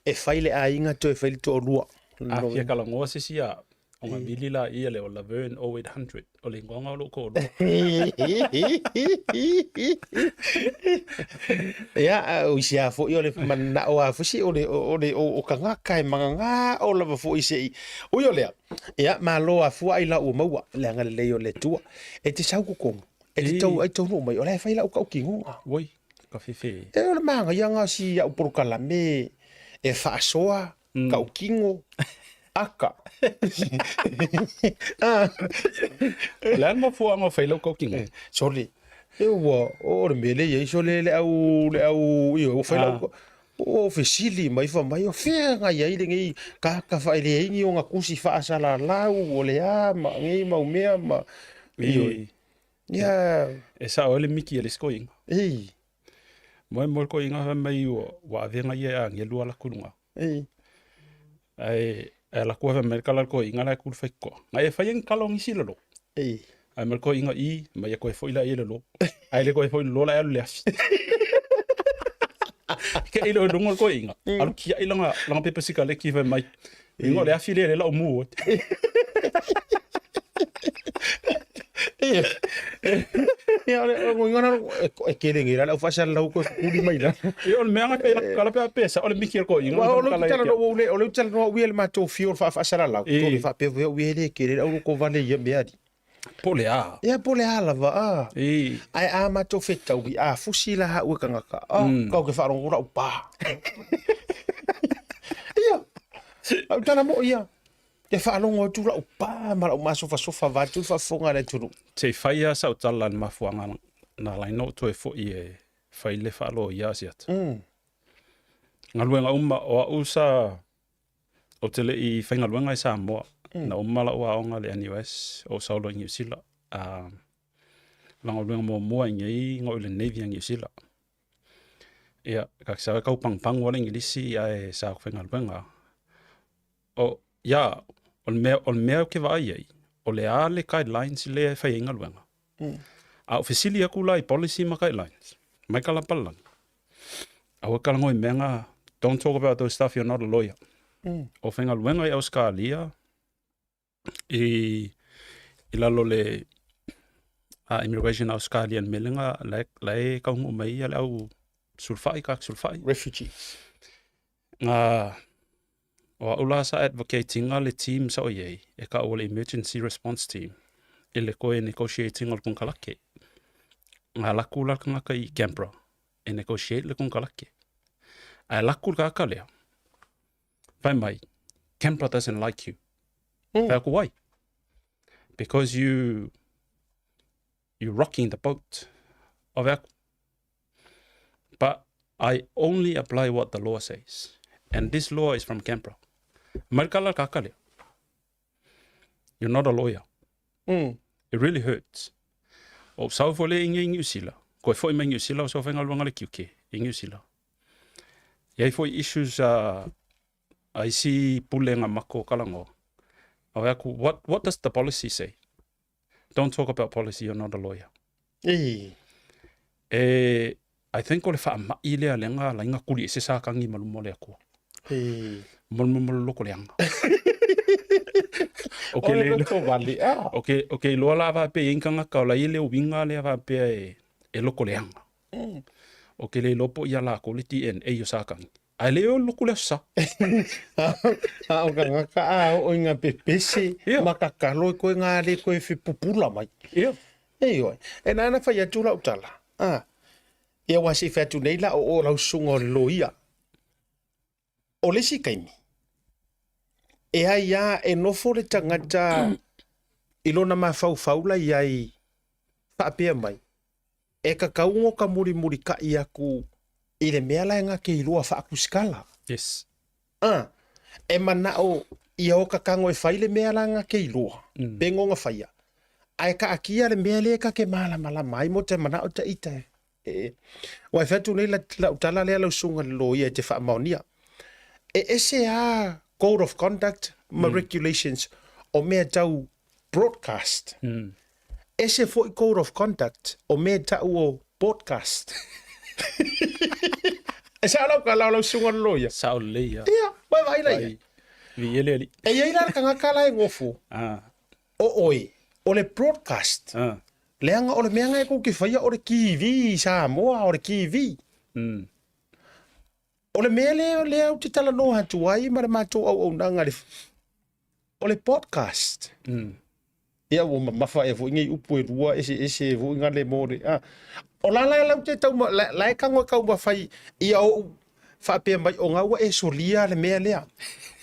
e fai le aiga toe fai le toalua. A fia talanoa se isi a Ona vili la ia lea o Laverne 0800, o le igoaga o lou toalua. Ia, o isi lava foi o le manao lava foi se o le, o le, o tagata e magagao lava foi se i. Ui o lea, ia, malo lava fua ai la ua maua le agalelei o le Atua. E te sau totonu, e te tau ai taunuu mai, o la e fai lau tautinoga. Oi, ka fefe. E o le manaia lena o si au polokalame e faasoa tautino, aka. O le a le mafuaaga o fai lau tautinoga? Sole, e ua, o le mea lea e i ai sole le au, le au, ioe, ua fai lau, ua fesili mai fai mai, o fea na i ai lenei tagata faaleai ni ona tusi faasalalau o le a ma nei mau mea ma, ioe. Ia. E sao ai le miki a le isi toeaina. Ei. Moe moe le toeaina fai mai ua, ua avega ia e agelu ala atu i luga. Ei. Ae, ae ala atu fai mai le tala a le toeaina la e tu i le faitotoa. Na e faia ni tala o nisi i lalo. Ei. Ae mai le toeaina i, mai e toe foi laia i lalo. Ae le toe foi i lalo la e alu i le afi. Ke i le luga o le toeaina, alu kiai lana, lana pepa sikaleki fai mai. Ingo le afi lea le lau mu. Ia, o le ngoinga na e kele ngi la au faasalalau ko kuli mai la. Ia o le mea pe kala pe pe sa o le miki ko inga. O le tala no o le o le tala no ui le matou fio fa faasalalau. To le faapea foi ui le kele au ko vale ia mea di. Po le a. Ia po le a lava a. I. Ae a matou fetaui a fusi la hau e kangaka. A kau ke whaarongo rau pa. Ia. Au tala mo ia. Te whaalongo atu rau pa ma rau masofasofa vaeatu le faafofoga a le atunuu. Se i fai lava sau tala i le mafuaaga na ala ai ona ou toe foi e fai le faaloia Asiata. Galuega uma o au sa ou te le i faigaluega i Samoa. Na uma lau aoga i le NUS, ou sau loa i Niu Sila. Uh, la galuega muamua i nei ngo i le Navy a Niu Sila. Ia, ka sa kau pangpangu ale Ingilisi ae sa faigaluega. O, ia, o le mea, o le mea ou te vaai ai, o le a le guidelines lea e fai ai galuega. A ou fesili aku la i policy ma guidelines, mai ka lapa le lagi. Aua e talanoa i mea na, don't talk about those stuff, you're not a lawyer. O faigaluega i Ausetalia, i, i lalo o le a Immigration Australia i le mea lea na, la e, la e taunuu mai ai le au sulufai, tagata sulufai. Refugees. Na, o au la sa advocate ina le team sa o i ai, e taua o le Emergency Response Team, i le toe negotiate ina o le konekarate. Na alu atu la le tagata i Canberra e negotiate le konekarate. Ae alu atu le tagata lea, fai mai, Canberra doesn't like you. Fai atu, why? Because you, you rocking the boat. Ave aku. But I only apply what the law says. And this law is from Canberra. Mai le kala kaka lea. You're not a lawyer. It really hurts. O sau fo le inge i New Zealand. Koe foi mai New Zealand o sau whaingaluanga le kiuke i New Zealand. Iai foi issues a a isi pulega mako kalangoa. Ave aku, what, what does the policy say? Don't talk about policy, you're not a lawyer. E. E, I think o le faamai lea lea na ala ai na kuli ese sa kagi ma luma o le Atua. E. Mo le mo le loko leaga. O ke O le le loto vale, ah. o ke o ke iloa la faapea e i ai ni tagata o la e i ai le uiga lea faapea e e loko leaga. O ke le iloa po o ia lakou le DNA o Satani. Ae le o le loku le aso Sa. A o tagata a oo i nga pepese Ia. ma kakalo e koe nga le koe fepupula mai. Ia. Ioe. E nana fai atu lau tala. A. Ia ua se i fai atu nei la o o lau susuga o le loia. O le isi taimi, e ai a e nofo le tagata i lona mafaufau la i ai faapea mai, e kakau ngo ka mulimulikai aku i le mea la e gake iloa faakusikala. Yes. A, e manao ia o kakango e fai le mea la gake iloa, pe ngo nga faia. Ae kaakia le mea lea kake malamalama ai mo te manao ta ita e. E, ua e fai atu nei la, lau tala lea lau susuga i le loia e te faamaonia. E ese a code of conduct ma regulations o mea tau broadcast. Ese foi code of conduct o mea tau o podcast. E sao lau kala lau susuga i le loia. Sao lelei ia. Ia, ua e vaai la ia. Viia le Alii. E i ai la le tagata la e gofo. Ah. O oe, o le broadcast. Ah. Leaga o le mea na e kou te faia o le TV i Samoa, o le TV. O le mea lea, lea ou te talanoa atu ai ma le matou auaunaga le, o le podcast. Ia ua mamafa ea foi nei upu e lua eseese foi nga le mo le, ah. O la la lau te tau, la, la e tago e taumafai ia ou faapea mai o nga ua e solia le mea lea.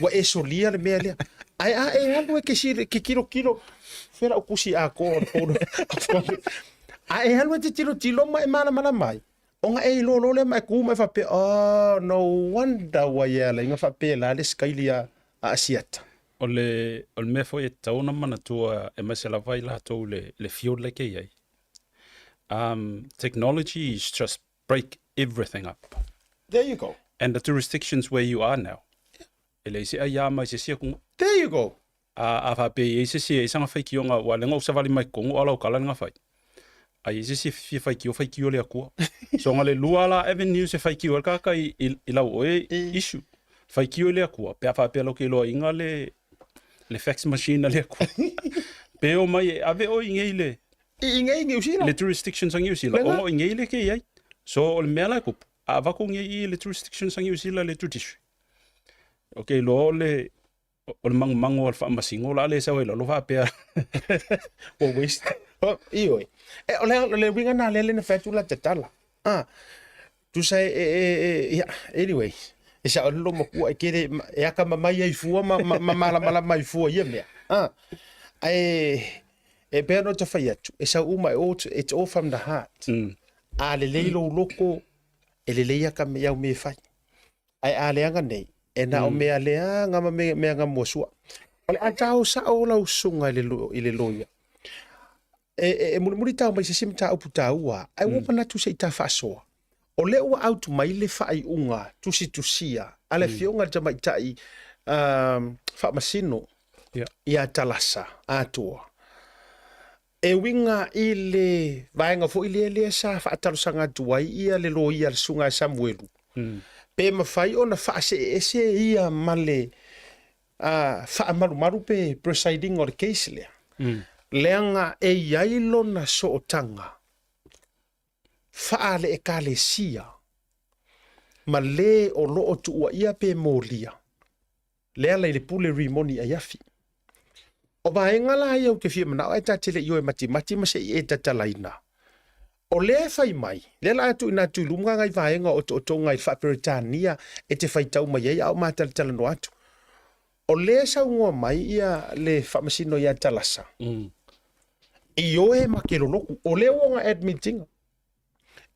Ua e solia le mea lea. Ae a e alu e ke sile, ke tilotilo, fea lau kusi atoa o le code of conduct. A e alu e te tilotilo ma e malamalama ai, ona e iloa loa lea ma e ku ma e faapea, oh, no wonder ua ia ala ina faapela le sikaili a Asiata. O le, o le mea foi e tatau ona manatua aemaise lava i latou le, le field lea ke i ai. Technology is just break everything up. There you go. And the jurisdictions where you are now, e leai se aia mai se isi atunuu. There you go. A, a faapea e i ai se isi e i ai sana faitioga, ua lenga ou savali mai totonu a o lau tala lenga fai. A i ai se isi e fia faitio, faitio le Atua. So na le lua la avenues e faitio ai le tagata i, i, i lau oe issue. Faitio i le Atua, pe a faapea lau te iloaina le, le fax machine a le Atua. Pe o mai e ave oe i nei le, I inei i Niu Sila. Le jurisdictions a Niu Sila, Lena. ona o inei le ke i ai. So o le mea la e kupu, a avatu nei i le jurisdictions a Niu Sila le judiciary. Ok, iloa o le, o le magomago a le faamasino o le a le sau ai lalo faapea. Ua waste. Oh, ioe. E, o le, o le uiga na lea le na fai atu la tatala. Ah, tusa e, e, e, e, ia, anyway, e sao le lomatua e kere, e akamamai ai fua ma, ma, ma malamalama ai fua ia mea. Ah, ae, e pei ona ta fai atu, e sau uma, e all, it's all from the heart. A lelei lou loko, e lelei aka me au me fai. Ae a leaga nei, e na o mea leaga ma mea, mea gamua sua. O le a tao sao lau susuga i le, i le loia. E, e, e mulimuli tao mai se isi mataupu taua, ae ua manatu se i ta faasoa. O lea ua out mai le faaiuga tusitusia a le afioga i le tamaitai um, faamasino Yeah. ia Talasa Atoa. E uiga i le vaega foi lea lea sa faatalosaga atu ai ia le loia le susuga ia Samuelu, pe mafai ona faaseeese ia ma le uh, faamalumalu pe presiding o le case lea. Leaga e i ai lona sootaga faale-ekalesia ma le o lo o tuuaia pe molia le ala i le pule Rimoni Aiafi. O vaega la ia ou te fia manao ae ta te le i o e matimati ma se i e tatalaina. O lea e fai mai, lea la a tuuina atu i luma ngai vaega o otootoga i le faa-Peretania e te faitau mai ai a o matalatalanoa atu. O lea e saunoa mai ia le faamasino ia Talasa, ioe ma ke loloku, o lea ua ona admit ina,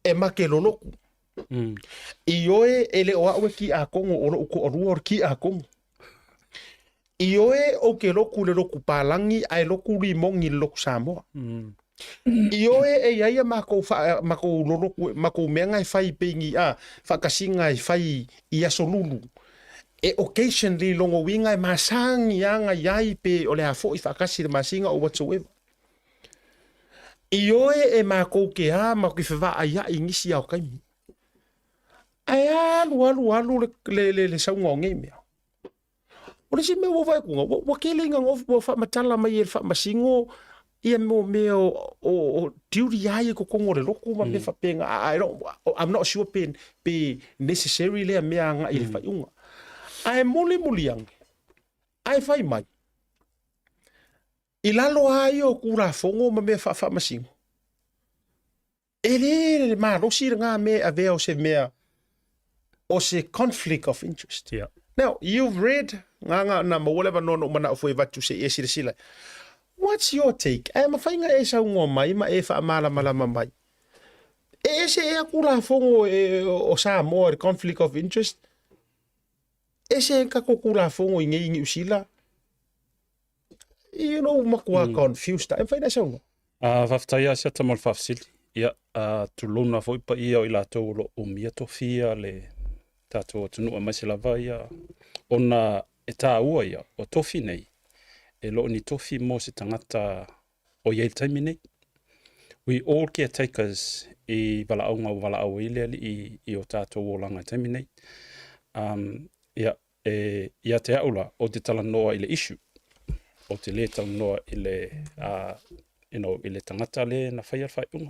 e ma ke loloku. Ioe e le o au e kiakono, o lou toalua o le kiakono. Ioe ou te loku i le loku palagi ae loku limoni i le loku Samoa. Ioe e i ai a makou wha, makou loloku, makou mea nga e whai peingi a, whakasinga e whai i aso lulu. E occasionally longo winga e masangi anga iai pe o le a fo'i whakasi le masinga or whatsoever. Ioe e makou ke a ma ki whawaa ia i ngisi ao kaimi. Ae alu alu alu le, le, le, le saunga o ngei mea. O le isi mea ua vaai atu, ua, ua tele ina ua faamatala mai e le faamasino ia mo mea o, o, o duty ai i totonu o le lotu ma mea faapena. I, I don't, I'm not sure pe, pe necessary lea mea agai i le faaiuga. Ae mulimuli ane, ae fai mai, i lalo lava ia o Tulafono ma mea faafaamasino, E le le malosi lena mea e avea o se mea o se conflict of interest. Yeah. Now, you've read, ngā ngā nā maua le avanoa no manao foi vatu se i e silasila. What's your take? Ae mawhai ngā e saungoa mai ma e whaamalamalama mai. E ese e aku la fongo e, o Samoa le conflict of interest. Ese e kako kula fongo i ngei Niu Sila. You know, matua confused. E mawhai nā saungoa. A faafetai lava Siata mo le faafesili. Ia, a tulouna foi paia o i latou o lo o umia tofia le tatou atunuu aemaise lava ia ona e taua ia o tofi nei e le o ni tofi mo se tagata o i ai i le taimi nei. We all caretakers i valaauga ua valaau ai le Alii i o tatou olaga i le taimi nei. Um, ia, E, ia te au la, ou te talanoa i le issue. Ou te lē talanoa i le, uh, you know, i le tagata lē na faia le faaiuga.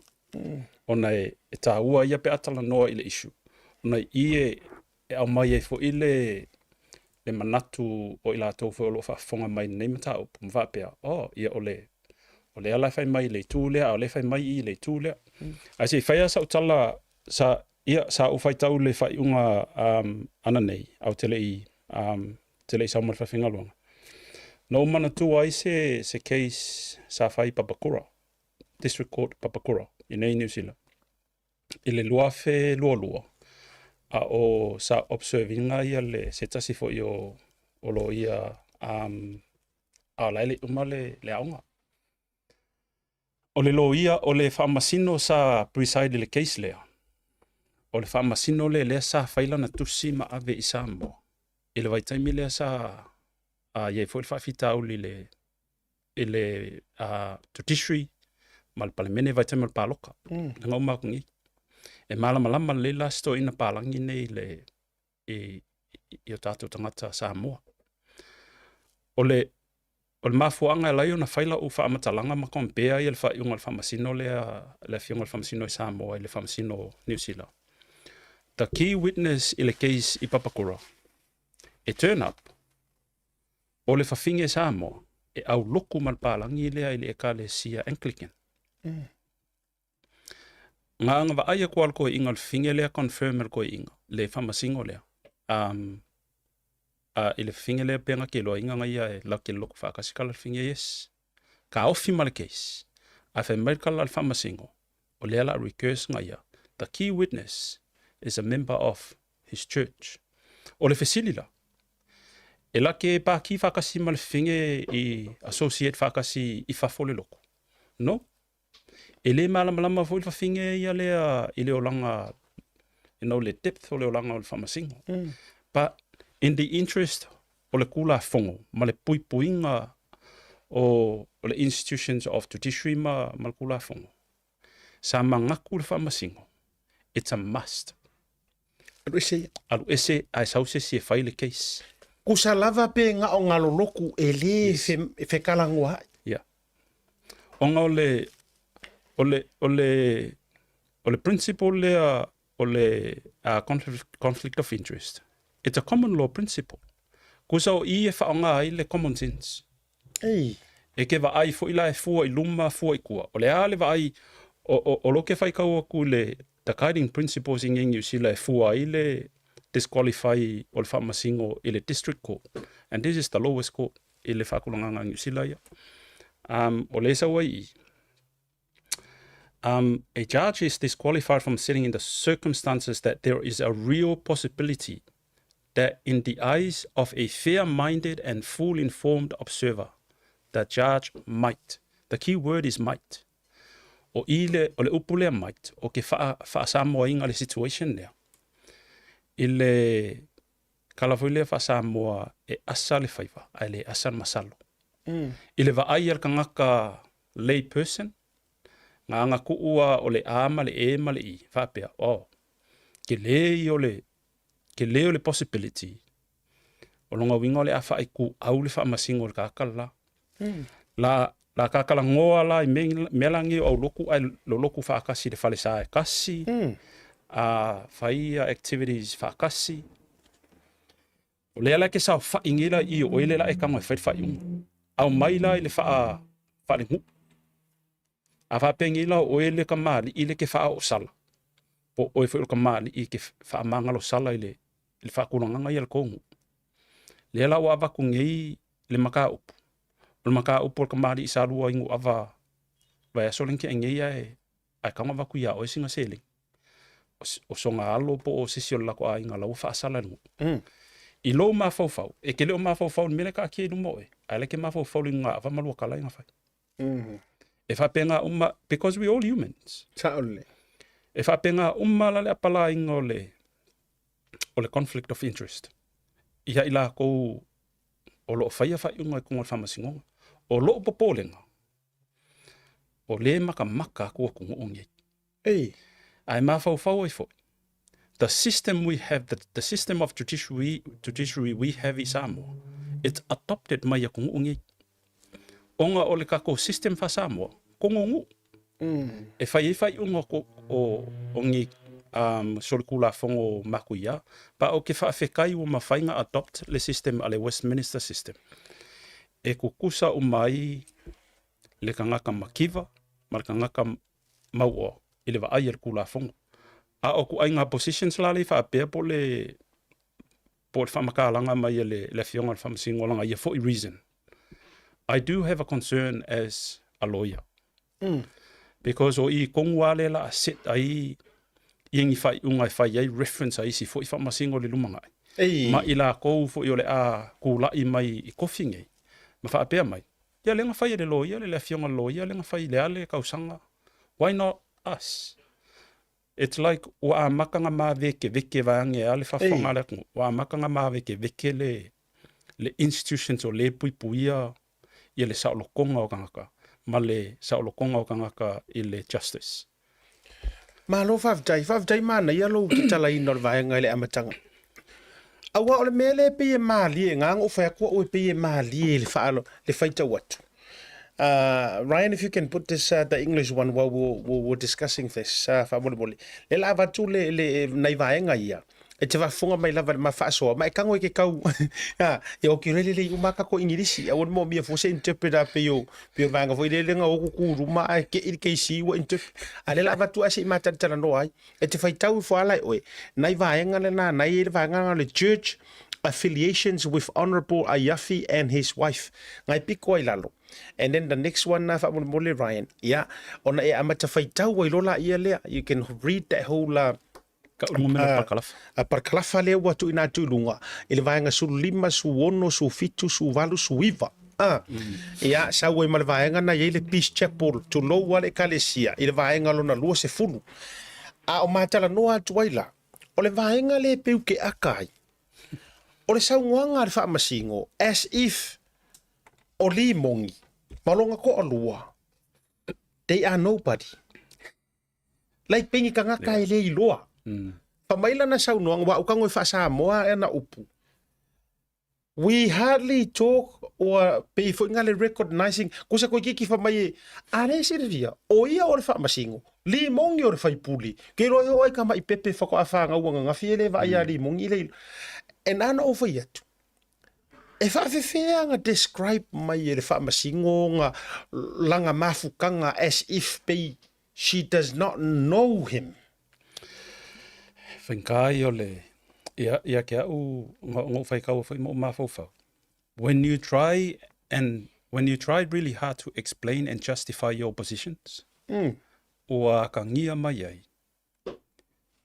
Ona e, e tāua ia pe a talanoa i le issue. Ona i i e, e aumai ai foi le, le manatu o i latou foi o lo o faafofoga mai i lenei mataupu ma faapea, oh, ia o le, o lea la e fai mai i le itu lea, a o lea e fai mai i le itu lea. Ae se i fai lava sau tala, sa, Ia, sa ou faitau i le faaiuga um, ananei, a ou te le i, um, te le i sau ma le faafaigaluega. Na ou manatua ai se, se case sa fai i Papakura, District Court Papakura, i nei New Zealand, i le 2022, a o sa observe ina ia le, se tasi foi o, o loia, um, a o la e le i uma le, le aoga. O le loia, o le faamasino sa preside i le case lea, o le faamasino lea lea sa fai lana tusi ma ave i Samoa i le vaitaimi lea sa uh, i ai foi le faafitauli i le, i le uh, judiciary ma le palemene vaitaimi o le paloka. Mm. Uma aku nei. E malamalama lelei la se toeaina palagi nei i le, i, i o tātou tagata Samoa. O le, o le mafuaaga e ala ai ona fai lau faamatalaga ma compare ia le faaiuga o le faamasino lea, le afioga i le faamasino i Samoa i le faamasino o Niu Sila. The key witness i le case i Papakura, e turn up, o le fafine Samoa e auloku ma le palagi lea i le ekalesia Anglican. Mm. Nga anga vaai aku a le koiinga o le fafine lea confirm e le koiinga le faamasino lea um a i le fafine lea pe nga ke loa inga nga ia e la ke loko faakasi kala le fafine yes ka ofi ma le case ae fai mai le kala a le faamasino o lea la recurse nga ia the key witness is a member of his church. O le fesili la, e la ke pākī whakasi ma le fafine i associate whakasi i fafo le loku? No. E le malamalama foi le fafine ia lea i le olaga, you know, le depth o le olaga o le faamasino. But in the interest o le Tulafono ma le puipuiga o le institutions of judiciary ma le Tulafono, sa manatu le faamasino, it's a must. Alu ese ia. Alu ese ae sau se isi e fai le case. Kusa lava pe nga o ngaloloku e le yes. fekalangua ai. Yeah. Ona o le, o le, o le, o le principle lea o le uh, conflict, conflict of interest. It's a common law principle. Kusa o i e whaonga ai le common sense. Ei. E ke vaai foi la e fua i luma, fua i kua. O le a le vaai, o, o, o lo ke whai kau aku le the guiding principles i ngengi usila e fua ai le disqualify o le whaamasingo i le district court. And this is the lowest court i le whaakulanganga New Zealand ia. Um, o le sau ai i. Um, a judge is disqualified from sitting in the circumstances that there is a real possibility that in the eyes of a fair-minded and full-informed observer, the judge might. The key word is might. O i le, o le upu lea might, o ke wha, whaasamoainga le situation lea. I le kala foi lea whaasamoa e asa le faiva, ae le asa le masalo. I le vaai a le kangaka lay person, ngā anga kuua o le A ma le E ma le I, whaapea, oh, ke le i o le, ke le o le possibility, o longa uiga o le a whaaikūʻau le faamasino i le kākala la. La, la kākala ngoa la i mea la ngi o auloku ae loloku whaakasi le fale sa e kasi, a whaia activities whaakasi. O lea la ke saofaʻi nei la i o oe le la e tago e fai le faaiuga. Aumai la i le faa, faalenuʻu. A faapea nei la o oe le kamaliʻi le ke faaoosala, po o oe foi o le kamaliʻi ke faamagalosala i le, i le faatulagaga ia a le tou nuu. Lea la ua avatu nei le mataupu, o le mataupu a le kamaliʻi sa lua i Nuuava vaiaso lea na tea nei ae ae tago avatu iā oe sina seleni. O soga alo po o se isi o le latou aiga la ua faasala i le nuu. I lou mafaufau, e te le o mafaufau i le mea lea e taatia i luma o oe, ae la e te mafaufau i le gagaafa ma lua tala ia na fai. E faapena uma, because we all humans. Sao lelei. E faapena uma la le apalaiga o le, o le conflict of interest ia i lakou o lo o faia faaiuga i luga o le faamasinoga. O lou popolega, o lea e makamaka atu atunuu nei. Ei. Ae mafaufau ai foi, the system we have, the, the system of judiciary, judiciary we have i Samoa, it's adopted mai atunuu nei. Ona o le tatou system faa-Samoa, kogo nuu. E fai ai faaiuga o, o, o ni um, solitulafono matuia, pa o ke faafetai ua mafai ona adopt le system a le Westminster system. E tutusa uma ai le tagata mativa ma le tagata mauoa i le vaai a le Tulafono. A o ituaiga positions la lea i faapea po o le po o le faamatalaga mai a le, le Afioga i le Faamasino lana ia foi reason. I do have a concern as a lawyer. Because o i tonu lava lea o le a set ai ia ni faaiuga e fai ai reference a isi foi Faamasino i le lumanai. Ei. Ma i lakou foi o le a tulai mai i kofi nei ma faapea mai, Ia lea na fai e le loia le afioga i le loia lea na fai i le a le tausaga. Why not us? It's like ua amata ona mavekeveke vaeane a le faafofoga a le atunuu. Ua amata ona mavekeveke le le institutions o lea e puipuia ia le saolotoga o tagata ma le saolotoga o tagata i le justice. Malo faafetai, faafetai manaia lou tatalaina o le vaega i le amataga. Aua o le mea lea e pei e malie, na ona ou fai atu au e pei e malie i le faalo, le faitau atu. Uh, Ryan, if you can put this, uh, the English one while we're, we're, we're discussing this, uh, faamolemole. Le la avatu le, le, nai vaega ia, e te faafofoga mai lava i le ma faasoa, ma e tago i ke kau, ha, e oki rele lelei uma kako Ingilisi, aua le moomia fua se interpreter pei o, pei o vaega foi lele na o kuku ruma ae keʻi le KC ua interpret. A le la avatu ae se i matalatalanoa ai. E te faitau ifo ala e oe, nai vaega lena, nai e le vaega na o le Church affiliations with Honourable Aiafi and his wife. Ngai piko ai lalo. And then the next one na faamolemole Ryan, ia, ona e amata faitau ai loa laia lea. You can read that whole uh, Ka'u numera parakalafa. A parakalafa lea ua tuuina atu i luga i le vaega 15, 16, 17, 18, 19. A, ia, sau ai ma le vaega na i ai le Peace Chapel, tulou lava le Ekalesia, i le vaega lona 20. A o matalanoa atu ai la, o le vaega lea e peuke'aka ai, o le saunoaga a le Faamasino, as if o Limogi ma lona toalua, they are nobody. Like pei ni tagata e le iloa. Fa mai lana saunoaga, ua ou tago e faa-Samoa ana upu, We hardly talk or pei foi nga le recognizing, kusa koe kiki fa mai e, a le silafia, o ia o le faamasino, Limogi o le faipule, ke iloa e oo ai ka ma'i pepe faatoa fanau ananafi e le vaai ia Limogi le iloa. E na ona ou fai atu, e faafefea ona describe mai e le faamasino ona lana mafutaga as if pei she does not know him. Faigata ia o le, ia, ia te au, na ou faitau foi ma ou mafaufau. When you try and when you try really hard to explain and justify your positions, ua akagia mai ai,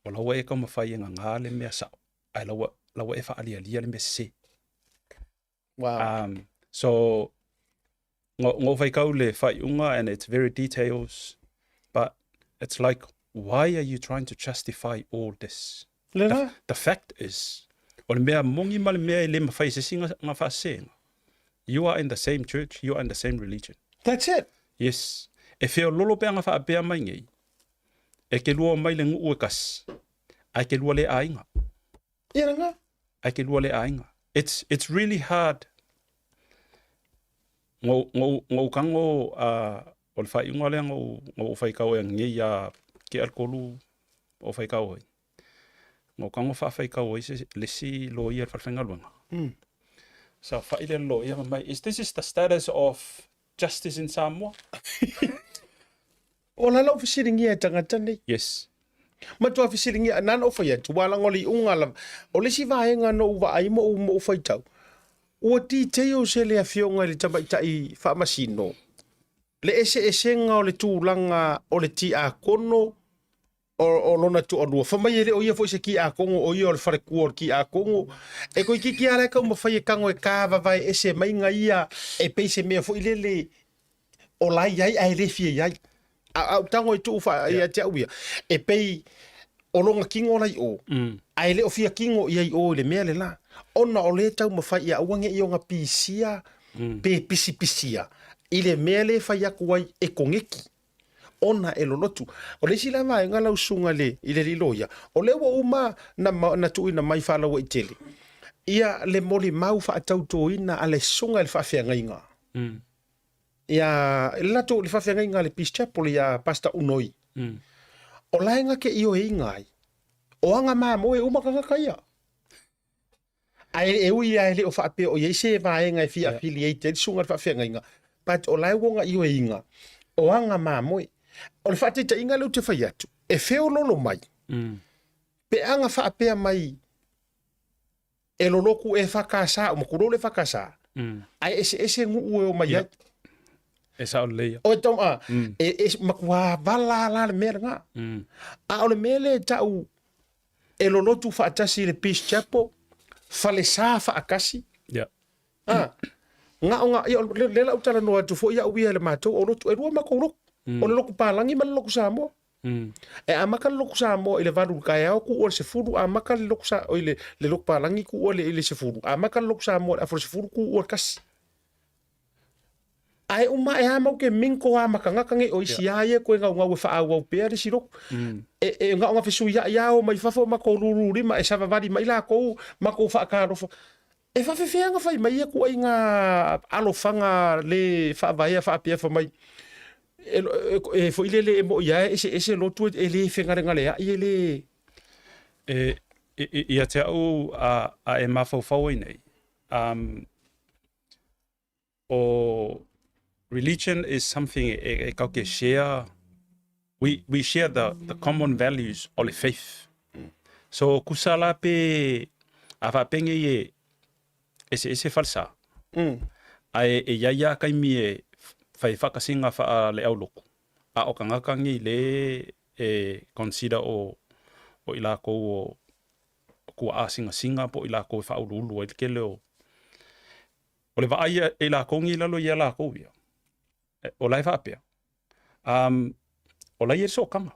o la ua e taumafai e gagā le mea sa'o, ae la ua, la ua e fa'aalialia le mea sesē. Wow. So, na ou faitau le faaiuga and it's very details, but it's like, why are you trying to justify all this? Le la? The fact is, o le mea moni ma le mea e le mafai e se isi na faasesēina, you are in the same church, you are in the same religion. That's it. Yes. E feololo pe ana faapea mai nei, e ke lua omai le nuu e kasi, ae ke lua le aiga. Ia lena. Ae ke lua le aiga. It's, it's really hard. Ngou, ngou, ngou kago, o le faaiuga lea ngou, ngou faitau ai anei ia ke alikolu o faitau ai. Ngou kago faafaitau ai se le isi loia i le falefaigaluega. Saofai le loia fai mai, is this is the status of justice in Samoa? O la lau fesiligia e tagata nei. Yes. Matua fesiligia, nana o fai atu, ua laga o le iuga lava. O le isi vaega na ou vaai ma ou, ma ou faitau, ua details e le afioga i le tamaitai faamasino le eseesega o le tulaga o le tiakono o, o lona toalua. Fai mai e le o ia foi se tiakono, o ia o le falekua o le tiakono. E toeitiiti lava la e taumafai e tago e tavavae ese mai ga ia e pei se mea foi lele o la e i ai ae le fia i ai. A, a ou tago e tuu faa ia te au ia, e pei o lona tino la i o, ae le o fia tino i ai o i le mea le la. Ona o lea e taumafai ia aua ne i ona pisia pe pisipisia i le mea lea e fai atu ai e koneki ona e lolotu. O le isi la vaega lau susuga i le, i le alii loia, o lea ua uma na, na tuuina mai faalauaitele ia le molimau faatautoina a le susuga i le faafeagaiga. Ia, le latou, le faafeagaiga a le Peace Chapel ia Pastor Unoi. O la e na te ioeina ai, o aga mamoe uma tagata ia. Ae e ui lava e le o faapea o i ai se vaega e fia affiliate ai le susuga i le faafeagaiga, but o la e ua ona ioeina, o aga mamoe. O le faataitaiga lea ou te fai atu, e feoloolo mai, pe a na faapea mai e lolotu EFKS, uma tulou le EFKS, ae eseese nuu e omai ai. E sao lelei ia. O tau, a, e, e matua vala la le mea lena. A o le mea lea e tau e lolotu faatasi i le Peace Chapel, falesa faatasi. A, na o na, ia, le, le la ou talanoa atu foi au ia i le matou o lotu, e lua matou lotu. O le lotu palagi ma le lotu Samoa. E amata le lotu Samoa i le 8 i le taeao, kuua i le 10, amata le lotu Sa, oi le, le lotu palagi kuua i le, i le 10, amata le lotu Samoa i le afa o le 10, kuua i le 1. Ae uma ae a mau ke minko a ma tagata nei o isi a ia koe gaugau e faaauau pea le isi lotu. E, e na ona fesuiaʻi a o mai fafo matou lulu lima e savavali mai lakou matou faatalofa. E faafefea ona fai mai ia ituaiga alofaga le faavaea faapea fai mai e, e, e foi lele e moi lava e eseese lotu e le fegalegaleaʻi e le. E, ia te au a, a e mafaufau ai nei, o religion is something e, e kau ke share, we share the common values o le faith. So kusa la pe a faapenge i e eseese falesa. Ae e iai a kaimi e whai whakasinga wha le au loku. A o kangaka ngi le e consider o o i lakou o tuaa singasinga po o i lakou e faauluulu ai le tele o o le vaai e i lakou nei i lalo ia lakou ia. O la e faapea. Um, o la e i ai le sootaga.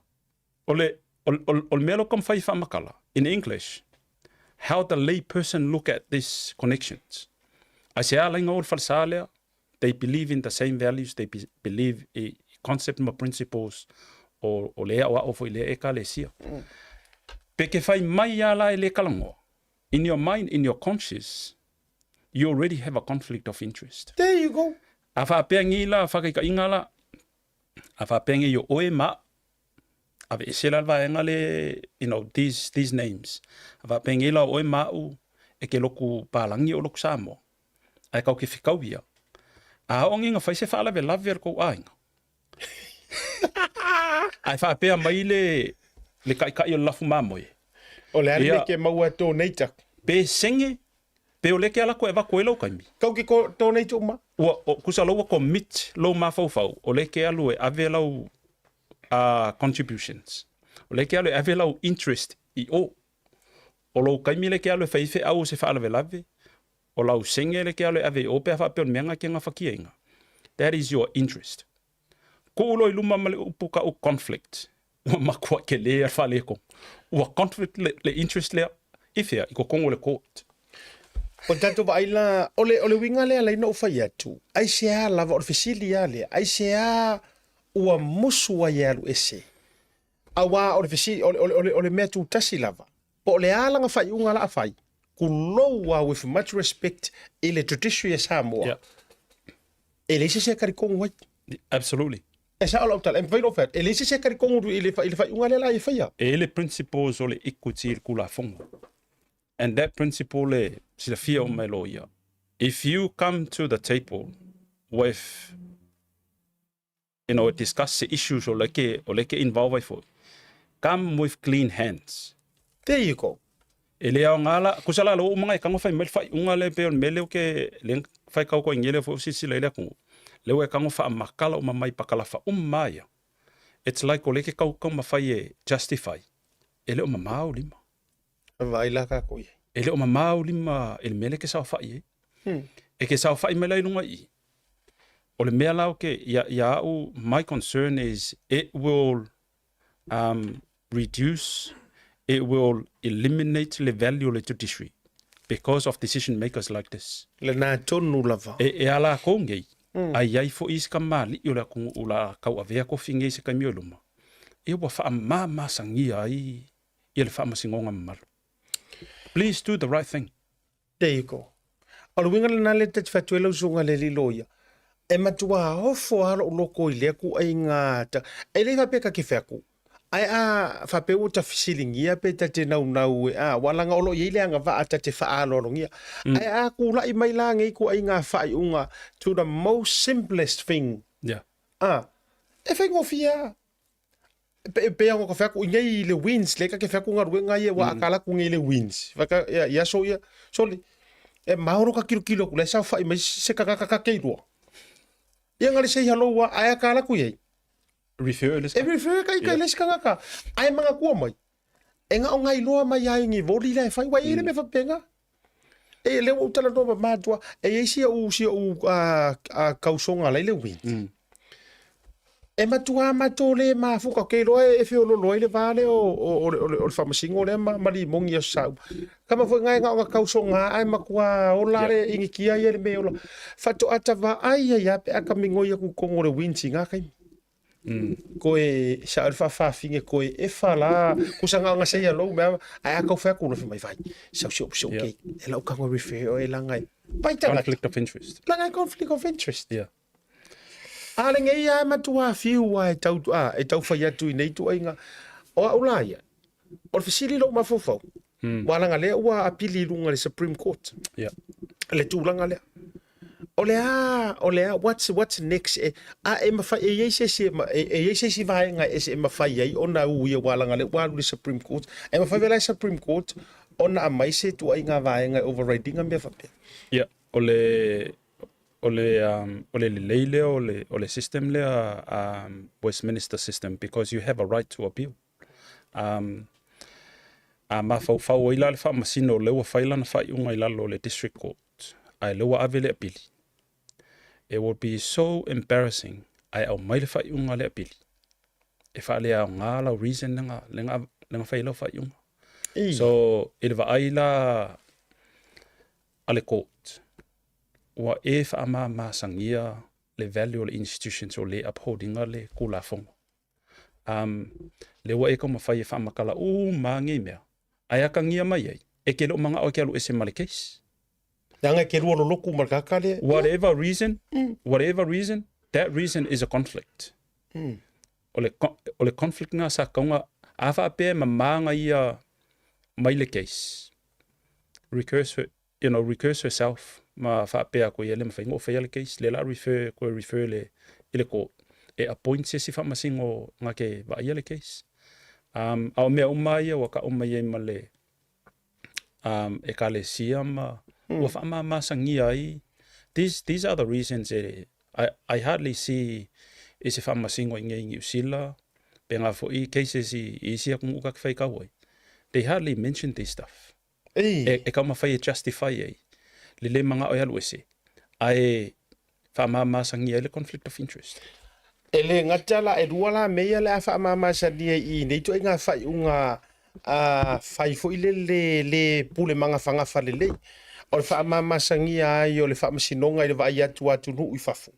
O le, o, o, o le mea lea ou te taumafai e faamatala, in English, how the lay person look at this connections. Aisea laina o le falesa lea, they believe in the same values, they be, believe i concept ma principles o, o le aoao foi lea ekalesia. Pe ke fai mai a la e le talanoa, in your mind, in your conscious, you already have a conflict of interest. There you go. A faapea nei la whakaikainga la, a faapea nei o oe ma aveese la le vaega le, you know, these, these names. A faapea nei la o oe ma au e ke loku Palangi o loku Samoa. Ae kau ke whikau ia. A oo nginga whai se whaalavelave a le kou aiga. Ae faapea mai le, le kaikai o le lafu mamoe. O le a le mea ke maua tō nei taku. Pe senge, pe o le ke ala koe avatu ai lau kaimi. Kau ke ko tō nei uma. Ua, o, kusa lau ua commit lou mafaufau, o le ke alu e ave lau uh, contributions. O le ke alu e ave lau interest i o. O lou kaimi le ke alu e whai wheau o se whaalavelave, o lau senge le ke alu e ave i o pe a faapea o le mea nga ke ngawhakiainga. That is your interest. Kuu loa i luma ma le upu ka'u conflict, ua makuaʻi kelē a le faaletonu. Ua conflict le, le interest lea i fea? I totonu o le court. O le tatou vaai la, o le, o le uiga lea lai na ou fai atu, aisea lava, o le fesili lava lea, aisea ua musu ai e alu ese? Aua o le fesili, o le, o le, o le mea tutasi lava, po o le a lana faaiuga la a fai, kulou lava with much respect i le judiciary a Samoa, Yeah. e leai se isi e talitonu ai. Absolutely. E sao lau tala, e mafai ona fai atu, e leai se isi e talitonu i le, i le faaiuga lea la e faia. E i ai le principles o le equity i le Tulafono. And that principle e silafia uma e loia. If you come to the table with you know, discuss se issues o le ke, o le ke involve ai foi. Come with clean hands. There you go. E le aoga la, kusa la lou umanga e kago fai mai le faaiuga lea pei o le mea lea ke le fai kau koe ngele foi o silasila i le atunuu. Lea ua e kago faamakala uma mai pakalafa uma ia. It's like o lea ke kau taumafai e justify. E le o mamā ou lima. Vaai la kākou i ai. E le o mamā ou lima i le mea lea e ke saofai ai. E ke saofai mai la i luga i i. O le mea la o ke, ia, ia au, my concern is it will um, reduce, it will eliminate le value o le judiciary because of decision makers like this. Lena tonu lava. E, e a lakou nei, a i ai foi isi kamali'i o le atunuu la tauavea tofi nei i se taimi o i luma, ia ua faamamasagia ai ia le faamasinoga mamalu. Please do the right thing. There you go. O le uiga lena lea ta te fai atu ai lau susuga i le alii loia, e matua ofo lava lou loko i lea ituaiga ta, e le faapea ta te fai atu, ae a faapea ua ta fesiligia pe ta te naunau e, a, aua leaga o lo o i ai le agavaa ta te faaaloalogia. Ae a tulai mai la nei ituaiga faaiuga to the most simplest thing, a, e faigofie lava. Pe pe ona ka wheako i nei le wins le ka ke wheako galuega ia ua akala atu nei le wins. Whaka ia ia so ia soli e maoro ka kilo kilo ku le sa whai mai se ka ka ka ke rua. Ia ngale sei hello wa ai akala ku iai. Refer le E refer ka i ka le se kangaka. Ai manga kua mai. E nga o ngai loa mai ai ngi voli la e whai wa i le me whapenga. E le ua ou talanoa ma matua, e i ai si au, si au a, a kausoga la i le wind. E matua matou le mafuka, ke iloa e feololo ai le va lea o, o, o, le, o, le, o le faamasino lea ma, ma limogi i aso sa uma. Kama foi nga e na ona kausoga ae matua ola le inikia ia le me ola. Faatoa ta vaai ai a pe a ka migoi atu i totonu o le wind i nga taimi. Koe sa le faafafine koe efa la kusa nga nga sei lou mea ae a kau fai atu fai mai vai sau si option ke e lau kanga refer o e langa e pai tanga Conflict of interest. Langa e conflict of interest. A le ngei a matua fiu a e tau a e tau fai atu i nei tuaiga o au la ia o le fesili lou mafaufau Ua langa lea ua apili i luga le Supreme Court. Le tulaga lea. O le a, o le a, what's, what's next? E, a e mawhai, e iai se isi, e, e iai se isi vaega e ese e mawhai ai ona u ia ua langa lea ua alu i le Supreme Court. E mawhai vela e Supreme Court ona aumai se tuaiga vaega e overriding a mea faapea. Yeah, o le, o le, um, o le lelei lea o le, o le system lea, um, Westminster system, because you have a right to appeal. Um, A mafaufau ai la le Faamasino o lea ua fai lana faaiuga i lalo o le District Court, ae lea ua ave le apili. It would be so embarrassing ae aumai le faaiuga a le apili e faaleaoga lau reason lea na fai ai lau faaiuga. So, i le vaai la a le court, ua e faamamasagia le value o le institutions o le uphold ina le Tulafono. Um, lea ua e taumafai e faamatala uma lava nei mea, ae atagia mai ai, e te le o manao e te alu ese ma le case. Leaga e te lua lolotu ma le tagata lea. Whatever reason, whatever reason, that reason is a conflict. O le, o le conflict lena sa tatau ona, a faapea e mama ana ia mai le case, recurse her, you know, recurse herself ma faapea atu ia e le mafai ona ou faia le case, lea la a refer, toe refer le, i le court e appoint se isi faamasino na te vaaia le case. Um, a o mea uma lava ia ua tau mai ai ma le um, ekalesia ma ua faamamasagia ai. These, these are the reasons e, I, I hardly see i se faamasino i inei i Niu Sila, pe nga foi cases i, i isi atunuu ta te faitau ai. They hardly mention this stuff. Ei. E taumafai e justify ai le le manao e alu ese, ae faamamasagia ai le conflict of interest. E le gata la, e lua la mea ia le a faamamasagia i nei ituaiga faaiuga a fai foi lele le pule magafagafa lelei. O le faamamasagia ai o le faamasinoga i le vaai atu a atunuu i fafo,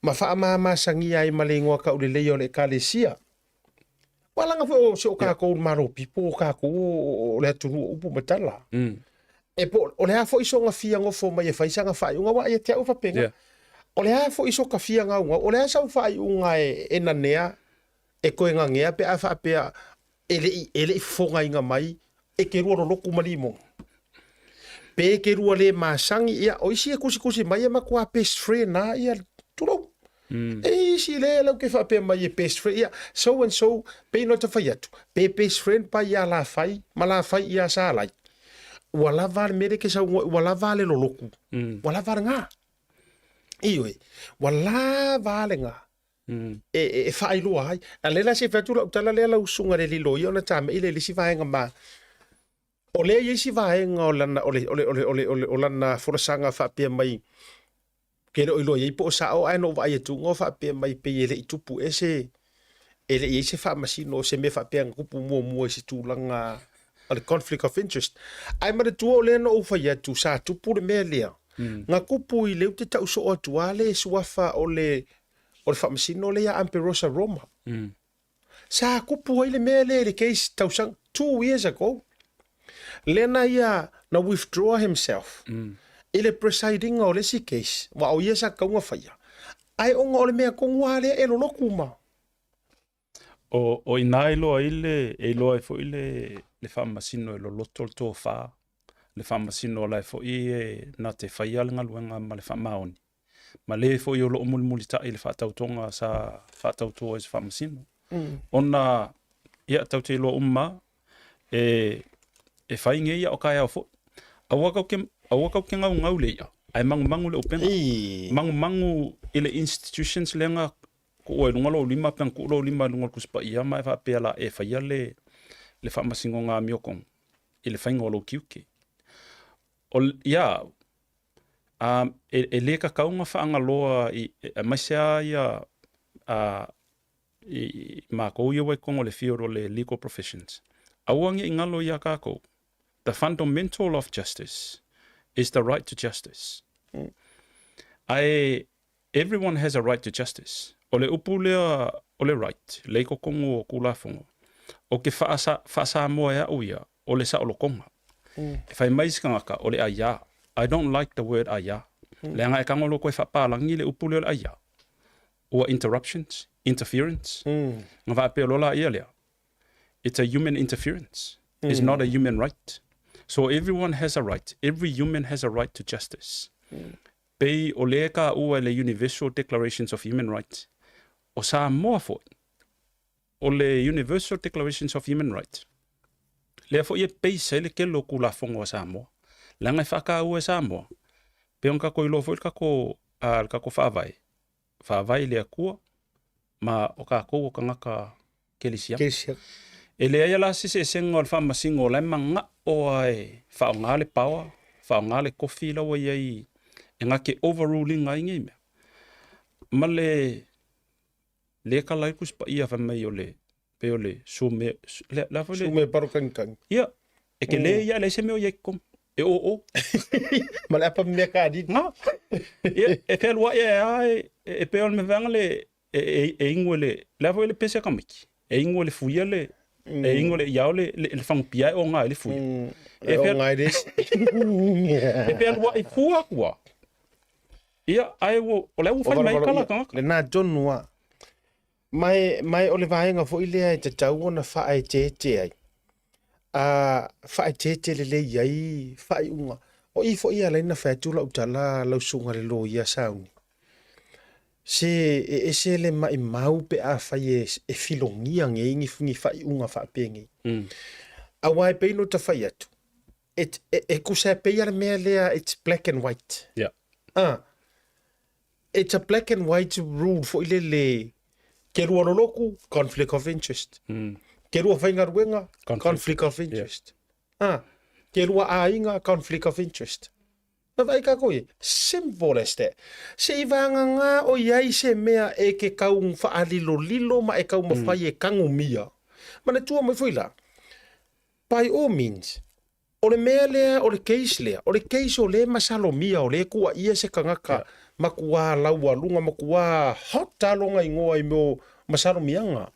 ma faamamasagia ai ma le igoa taulelei o le Ekalesia. Ua laga foi o si o kākou Malo people, o kākou o le atunuu o upu ma tala. E po, o le a foi soga fia gofo mai e fai saga faaiuga, aua ia te au e faapena. O le a foi soka fia gaugau, o le a sau faaiuga e, e nanea, e toe gagea pe a faapea e le i, e le i fofogaina mai e te lua lolotu ma limoga. Pe te lua le masani, ia, o isi e tusitusi mai e matua best friend a ia, tulou. E isi le lau ke faapea mai e best friend, ia, so and so, pei no ta fai atu, pe best friend pa ia la fai, ma la fai ia sa lai. Ua lava le mea lea ke saunoa, ua lava le lolotu. Ua lava le gā. Ioe, ua lava le gā. E, e faailoa ai. A lea la se fai atu lau tala lea lau usuga le lilo ia ona tamei le isi vaega ma o lea i isi vaega o lana o le o le o le o le o le o lana folasaga faapea mai ke le o iloa iai po o sao ae na ou vaai atu o faapea mai pei e le i tupu ea se e le i ai se faamasino o se mea faapea na tupu muamua i se tulaga o le conflict of interest. Ae manatua o lea na ou fai atu sa tupu le mea lea. Na tupu i le ute tau soo atu a le suafa o le o le faamasino lea ia Amperosa Roma. Sa tupu ai le mea lea i le case tausaga 2 years ago. Lea na ia na withdraw himself i le presiding o le isi case, wa o ia sa tatau ona faia. Ae ona o le mea tonu lava lea e lolotu ma. O, o i ina e iloa ai le, e iloa ai foi le, le faamasino e loloto le tofa, le faamasino o la e foi e na te faia le galuega ma le faamaoni. Ma le foi o loo mulimulitai le faatautoga sa faatauto ai se faamasino. Ona, ia, tatou te iloa uma lava, e, e fai nei ia o taeao foi. Aua tatou te, aua tatou te gaugau le i'a, ae magumagu le upega. Magumagu i le institutions lea na tuua i luga lou lima pe na tuu lou lima i luga o le Tusi Paia ma e faapea la e faia le, le faamasinoga amiotonu i le faiga o lou tiute. O, ia au, um, e, e le tatau ona faagaloa i, aemaise lava ia, uh, i, i matou ia ua i totonu o le field o le legal professions, aua ne i galo iā tatou, the fundamental of justice is the right to justice. Ae everyone has a right to justice. O le upu lea o le right, lea i totonu o Tulafono, ou te faa-Samoa e au ia, o le saolotoga. E fai mai isi tagata, o le aia. I don't like the word aia. Leaga e tago loa koe faapalagi le upu lea o le aia, ua interruptions, interference. Ona faapea loa laia lea, it's a human interference, it's not a human right. So everyone has a right, every human has a right to justice. Pei o lea e taua e le Universal Declarations of Human Rights, o Samoa foi, o le Universal Declarations of Human Rights, lea foi e base ai le tele o Tulafono a Samoa, leaga e faataua e Samoa, pei ona tatou iloa foi le tatou, le tatou Faavae, Faavae i le Atua ma o tatou o tagata kerisiano. Kerisiano. E leai la se eseesega o le faamasino o la e mana'o a e faaaoga le power, faaaoga le kofi la ua i ai e na te overrule ina ai nei mea. Ma le lea e tala ai le Tusi Paia fai mai o le pei o le sume le le a foi le Sume parokangikang. Ia, e tele ia e leai se mea o i ai i totonu. E o o. Ma le apa mea ka alii. Na. Ia, e fealuai e a e, e pei o le mea vaega le e, e, e inu e le, le a foi le pese a tamaiti. E inu e le fuia le, e inu e le iao le, le, le fagupia e oga ai le fuia. E oga ai le isi. E fealuai fua atu a. Ia, ae ua, o lea ua fai mai tala a tagata. Lena tonu a. Ma e, ma e o le vaega foi lea e tatau ona faaeteete ai, a faaeteete lelei ai faaiuga. O i foi e ala ai ona fai atu lau tala lau susuga i le loia Sauni, se e ese le maimau pe afai e, e filogia nei ni, ni faaiuga faapenei. Aua e pei ona ta fai atu, e, e, e tusa e pei a le mea lea it's black and white. Yeah. Ah, it's a black and white rule foi lele, ke lua loloku, conflict of interest. Ke lua faigaluega, Conflict. conflict of interest. Ah, ke lua aiga, conflict of interest. Na vaai kākou i ai, simple as that. Se i vāngangā o i ai se mea e ke kau whaalilolilo ma e kau mawhai e kangomia. Manatua mai foi la, by all means, O le mea lea, o le case lea, o le case o lea e masalomia, o lea e kuaia se tagata makuā laualuga, makuā hot lava lona igoa i mea o masalomiaga.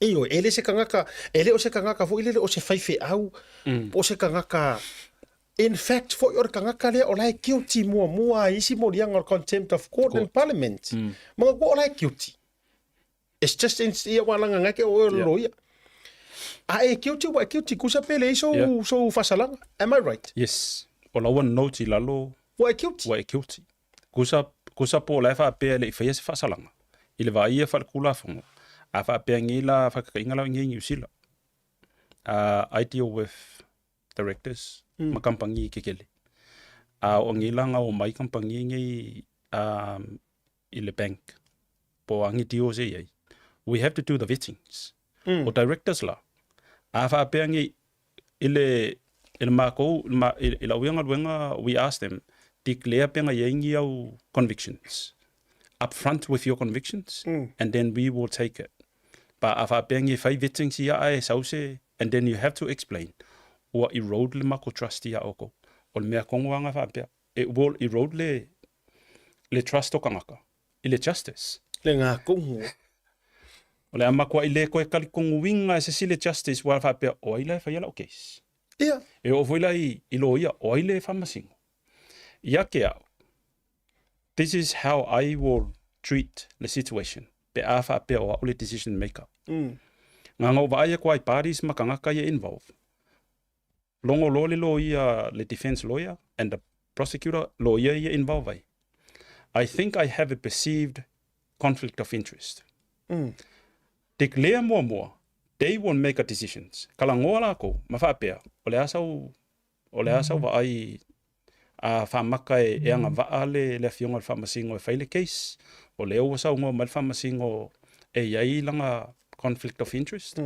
Ioe, e le se tagata, e le o se tagata foi lele o se faifeau, po o se tagata, in fact foi o le tagata lea o la e guilty muamua i isi moliaga o le contempt of court and parliament. Manatua o la e guilty. It's just in, ia ua langa ngai ke o yeah. loia. A e guilty ua e guilty kusa pele i sou yeah. sou fasalaga. Am I right? Yes. O lau note i lalo. Ua e guilty. Ua e guilty. Kusa kusa po la fa pea le i faia se fasalaga. I le vaai ia whalekulafono. A faapea ngi la whakakainga lau ngi New Zealand. I deal with directors ma kampangi kekele. A o ngi la ngau mai kampangi ngi i le bank po o agi deals e i ai, we have to do the vettings. O directors la, a faapea nei i le i le makou i lau ia galuega we ask them, declare pe na i ai ni au convictions, up front with your convictions and then we will take it. But a faapea nei e fai vettings ia ae sau se, and then you have to explain, ua erode le makou trust ia oukou. O le mea kono lava na faapea, it will erode le le trust o kangaka i le justice. Le ngā kongo. O le a makuaʻi le koe kalikonuiga e se isi le justice ua faapea o ai la e faia la'u case. Ia. E oo foi la i, i loia o ai le e faamasino. Ia ke a'u, this is how I will treat le situation pe a faapea o a'u le decision maker. Nganga o vaai aku ai parties ma kangaka ia involve. Logo loa le loia, le defence lawyer and the prosecutor, loia ia involve ai. I think I have a perceived conflict of interest. Declare muamua, they will make a decisions. Kalagoa lakou ma faapea, o le a sau, o le a sau vaai a faamaka e, e agavaa le, le afioga i le faamasino e fai le case, o lea ua saunoa mai le faamasino e i ai lana conflict of interest.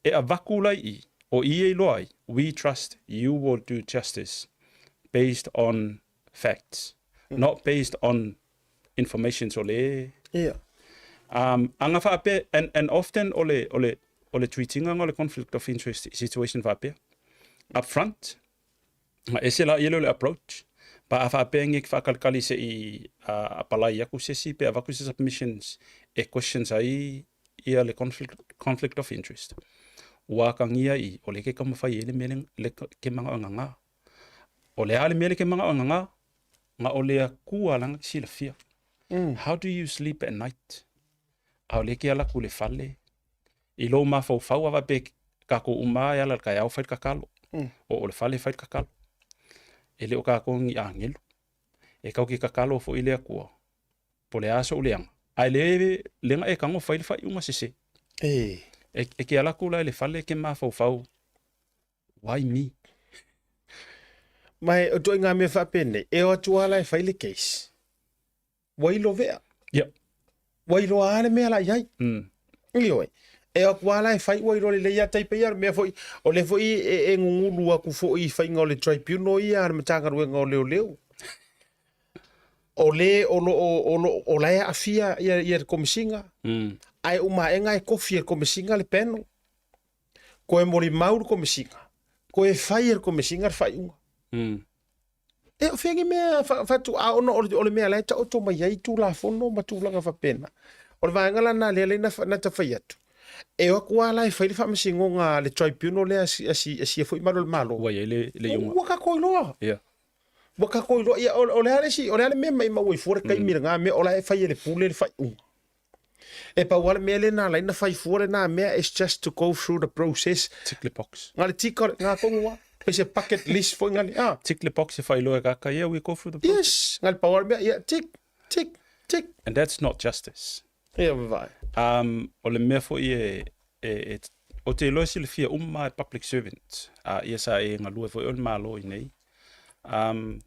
E avatu la i i, o i e iloa ai, we trust you will do justice based on facts, not based on informations o le... Ia. Aga faapea, and, and often o le, o le, o le treat-ina o le conflict of interest i situation faapea. Up front, Ma ese la ia lea o le approach, pa a faapea nge ke faakalikali se i apalai aku se isi pe avaku se submissions e questions ai ia le conflict, conflict of interest. Ua akagia i, o le ke taumafai ai le mea le ke magaogaga. O le a le mea le ke magaogaga, ga o le Akua lana ke silafia. How do you sleep at night? A o le ke ala ku le fale, I lou mafaufau a faapea kakou uma e ala i le taeao fai le kakalo. O o le fale fai le kakalo. E le o kakou ni agelu. E kau ke kakalo foi le Akua. Po le a soʻu leaga. Ae le lega e tago fai le faaiuga sese. E. E ke ala atu la i le fale ke mafaufau. Why me? Ma e o ituaiga mea faapenei, e o atu lava la e fai le case. Ua ilo vea. Ia. Ua iloa lava le mea la i ai. Ioe. E o atu lava la e fai ua iloa lelei lava tai pei lava o le mea foi, o lea foi e, e gugulu atu foi i faiga o le tribunal ia a le Matagaluega o Leoleo. O le o lo o, o lo o la e aafia ia, ia le Komesina, ae uma aega e tofi e le Komesina le panel. Toe molimau le Komesina, toe fai e le Komesina le faaiuga. E o fea ni mea faatuaa ona o le mea la e taoto mai ai Tulafono ma tulaga faapena. O le vaega la lena lea na ta fai atu, e o atu lava la e fai le faamasinoga a le tribunal lea a sia foi malu o le Malo. Ua i ai le iuga. Ua tatou iloa. Yeah. Ua tatou iloa. Ia, o le a le isi, o le a le mea maimau ai fua le taimi lena mea o la e fai e le pule le faaiuga. E pau lava le mea lea na ala ai ona fai fua lena mea it's just to go through the process. Tick le box. Na le tika na tonu lava. Pei se bucket list foi na le, ah. Tick le box e faailoa e kaka, yeah, we go through the process. Yes, na le pau lava le mea, yeah, tick, tick, tick. And that's not justice. Ia, vaai. O le mea foi e, e, e, ou te iloa e silafia uma lava e public servants, ia sa e galue foi o le Malo i nei.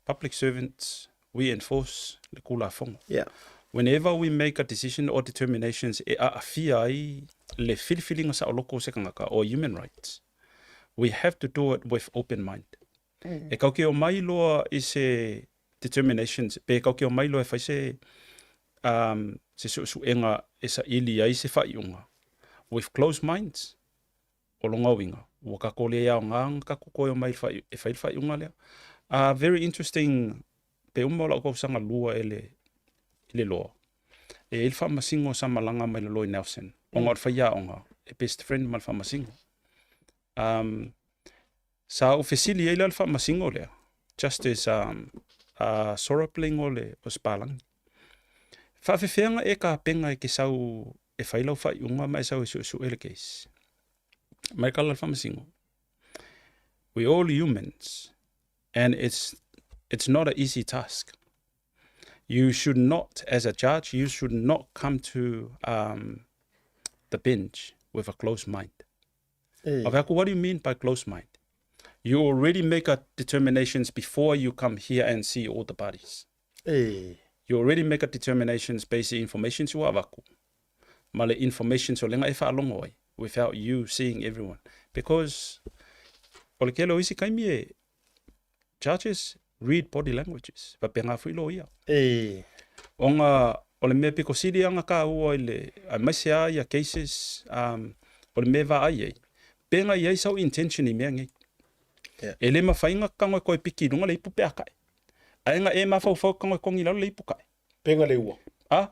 Public servants, we enforce le Tulafono. Yeah. Whenever we make a decision or determinations e aafia ai le filifiliga saoloko o se tagata or human rights, we have to do it with open mind. E kau ke omai loa i se determinations, pe kau ke omai loa e fai se, se suesuega e saili ai se faaiuga with closed minds, O lona uiga, ua tatou le aoga ona tatou toe omai e fai le faaiuga lea. Very interesting, pe uma o lau tausaga lua e le, i le loa, e i ai le faamasino sa malaga mai lalo i Nelson, ona o le faiaoga, e best friend ma le faamasino. Sa ou fesili ai la le faamasino lea, Justice Sorapling o le o Spalangi. Faafefea e kapena e ke sau e fai lau faaiuga ma e sau e suesue le case. Mai kala le faamasino. We all humans and it's not an easy task. You should not, as a judge, you should not come to the bench with a closed mind. Ave aku, what do you mean by closed mind? You already make a determinations before you come here and see all the parties. You already make a determinations based on information ua avaku. Ma le information o lenga e whaalongo ai, without you seeing everyone. Because o le kele o isi kaimi e judges read body languages. Faapena foi loia. Ona o le mea piko sili ana kāua i le, aemaise lava ia cases, o le mea e vaai ai, pena i ai sau intention i mea nei. E le mafai ona tago e koe piki i luga le ipu pe a kae. Ae na e mafaufau e tago e kogi i lalo le ipu kae. Pena le ua. A?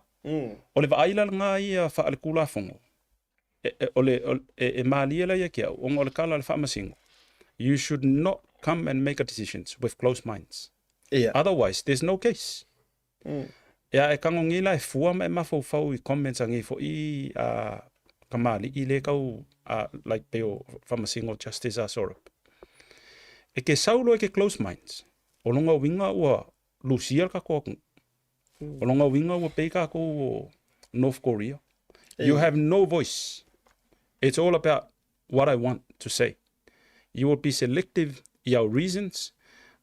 O le vaai la lena ia faaletulafono, o le, e malie la ia ki au, ona o le kala o le faamasino, you should not come and make a decisions with closed minds. Otherwise, there's no case. Ia, e tago nei la e fua ma e mafaufau i comments a nei foi a kamali'i le kau a, like pei o faamasino Justice a Sorop. E ke sau loa i ke closed minds, o lona uiga ua lusia le tatou atunuu. O lona uiga ua pei tatou o North Korea. You have no voice. It's all about what I want to say. You will be selective i au reasons.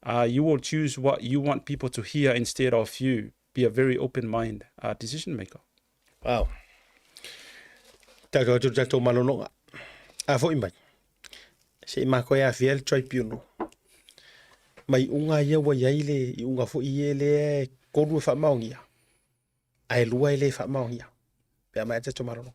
You will choose what you want people to hear instead of you be a very open mind decision maker. Wow. Tatou atu i le tatou malologa. A foi mai, se i matou e afia le tribunal. Ma iuga ia ua i ai le iuga foi ia lea e tolu e faamaonia, ae lua e le faamaonia. Pe a maea le tatou malologa.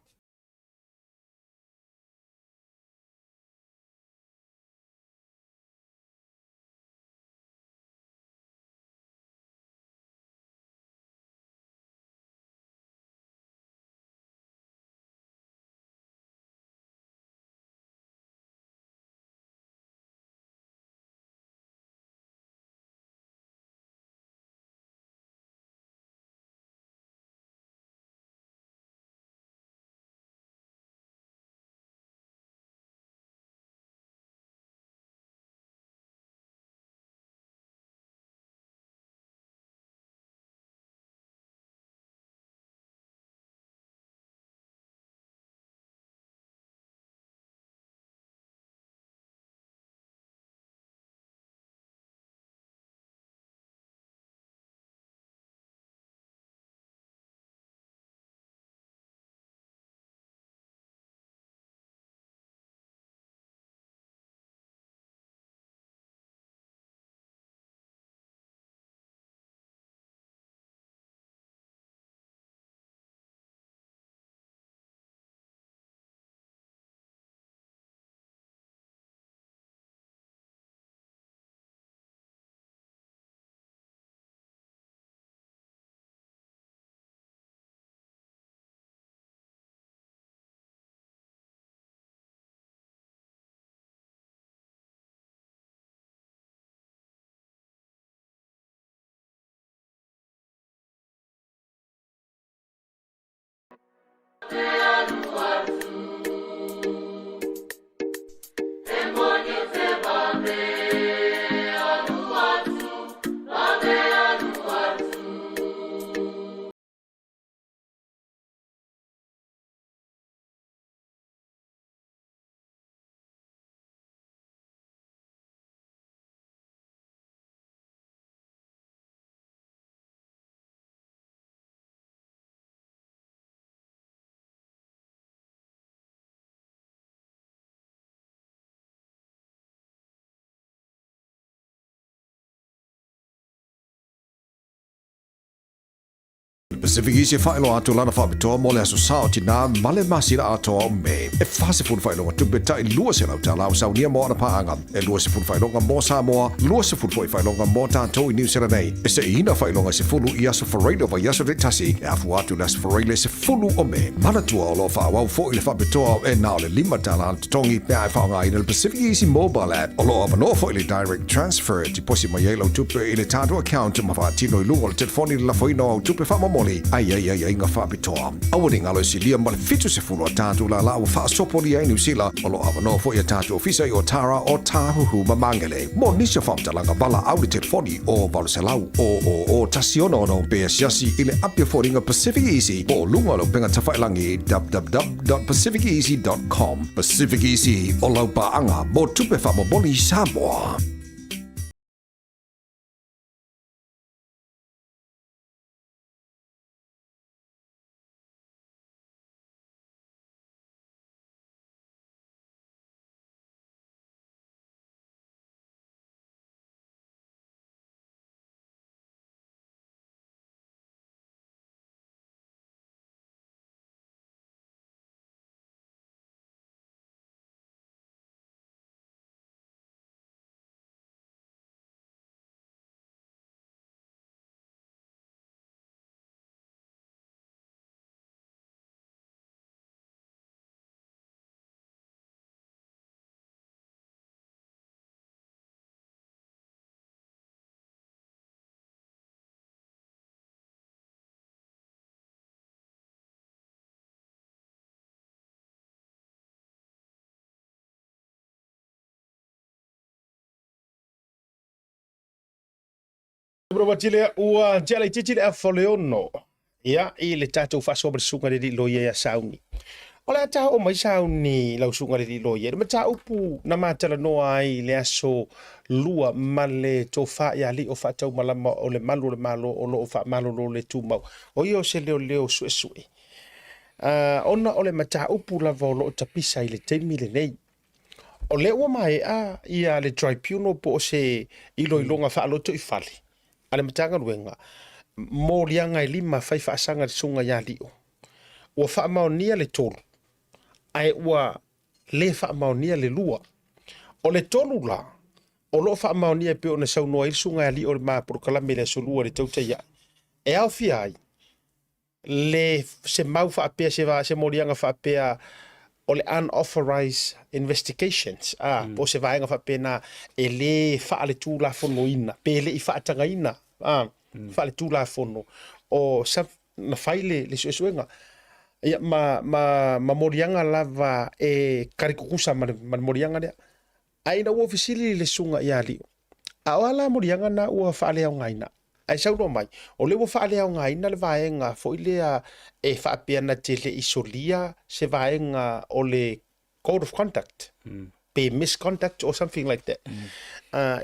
Pacific Easy e faailoa atu lana faapitoa mo le Aso Sa o Tinā ma le masina atoa o Me. E 40 faailoga tupe tai 200 tala o saunia mo ana paaga, e 20 faailoga mo Samoa, 20 foi faailoga mo tatou i Niu Sila nei. E seiina faailoga e 10 i aso Faraile o vaiaso taitasi e afua atu i le Aso Faraile 10 o Me. Manatua o lo o faaauau foi le faapitoa e na o le $5 le totogi pe a e faaaogaina le Pacific Easy Mobile App. O lo o avanoa foi le Direct Transfer e tiposi mai ai lau tupe i le tatou account ma faatino i luga o le telefoni le lafoina o au tupe faamomoli a i ai aiaiga faapitoa. Aua ne i galo e silia ma le 70 a tatou lālā ua faasopolia ai Niu Sila. O lo o avanoa foi a tatou ofisa i Otara, Otāhuhu ma Māngere. Mo nisi o faamatalaga valaau i le telefoni o 800 000 166 pe asiasi i le api o foliga Pacific Easy po o luga o le upega tafailangi www.pacificeasy.com. Pacific Easy, o lau paaga mo tupe faamomoli i Samoa. Tile ua tiala itiiti le afa o le ono ia i le tatou faasoa ma le susuga i le alii loia ia Sauni. O le a ta oo mai Sauni lau susuga i le alii loia i le mataupu na ma talanoa ai i le aso lua ma le tofa ia alii o faataumalama o le malu o le Malo o lo o faamalolo le tumau. O ia o se leoleo suesue. Ona o le mataupu lava o lo o tapisa i le taimi lenei. O lea ua maea ia le tribunal po o se iloiloga faalotoifale a le Matagaluega mo liaga e lima fai faasaga i le susuga ia Lio. Ua faamaonia le tolu, ae ua le faamaonia le lua. O le tolu la, o lo o faamaonia e pei ona saunoa ai le susuga ia Lio i le ma polokalame i le aso lua i le tautai ae, e aofia ai le se mau faapea se se moliaga faapea o le unauthorized investigations a mm. po o se vaega faapena e le faaletulafonoina pe le i faatagaina a mm. faaletulafono o sa na fai le, le suesuega ia ma, ma, ma moliaga lava e karikukusa ma le, ma le moliaga lea Ae ina ua fesili le susuga ia Lio, A o a la moliaga na ua faaleaogaina? Ae saunoa mai, O lea ua faaleaogaina le vaega foi lea e faapea na te le i solia se vaega o le code of conduct, pe misconduct or something like that,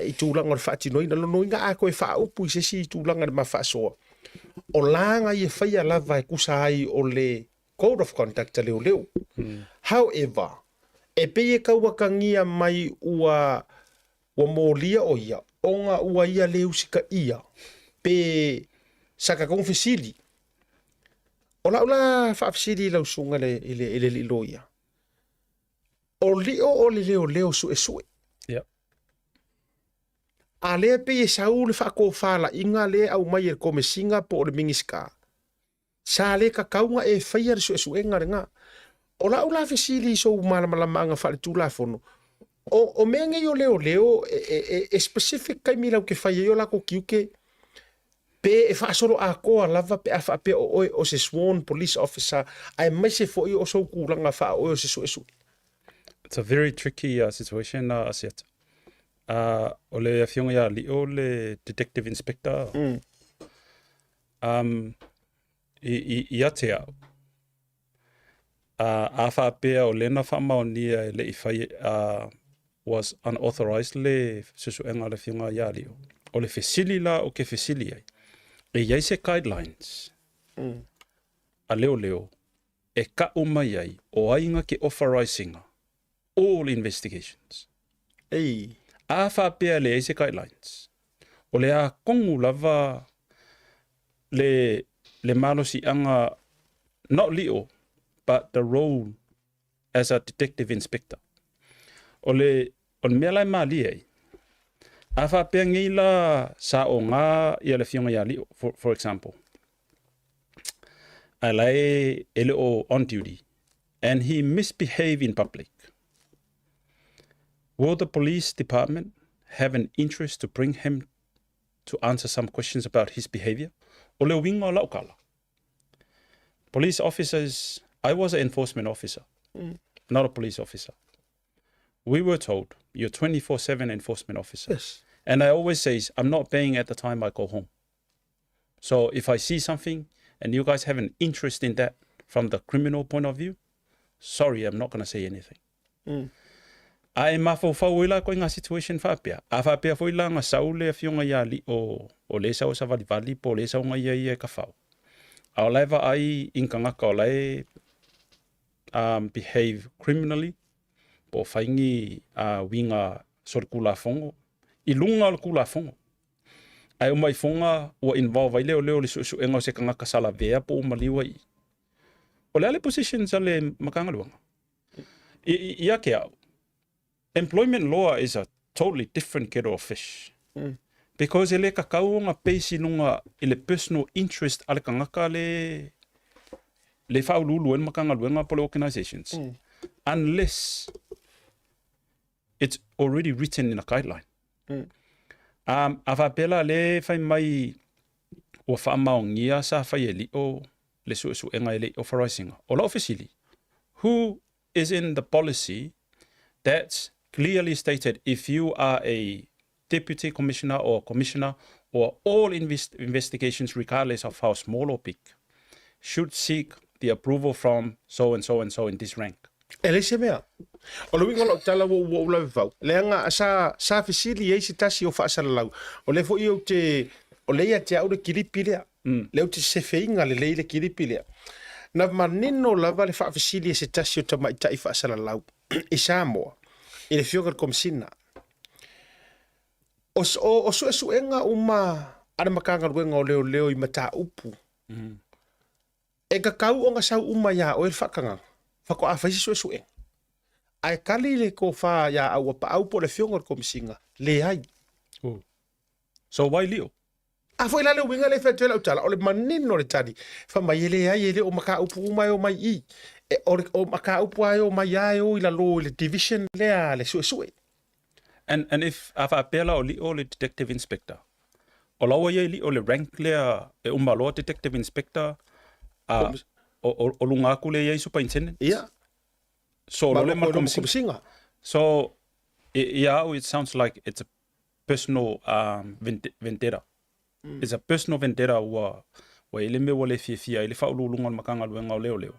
i tulaga o le faatinoina. Lona uiga a toe faaupu i se isi tulaga i le ma faasoa, o laga ia faia lava e tusa ai o le Code of Conduct a leoleo. However, e pei e kauakagia mai ua ua molia o ia ona ua ia le usitaia pe sa tatou fesili. O lau la faafesili i lau susuga i le i le i le alii loia, o lio o le leoleo suesue. Yep. A lea pei e sau le faatofalaiga lea e aumai e le Komesina po o le Minisita, Sa le tatau ona e faia le suesuega lena. O lau la fesili i sou malamalamaaga faaletulafono, o, o mea nei o leoleo e, e, e, e specific taimi latou te fai ai o latou tiute. Pe e faasolo atoa lava pe a faapea o oe o se sworn police officer aemaise foi o sou tulaga faa-oe o se suesue. It's a very tricky situation Asiata. O le afioga ia Lio le detective inspector. Um, i, i, ia te au, a faapea o lena faamaonia e le i fai was unauthorized le suesuega a le Afioga ia Lio. O le fesili la ou ke fesili ai, e i ai se guidelines a leoleo e ka'u mai ai o ai nga ke authorizing all investigations? Ei. A faapea e leai se guidelines, o le a kogu lava le le malosiaga not Lio but the role as a detective inspector. O le o le mea la e malie ai, a faapea nei la sa oga ia le afioga ia Lio for, for example, ae la e e le o on duty and he misbehave in public, will the police department have an interest to bring him to answer some questions about his behavior? O le uiga o lau kala. Police officers, I was an enforcement officer, not a police officer. We were told, you're 24/7 enforcement officer. Yes. And I always say, I'm not paying at the time I go home. So if I see something and you guys have an interest in that from the criminal point of view, sorry, I'm not going to say anything. A e mafaufau ai la koe i ngā situation faapea. A faapea foi la nga sau le afioga ia Lio o le sau e savalivali po o le sau nga ia ia e kafau. A o la e vaai i ni tagata o la e um, behave criminally po o fai ni uh, uiga solitulafono i luga o le Tulafono. Ae uma ifoga ua involve ai leoleo i le suesuega o se tagata sa lavea po ua maliu ai i. O le a le positions a le Matagaluega? I, i, ia te au, employment law is a totally different kettle of fish. Because e le tatau ona base i luga i le personal interest a le tagata le le faauluulu ai le Matagaluega po o le organisations. Unless it's already written in a guideline. Um, a faapea la le fai mai ua faamaonia sa fai e Lio le suesuega e le i authorise ina. O lau fesili, who is in the policy that's clearly stated if you are a deputy commissioner or commissioner or all invest investigations regardless of how small or big should seek the approval from so and so and so in this rank? E leai se mea. O le uiga o lau tala ua ou lavevau, leaga sa, sa fesili ai se tasi o faasalalau, o lea foi ou te, o lea ia te au le kilipi lea, lea ou te sefeina lelei le kilipi lea. Na manino lava le faafesili a se tasi o tamaitai faasalalau i Samoa, i le Afioga i le Komesina, o, o, o suesuega uma a le Matagaluega o Leoleo i mataupu, E kakau ona sau uma iā oe le faatagaga, faatoa fai se suesuega. Ae kali le tofa iā Auapaau po o le afioga i le Komesina, leai. Oh. So why Lio? A foi la le uiga lea e fai atu ai lau tala, o le manino o le tali, fai mai e leai, e le o mataupu uma e omai i i. E, o le o mataupu lava e omai lava e o i lalo i le division lea a le suesue. And, and if a faapea la o Lio le detective inspector, o la ua i ai Lio le rank lea e uma loa detective inspector, a, o, o, o luga atu lea i ai superintendent. Ia. So, lo le ma komesina. So, ia au, it sounds like it's a personal um, vendetta. It's a personal vendetta ua, ua i ai le mea ua le fiafia ai le faauluuluga o le Matagaluega o Leoleo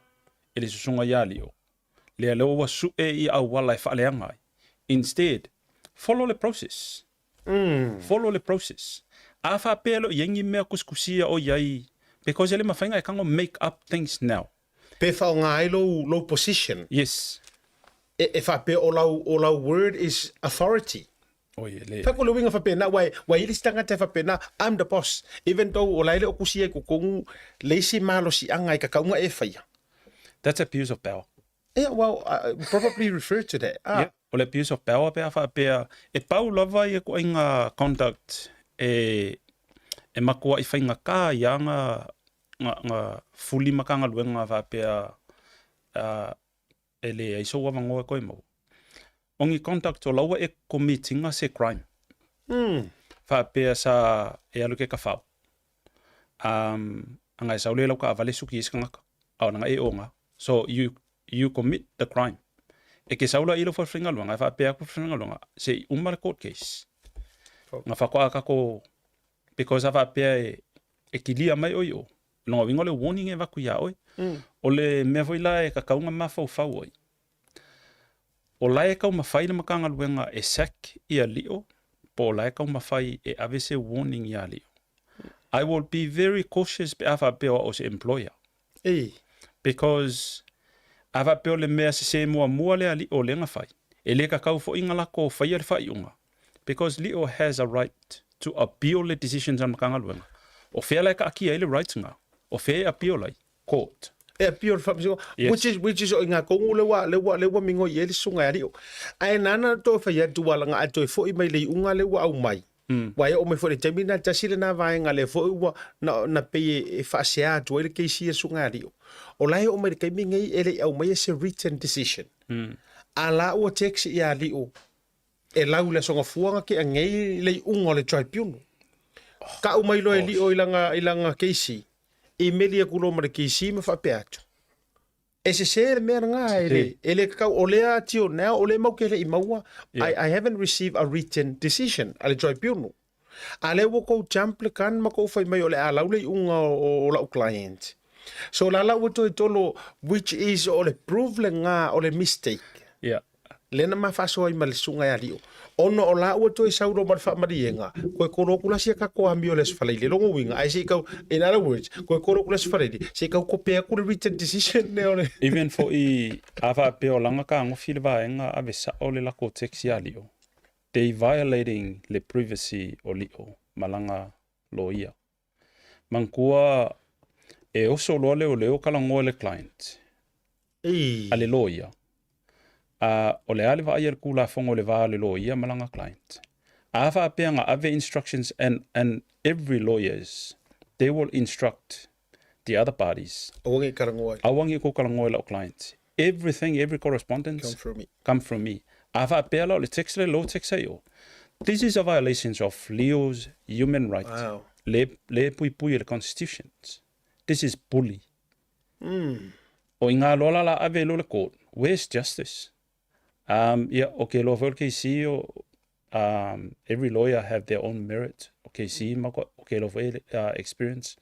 e le susuga ia Lio. Lea lea ua sue i auala e faaleaga ai. Instead, follow le process. Follow le process. A faapea e le o i ai ni mea kusikusia o i ai, because e le mafai ona e tago make up things now. Pe faaaoga ai lou, lou position. Yes. E, e faapea o lau, o lau word is authority. Oi, e le. Fai ko le uiga faapena, ua, ua i ai le isi tagata e faapena, I'm the boss. Even though o la e le o kusi ai totonu le isi malosiaga i kakauga e faia. That's abuse of power. Yeah, well, I probably refer to that. Ah. Yeah, o le abuse of power pe a faapea, e pau lava ia ituaiga conduct e, e matuai faigata ai lava nga, nga, nga fuli Matagaluega faapea, uh, e leai sou avanoa e toe maua. O ni conduct o la ua e commit ina se crime. Faapea sa e alu ke kafao. Um, anga e sau le lau kaavale suki i se kangaka. A o langa e o nga. So you you commit the crime. E ke sau la i lau fale-faigaluega, e faapea atu le fale-faigaluega, se i uma le court case. Nga faatoa kako, because a faapea e, e kilia mai oi o, longa uiga o le warning e avatu iā oe. O le mea foi la e kakau nga mafaufau ai, o la e taumafai le Matagaluega e sack ia Lio, po o la e taumafai e ave se warning iā Lio. I will be very cautious pe a faapea o au o se employer. Ei. Because a faapea o le mea sese muamua lea a Lio lea na fai, e le kakau foi na lako faia le faaiuga because Lio has a right to appeal le decisions a le Matagaluega. O fea la e kaakia ai le right na? O fea e appeal ai? Court. E appeal le faamasinoga. Yes. Which is, which is o i ngā kongu le ua, le ua, le ua migoi i ai le susuga ia Lio. Ae nāna na toe fai atu ua langa a toe foi mai le iuga le ua aumai. Ua e oo mai foi i le taimi lena, tasi lena vaega lea foi ua na, na pei e, e faasea atu ai le keisi a le susuga ia Lio. O la e oo mai i le taimi lenei e le i aumaia se written decision. A la ua text ia Lio e lau i le Aso Gafua nga kea ngei le iuga o le tribunal. Kau mai loa e Lio i langa, i langa keisi, imeli aku loa ma le keisi ma faapea atu. E sese le mea lena, e le, e le kakau, o lea till now, o lea mau ke le i maua, I, I haven't received a written decision a le tribunal. A lea ua kou jump le gun ma kou fai mai o le a lau le iuga o, o, o lau client. So la la ua toe tolo, which is o le proof lena o le mistake. Yeah. Lea na ma faasoa ai ma le susuga ia Lio. Ona o la ua toe sau loa ma le faamaliega, koe kolo aku la sia kako amio le Aso Faraile. Lona uiga, ae se i kau, in other words, koe kolo aku le Aso Faraile, se i kau kope aku le written decision lea o le. Even foi a faapea o langa kagofi le vaega ave sao le lako text ia Lio, they violating le privacy o Lio ma langa loia. Manatua e oso loa leoleo kalagoa le client Ei. a le loia, a o le a le vaai a le Tulafono i le va o le loia ma lana client? A faapea na ave instructions and and every lawyers they will instruct the other parties Aua ne i kalagoa ai. aua ne i kou kalagoa i lau client. Everything, every correspondence Come through me. come from me. A faapea la o le text le lo text ai o. This is a violations of Leo's human right. Wow. Le, le puipui e le constitutions. This is bully. Mm. O i ngā loa la la ave lo le court. Where's justice? Um, ia, o ke loa foi o le KC o, um, every lawyer have their own merit. O KC ma ko, o ke loa foi experience.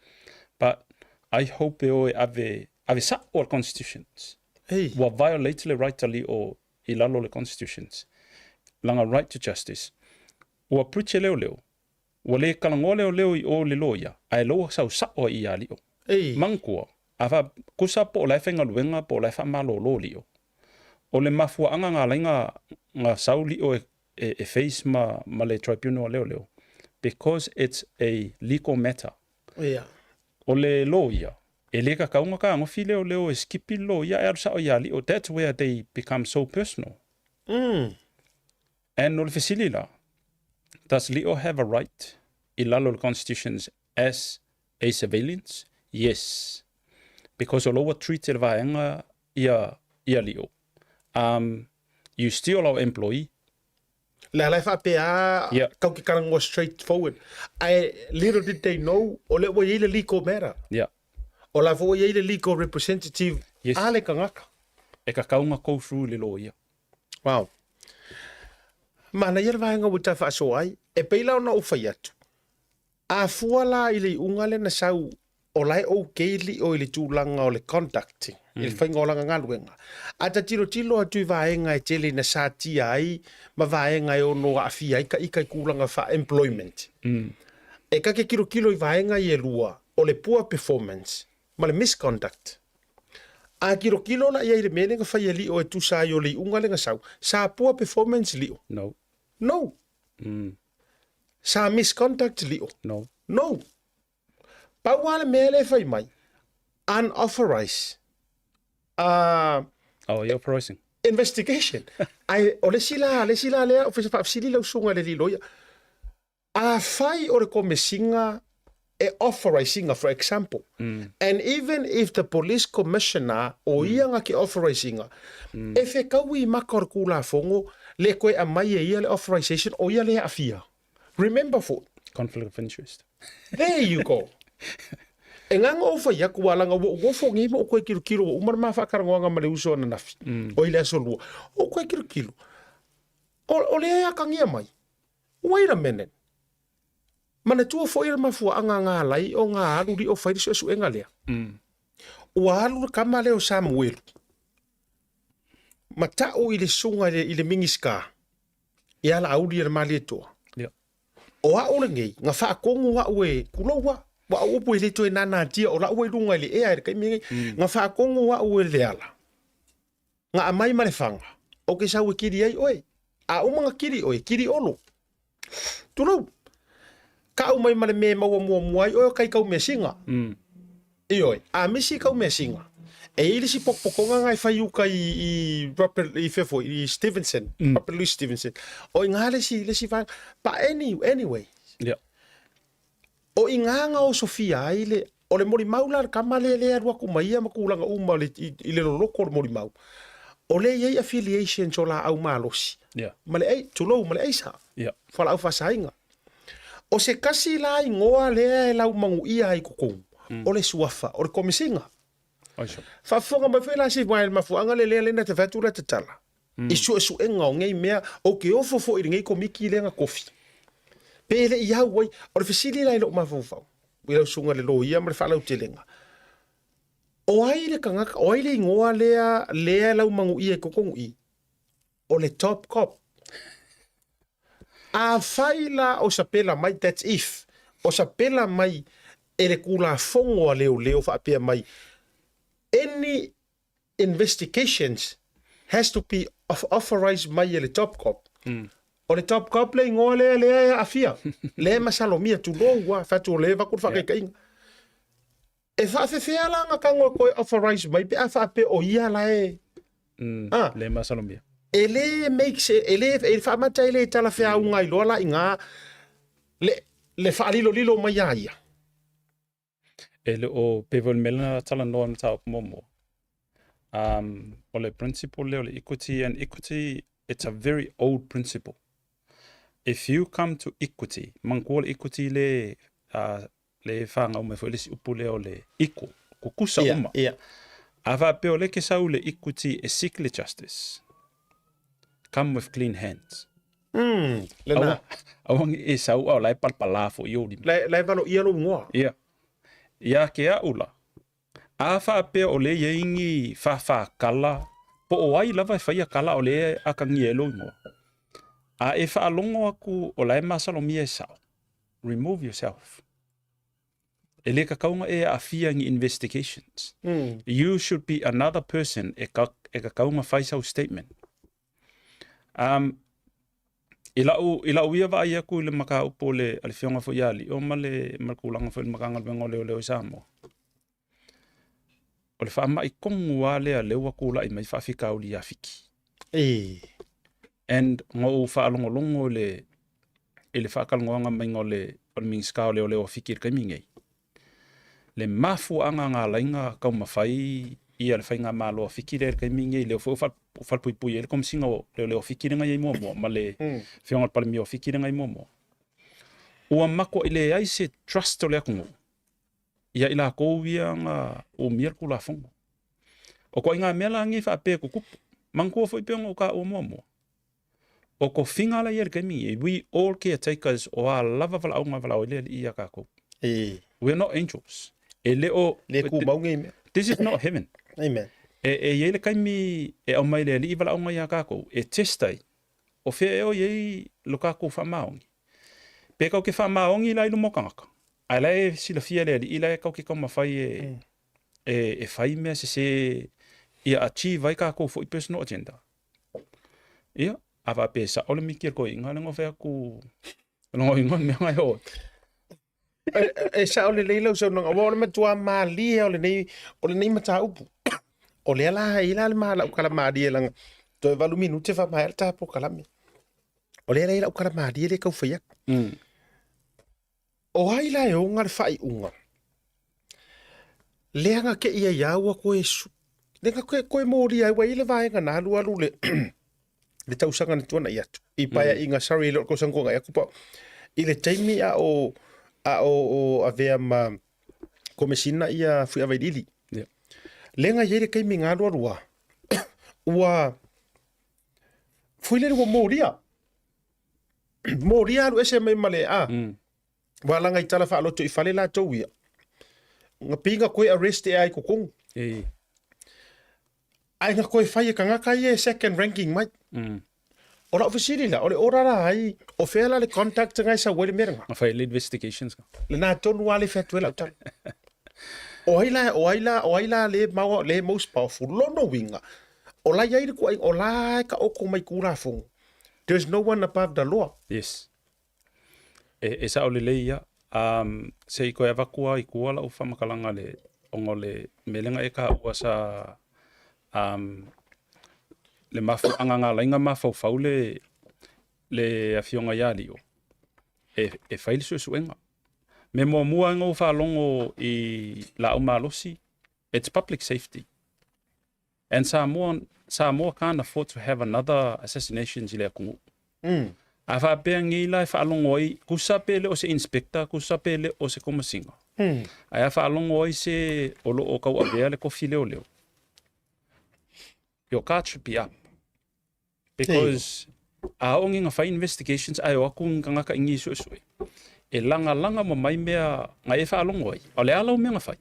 But I hope e o e ave, ave sa o le constitutions. Ei. Ua violate le right a Leo i lalo o le constitutions. Langa right to justice. Ua preach e leoleo. Ua le kalagoa leoleo i o le loia, ae loua sau sa'o ai ia Lio. Ei. Manatua, a fa, kusa po o la e faigaluega po o la e faamalolo Lio. O le mafuaaga nga alai nga, nga sau Lio e, e, e face ma, ma le tribunal a leoleo, because it's a legal matter. Ia. O le loia, e le kakau nga kagofi leoleo e skipi le loia ae alu sa'o ia Lio. That's where they become so personal. And o le fesili la, does Lio have a right i lalo o le constitutions as a surveillance? Yes. Because o lo ua treat e le vaega ia, ia Lio. Um, you steal our employee. Le ala e faapea Yeah. kau ke karangoa straight forward. Ae little did they know, o lea ua i ai le legal matter. Yeah. O la foi ua i ai le legal representative Yes. a le kangaka. E kakau nga go through le loia. Wow. Manaia le vaega ua ta faasoa ai, e pei la ona ou fai atu. A fua la i le iuga lea na sau, o la e okay lio i le tulaga o le conduct, i le faiga o lana galuega. A ta tilotilo atu i vaega e tele ina satia ai ma vaega e ono aafia ai ka ika i tulaga faa-employment. E kake kilokilo i vaega ia e lua, o le poor performance ma le misconduct. A kilokilo la i ai i le mea lea na fai e Lio e tusa ai o le iuga lea na sau, sa poor performance Lio? No. No. Sa misconduct Lio? No. No. Pau lava le mea lea e fai mai, unauthorized Oh, yeah, authorizing. investigation. Ae o le isi la, le isi la lea, ofisa faafesili lau susuga i le alii loia, Afai o le komesiga e authorize ina, for example, and even if the police commissioner o ia nga ke authorize ina, e fekaui i maka o le Tulafono le koe aumai e ia le authorization o ia le aafia. Remember foi. Conflict of interest. There you go. E nganga ou fai atu ua laga ua ou nofo nei ma ou toe tilotilo ua uma le ma faatalanoaga ma le uso ananafi, oi le aso lua, ou toe tilotilo, o, o lea e atagia mai, wait a minute, manatua foi le mafuaaga na ala ai ona alu lio fai le suesuega lea. Ua alu le tama lea o Samuelu, ma tau i le susuga i le, i le Minisita, ia Laauli e le Malietoa. Ia. O au lenei, na faatonu au e, tulou a, ua au upu e le toe nanatia, o lau ua i luga i le ea i le taimi lenei. Na faatonu au e Leala, na aumai ma le faga, ou te sau e kili ai oe. A uma na kili oe, kili Olo. Tulou. Tau mai ma le mea e maua muamua ai oe o kai kau measina. Ioe, a misi kau measina, e i ai le isi potopotoga na e fai uka i, i Robert, i fea foi, i Stevenson, Robert Louis Stevenson. O i ngā le isi, le isi vaega. But any, anyway, Yeah. o i ngā na osofia ai le, o le molimau la le tama lea lea e alu atu ma ia ma tulaga uma o le, i, i le loloko o le molimau, o lea e i ai affiliations o laau malosi, Yeah. ma le ai, tulou, ma le aisa, Yeah. fualaau faasaina. O se tasi la igoa lea e laumanuia ai i totonu, o le suafa o le Komesina. Faafofoga mai foi la se vae i le mafuaaga lea lea na te fai atu la tatala i suesuega o nei mea, ou te ofo foi i lenei komiti lea na tofi. Pe le i au ai, o le fesili la i lou mafaufau, i lau susuga i le loia ma le faalautelega, o ai le tagata, o ai le igoa lea lea e laumanuia i totonu i i? O le top cop. Afai la o sapela mai, that's if, o sapela mai e le Tulafono a Leoleo faapea mai, any investigations has to be authorized mai e le top cop. O le top cop le igoa lea lea e aafia, lea e masalomia, tulou a, fai atu o lea e avatu le faataitaiga. E faafefea la ona tago e toe authorize mai pe a faapea o ia la e Ah. Le masalomia. E le make se, e le e faamata e le talafeauga ai loa la i gā le le faalilolilo mai iā ia. E le o pei foi o le mea lea na talanoa i le mataupu muamua. Um, o le principle lea o le equity and equity it's a very old principle. If you come to equity, manatua le equity le uh, le e whāngau mai foi le isi upu lea o le equal, kukusa uma. A faapea o lea ke sau le equity e seek le justice, come with clean hands. Lena. Aua ne i e sau a o la e palapala foi i ou lima. La e valoia lou igoa. Ia. Ia ke a'u la, a faapea o lea e i ai ni fāfākala, po o ai lava e faia kala o lea e akagia ai lou igoa, a e faalogo aku o la e masalomia e sao, remove yourself. E le tatau ona e aafia i ni investigations. You should be another person e ka, e tatau ona fai sau statement. Um, i lau, i lau ia vaai atu i le mataupu o le, a le Afioga foi ia Lio ma le, ma le tulaga foi i le Matagaluega o Leoleo i Samoa, o le faamai tonu lava lea lea ua tulai mai faafitauli ia Fiti. E. And na ou faalogologo i le, i le faatalanoaga maiga o le, o le Minisita o Leoleo a Fiti i le taimi nei, le mafuaaga na ala ai ona taumafai ia le faigamalo a Fiti lea i le taimi nei, lea foi ua falepuipui ai le Komesina o Leoleo a Fiti lea na i ai muamua ma le Afioga i le Palemia o Fiti lea na i ai muamua. Ua matuai leai se trust o le atunuu ia i latou ia na umia le Tulafono. O ituaiga mea la nei faapea e tutupu. Manatua foi pei ona ou taua muamua, o tofiga la e i ai i le taimi lenei, we all caretakers o a lava valaauga e valaau ai le Alii ia tatou. E. We are not angels. E le o... Le tumau nei mea. This is not heaven. Amen. E, e i ai le taimi e aumai le Alii valaauga ia tatou, e test ai, o fea ea o i ai lo tatou faamaoni. Pe tatou te faamaoni la i luma o tagata, ae la e silafia e le Alii la e tatou te taumafai e, e, e fai mea sese ia achieve ai tatou foi personal agenda. Ia, a faapea e sao le miki a le toeaina lea na fai atu, lona uiga o le mea na e oo atu. E sao lelei lau saunoaga, aua o le matua malie o lenei, o lenei mataupu. O lea la e i la le ma lau tala malie leaga toe 8 minute faamaea le ta polokalame. O lea la e i lau tala malie lea e tau fai atu. O ai la e ona le faaiuga? Lea na te i ai a ua koe su... Lea na koe, koe molia ai, ua i le vaega na alu alu le, le tausaga na tuanai atu. I paeaiga, sorry, e le o le tausaga tuanai atu, pa, i le taimi a o, a o, o avea ma Komesina ia Fuiavailiili. Yeah. Lea na i ai le taimi na alualu a, ua foi lele ua molia. Molia alu ese mai ma le a. Ua laga i tala faaloto i fale latou ia. Na pei na koe arrest e ai totonu. E. Ae na koe fai e kangaka ia e second ranking mai. O lau fesili la, o le order la ai, o fea la le contact nga e sau ai le mea lena? Na fai le investigations ka. Lena tonu lava le fai atu ai lau tala. O ai la, o ai la, o ai la le maua, le most powerful? Lona uiga, o la i ai le kuai, o la e taoto mai Tulafono. There is no one above the law. Yes. E, e sao lelei ia. Um, se i koe avatu a i kua lau whamakalaga le, ona o le melenga e ka ua sa um, le mafuaaga nga lainga mafaufau le, le afioga ia Lio, e, e fai le suesuega. Me muamua ai na ou faalogo i laau malosi, it's public safety. And Samoa, Samoa can't afford to have another assassinations i le atunuu. A faapea nei la e faalogo ai, tusa pe le o se inspector, tusa pe le o se komasiga. Ae a faalogo ai se o lo o tauavea le kofi leoleo, your guard should be up. Because a oo ni fai investigations ae o atu ni tagata i ni suesue, e lagalaga uma mai mea na e faalogo ai, o le a lau mea na fai.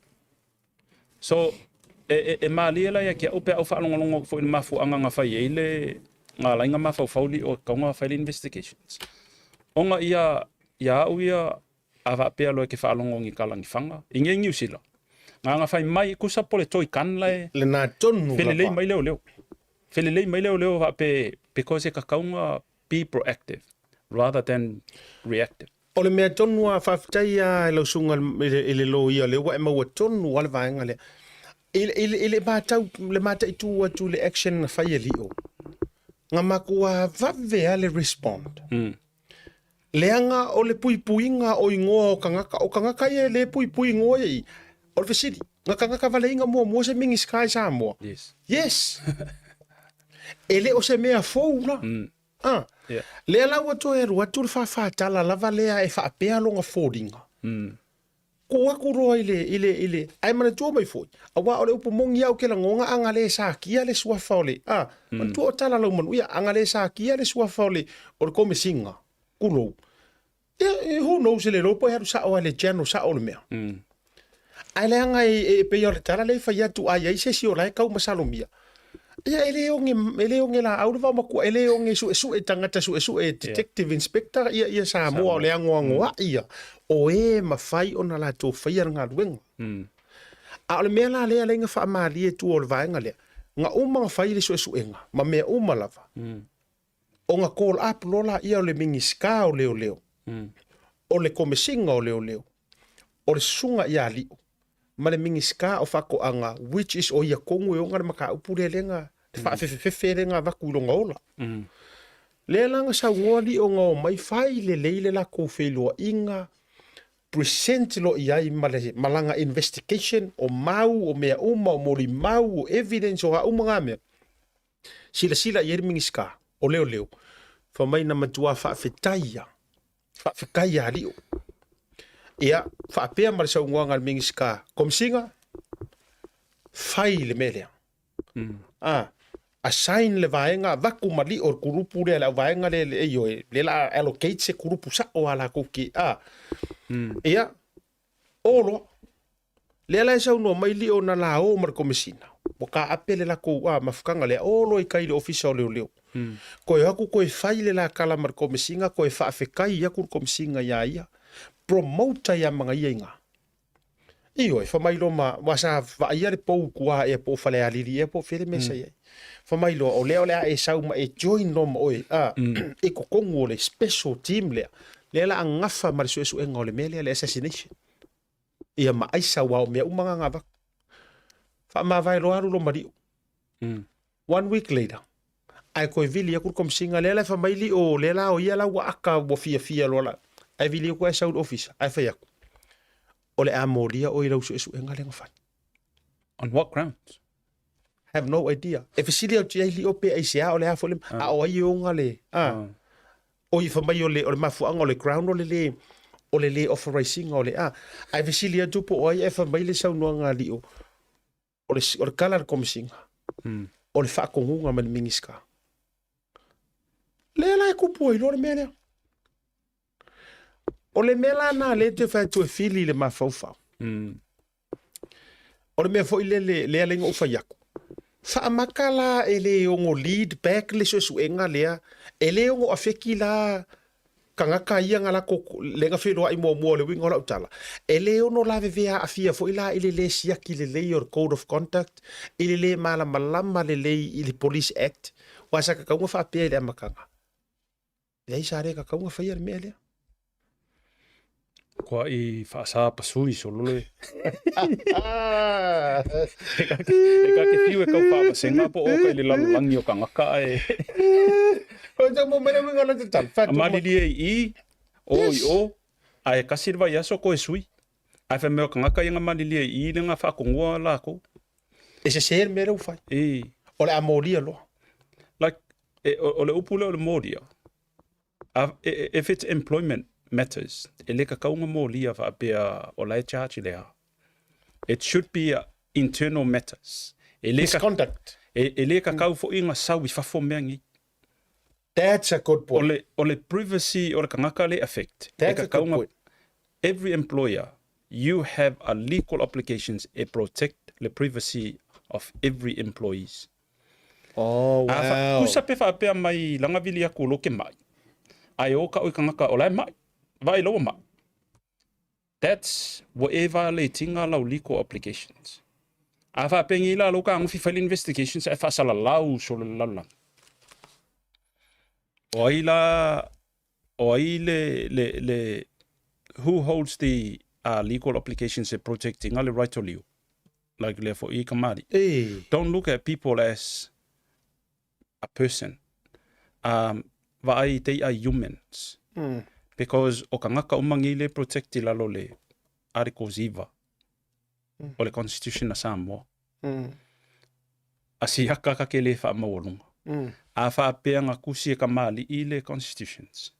So, e, e, e malie la ia ki au pe au faalogologo atu foi i le mafuaaga na fai ai le na ala ai na mafaufau li o tatau ona fai le investigations. Ona ia, ia au ia, a faapea loa e ke faalogo ni kalagifaga, i nei Niu Sila, na na fai mai, tusa po le toy gun la e Lena tonu felelei lava. mai leoleo. Felelei mai leoleo faape, because e tatau ona be proactive rather than reactive. O le mea tonu a faafetai a i lau susuga i le loia o lea ua e maua tonu lava le vaega lea. I, i, i le matau, le mataitu atu i le action na fai e Lio, na matua vave lava le respond. Leaga o le puipuiga o igoa o tagata, o tagata ia e le puipui igoa ia i, o le fesili, na tagata valeiga muamua se Minisita i Samoa? Yes. Yes. E le o se mea fou la. Ah. Yeah. Lea la ua toe alu atu le fāfātala lava lea e faapea lona foliga. Kū aku loa i le, i le, i le, ae manatua mai foi, aua o le upu moni au ke lagona a ga le sakia le suafa o le, a, manatua o tala lau manuia, a ga le sakia le suafa o le, o le komesiga, kulou. Ia, who knows e le iloa po e alu sao a le channel sao le mea. Ae leaga e, e pei o le tala lea e fai atu a i ai se isi o la e kau masalomia. Ia e le oge, e le oge laau le vaomatua, e le oge suesue tagata suesue detective inspector ia, ia Samoa o le agoagoai ia o e mafai ona latou faia le galuega. A o le mea la lea lea na faamalie tua o le vaega lea, na uma na fai le suesuega ma mea uma lava. Ona call up loa laia o le Minisita o Leoleo, o le Komesina o Leoleo, o le Susuga ia Ali'u, ma le Minisita o Faatoaga, which is o ia tonu e ona le mataupu lea lea na, le faafefefefe lea na avatu i lona ola. Lea la na saunoa Ali'u na omai fai lelei le latou feiloaiga, present loa i ai ma le malaga investigation, o mau, o mea uma, o molimau, o evidence, o a uma na mea. Silasila i ai le Minisita o Leoleo, fai mai na matua faafetai ia, faafetai ia Ali'u. Ia, faapea ma le saunoaga a le Minisita Komesiga, fai le mea lea. Ah, assign le vaega, avatu ma Li'o le kulupu lea, le auvaega lea, le, ioe, lea la allocate se kulupu sa'o a latou ke, ah. Ia, O loa. Lea la e saunoa mai Lio na la o ma le Komesina, ua taape le latou a mafutaga lea, o loa i tai i le Ofisa o Leoleo. Koe o atu koe fai le la tala ma le Komesina, koe faafetai atu le Komesina iā ia, promote ia ma ia iga. Ioe, fa mai loa ma, ua sa vaaia le pou i tua ea po o Falealili ea po o fea le mea sa i ai. Fa mai loa, o lea o le a e sau ma e join loa ma oe, a, i totonu o le special team lea, lea la a gafa ma le suesuega o le mea lea, le assassination. Ia ma aisa aua o mea uma na na avatu. Faamavae loa alu loa ma Lio. One week later, ae toe vili atu le Komesina lea la e fai mai Lio, lea la o ia la ua aka ua fiafia loa la. Ae vili atu ae sau i le ofisa, ae fai atu, o le a molia oe i lau suesuega lea na fai. On what grounds? Have no idea. E fesili atu i ai Lio pe aisea o le a foi le, a o ai e ona le, a. O i fai mai o le, o le mafuaaga o le ground o le le, O le le authorise ina o le a. Ae fesili atu po o ai ae fai mai le saunoaga a Lio, o le, o le tala a le Komesina, o le faatonuga mai le Minisita. Lea la e tupu ai loa le mea lea. O le mea la na lea e toe fai atu e fili i le mafaufau. O le mea foi lele, lea lea na ou fai atu. Faamata la e le ono lead back le suesuega lea, e le ono afeki la tagata ia na latou, lea na feiloai muamua o le uiga o lau tala, e le ono lavevea aafia foi la i le le siaki lelei o le code of conduct, i le le malamalama lelei i le Police Act, aua sa tatau ona faapea i le amataga. Leai sa le tatau ona faia le mea lea. Kua i faasa pasui solo le. E ka ke fiu e kau whaavasenga po o ka i le lalolangi o kangaka e. O te mo mene winga le te tal. A malili e i, o i o, a e kasi le vai aso ko e sui. Ae fai mai o kangaka ia nga malili e i le nga whaakongua lākou. E se se le mea lea ua fai. I. O le a molia loa. Like, e, o, o le upu lea o le molia, a, e, e, if it's employment matters, e le kakau nga molia faapea o la e charge le a. It should be a internal matters. E le, ka, Misconduct. e, e le kakau fo'i nga sau i fafo mea ngi. That's a good O point. le, o le privacy o le kangaka le affect. E That's a kakau good nga, point. every employer, you have a legal obligations e protect le privacy of every employees. Oh, A fa, wow. tusa pe faapea mai lagavili aku o lo ke mai. Ae o ka oi kangaka o la e mai. Vaai laua mai. That's ua e violate-ina lau legal obligations. A faapengi la lou kagofi fai le investigations ae faasalalau solo le lalolagi. O ai la, o ai le, le, le, who holds the uh, legal obligations e protecting le right o liu? Like lea foi i kamari. E. Don't look at people as a person. Um, vaai, they are humans. Mm. Because o kangaka uma ngi le protect i lalo le Article 9 mm. o le Constitution a Samoa. Mm. A si haka ka ke le wha maualunga. Mm. A wha pea ngā kusi e ka maali i le Constitutions.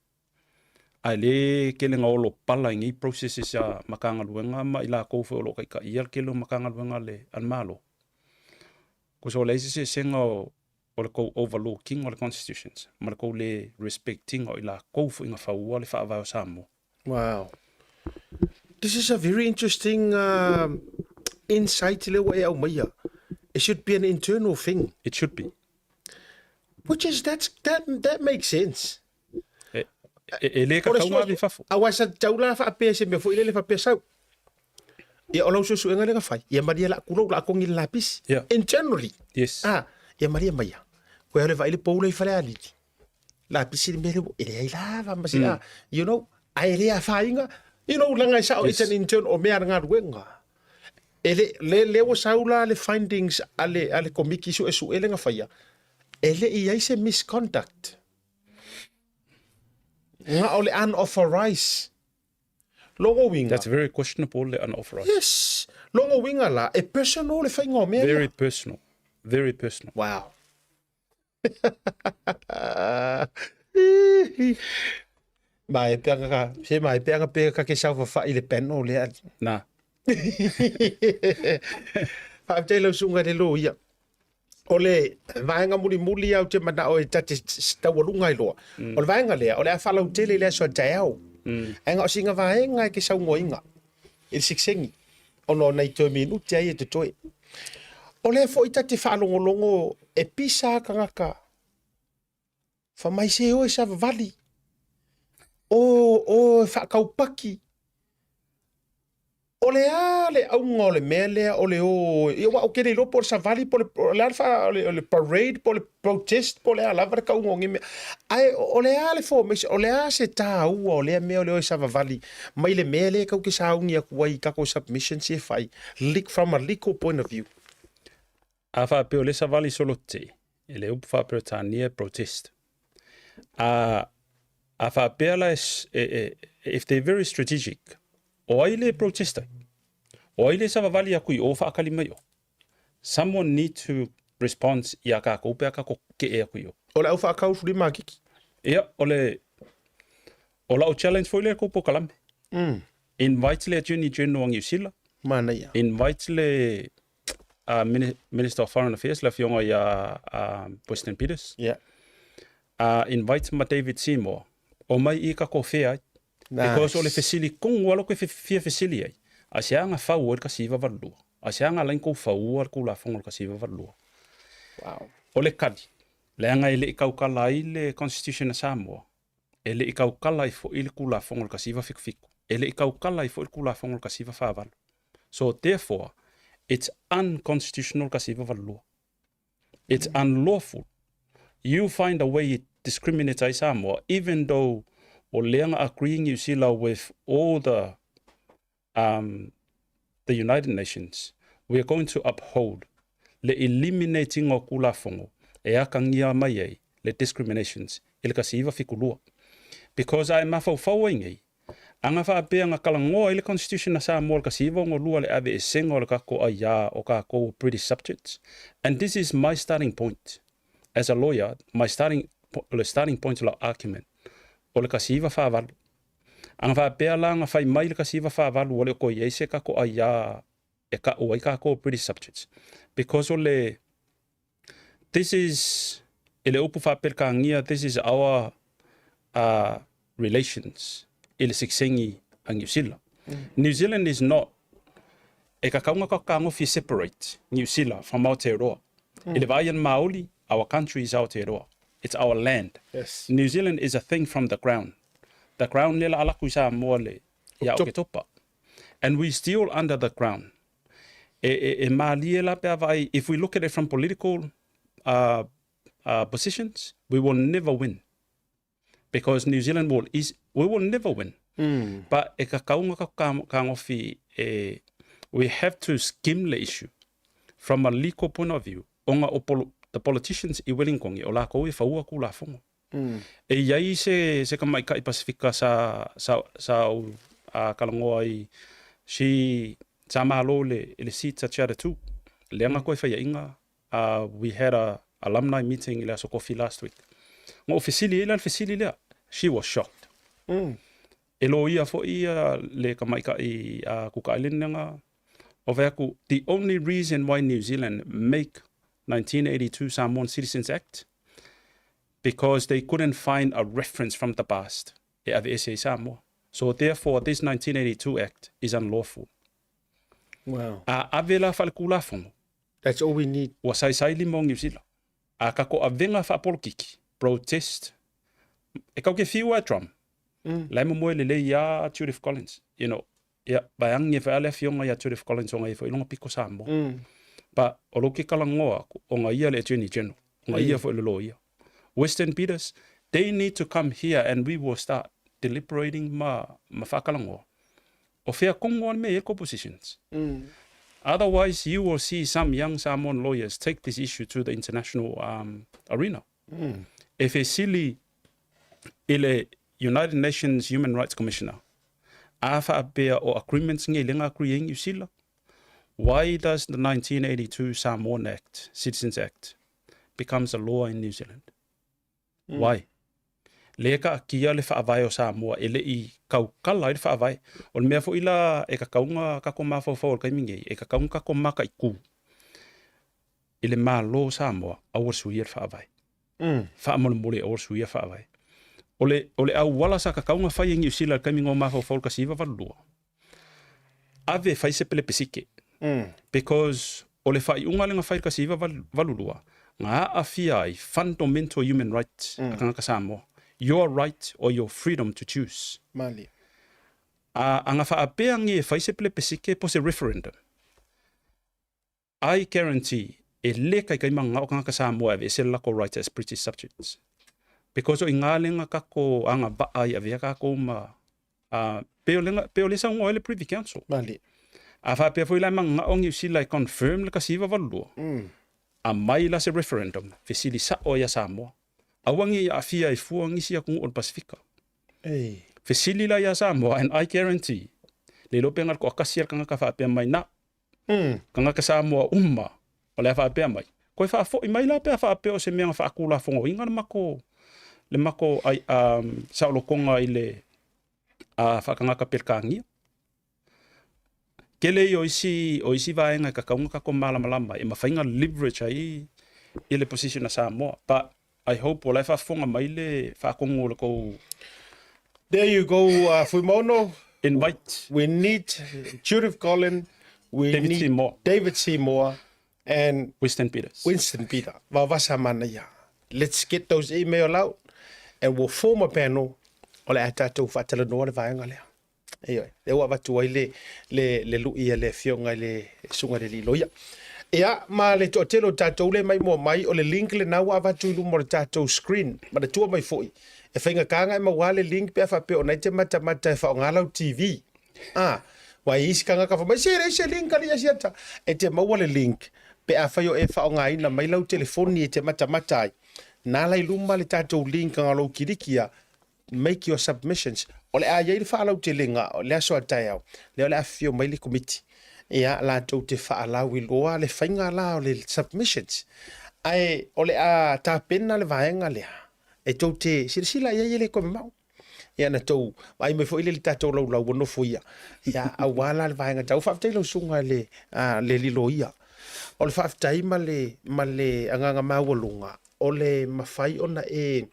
A le kele ngā olo pala i ngei processes a makangaluenga ma i la koufe o lo kai ka ia kele o makangaluenga le an malo. Ko so le se se senga o o le kou overlooking o le constitutions ma le kou le respecting o i la kou fo inga whaua le whaavae o Samoa. Wow. This is a very interesting uh, insight le ua e aumaia. It should be an internal thing. It should be. Which is, that's, that, that makes sense. E, e, e le ka kaunga ave fafo. Aua sa tau la faapea se mea foi lele faapea sau. Ia o lau suesuega lea na fai. Ia maria la kulou la kongi le lapisi. Yeah. Internally. Yes. Ah, ia maria maia. Koe ale vai le poula i fale alili. Lapisi le mea lea, e leai lava ma se mm. you know, ai le afainga, you know, langa i sao, yes. it's an internal, o mea galuega. E le, le, le ua sau la le findings a le, a le komiki suesue le na faia, e le i ai se misconduct. Nga o le unauthorized. Logo uiga. That's very questionable le unauthorized. Yes. Logo uiga la, e personal le faiga o mea Very personal. Very personal. Wow. Ma e peanga ka, se ma e peanga pe ka ke sau whawhai le panel le ali. Nā. Faafetai lau susuga i le loia. O le vaega mulimuli au te manao e ta te taualuga ai loa. Mm. O le vaega lea, o le a faalautele i le aso a taeao. Mm. Ae o singa vaega e ke saunoaina i le sekisegi ona o nai toe minute ai e totoe. O lea foi ta te faalogologo e pisa tagata Fa mai se oe savavali, o oe faakaupaki. O le a le auga o le mea lea o le o, ia aua ou te le iloa po o le savali po o le a le fa, o le, o le parade po o le protest po o le a lava le tauga o nei mea. Ae o le a le formation, o le a se taua o lea mea o le o e savavali mai le mea lea e tatou te sauni atu ai i tatou submissions ia e fai, from a legal point of view. A faapea o le savali solo te, e le upu faa-Peretania e protest. A, a faapea la e, e, e, if they're very strategic, o ai le protest ai? O ai le savavali aku i o whaakali mai o? Someone need to response i a kākou pe a kako ke e aku i o. O le au whaakau suli makiki. Ia, o le, o lau challenge foi le kou pokalame. Invite le Attorney General o Niu Sila. Manaia. Invite le Minister of Foreign Affairs, le afioga ia Weston Peters. Invite ma David Seymour. Omai i ka kofea ai. Nice. Because o le fesili kongu alo ke fia fesili ai. A se anga fau o le 1982. A se anga lain kou faua le kulafono o le 1982. Wow. O le kali, leaga e le i kaukala ai le Constitution a Samoa, e le i kaukala ai foi le Kulafono o le 1977, e le i kaukala ai foi le Kulafono o le 1948. So therefore, it's unconstitutional le 1982. It's unlawful. You find a way it discriminates ai Samoa, even though o lea na agree Niu Sila with all the the United Nations, we are going to uphold le eliminating o Kulafono e akagia mai ai le discriminations i le 1972. Because a e mafaufau ai nei, aga faapea na talanoa ai le Constitution a Samoa i le 1962 le aveesega o le tatou aiā o tatou British subjects. And this is my starting point. As a lawyer, my starting, le starting point o lau argument, o le 1948. Aga faapea la na fai mai le 1948 ua le o toe i ai se tatou aiā e ka'u ai tatou British subjects. Because o le, this is, i le upu faa-Perekania, this is our relations i le sekisegi a Niu Sila. New Zealand is not, e kakau na kakagofi e separate Niu Sila from Aotearoa. I le vaai a le Māori, our country is Aotearoa. It's our land. Yes. New Zealand is a thing from the ground. The ground lea la alaku i Samoa le, ia Oketopa. And we still under the ground. E, e, e mālie la pe a vaai, if we look at it from political positions, we will never win. Because New Zealand will, is, we will never win. But e kakaunga ka kagofi, e, we have to skim le issue from a legal point of view. Ona o polo, the politicians i Wellington, o lakou e faua kulafono. E iai se, se tamaitai Pasifika sa, sa, sa ou talanoa ai, she, sa malo le, le seat sa Charter 2. Leaga koe faiaiga, we had a alumni meeting i le Aso Kofi last week. Na ou fesili ai la le fesili lea. She was shocked. E loia foi ia le tamaitai a Cook Island lea o fai atu, the only reason why New Zealand make 1982 Samoan Citizens Act because they couldn't find a reference from the past e aveese ai Samoa. So therefore this 1982 Act is unlawful. Wow. A ave la faalekulafono. That's all we need. Ua saisai lima o Niu Sila. A kako avega faapolokiki, protest, e kau ke fiu a Trump. La e momoe lelei ia Judith Collins. You know, ia, vaeangi e whaea le afioga ia Judith Collins o ngai foi longa piko Samoa. But o lo ke kalangoa aku, o nga ia le Attorney General, o nga ia foi le lawyer. Western Peters, they need to come here and we will start deliberating ma, ma whakalangoa. O whea kongo an me e positions. Otherwise, you will see some young Samoan lawyers take this issue to the international arena. E fesili i le United Nations Human Rights Commissioner, a whaapea o agreements nge lenga agree e New Zealand, why does the 1982 Samoan Act, Citizens Act, becomes a law in New Zealand? Why? Le ka akia le whaavae o Samoa e le i kaukala i le whaavae. O le mea foi la e kakaunga kako mafaufau o le kaimi nei, e kakaunga kako maka i ku. I le malo o Samoa, aua le suia le whaavae. Whaamolemole aua le suia whaavae. O le, o le auala sa kakaunga whai e Niu Sila le kaimi ngō mafaufau le 1982. Ave e fai se pelepesike. Because o le whaiunga lenga whai le 1982, ngā aafia ai fundamental human rights a kangaka Samoa. Your right or your freedom to choose. Mali. A, anga whaapea nge e whai se pelepesike po se referendum. I guarantee e le kaikai manga o kangaka Samoa e aveese le lako right as British subjects. Because o i ngā lenga kako anga va'a i avea kako ma pe o lenga, pe o le saungoa ai le Privy Council. Mali. A whaapea foi la e manga o Niu Sila e confirm le 1982. A mai la se referendum, fesili sa'o ia Samoa. Aua nge i aafia e fua ngisi atunuu o le Pasifika. Ei. Fesili la ia Samoa and I guarantee, le iloa pe na le toatasi a le tagata faapea mai na. Tagata Samoa uma o le a faapea mai. Koe faafoi mai la pe a faapea o se mea na faatulafonoina le mako le mako ai saolotoga i le Faatagata Pelekānia. Tele ia o isi, o isi vaega e tatau ona tatou malamalama ai, e mafai ona leverage ai i le position a Samoa. But I hope o la e faafofoga mai le faatonu o le tou There you go, Fuimaono. Invite. We need Judith Collin, we David need Seymour. David Seymour and Winston Peters. Winston Peter. Vaovasa manaia. Let's get those email out and we'll form a panel o le a tatou faatalanoa le vaega lea. Ioe, lea ua avatu ai le, le, le lui a le afioga i le susuga i le alii loia. Ia, ma le toatele o tatou le maimoa mai, o le link lena ua avatu i luma o le tatou screen. Manatua mai foi, e faigata ona e maua le link pe a faapea o na e te matamata e faaaoga lau TV. Ah, ua i isi tagata fai mai, se leai se link alii Asiata. E te maua le link pe afai o e faaaogaina mai lau telefoni e te matamata ai. Na la i luma le tatou link na lou kilikia, make your submissions. O le a i ai le faalautelega o le aso a taeao, lea o le a afifio mai le komiti. Ia, latou te faalauiloa le faiga la o le submissions. Ae o le a tapena le vaega lea e tou te silasila i ai e le toe mamao. Ia na tou vaai mai foi lea i le tatou laulau ua nofoia. Ia, aua la le vaega tau. Faafetai lau susuga i le, a, le Liloia. O le faafetai ma le, ma le agaga maualuga, o le mafai ona e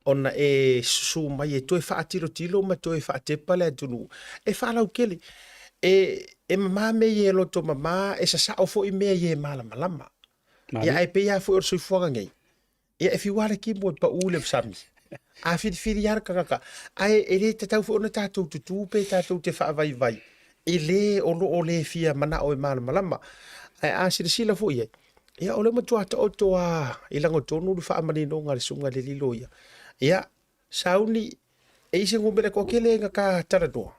ona e susu mai e toe faatilotilo ma toe faatepa le atunuu e faalautele. E, e mamā mea ia e loto mamā, e sasao foi mea ia e malamalama. Ia, ae pei lava foi o le soifuaga nei, ia e fiu lava le kimo e pau i le sami. A filifili lava le tagata, ae e le tatau foi ona tatou tutū pe tatou te faavaivai i le o lo o le fia manao e malamalama. Ae a silasila foi i ai, Ia, o lea ua matua taoto lava i lagotonu le faamaninoga a le susuga i le alii loia. Ia, sauni, e i ai se numera toatele na ta talanoa.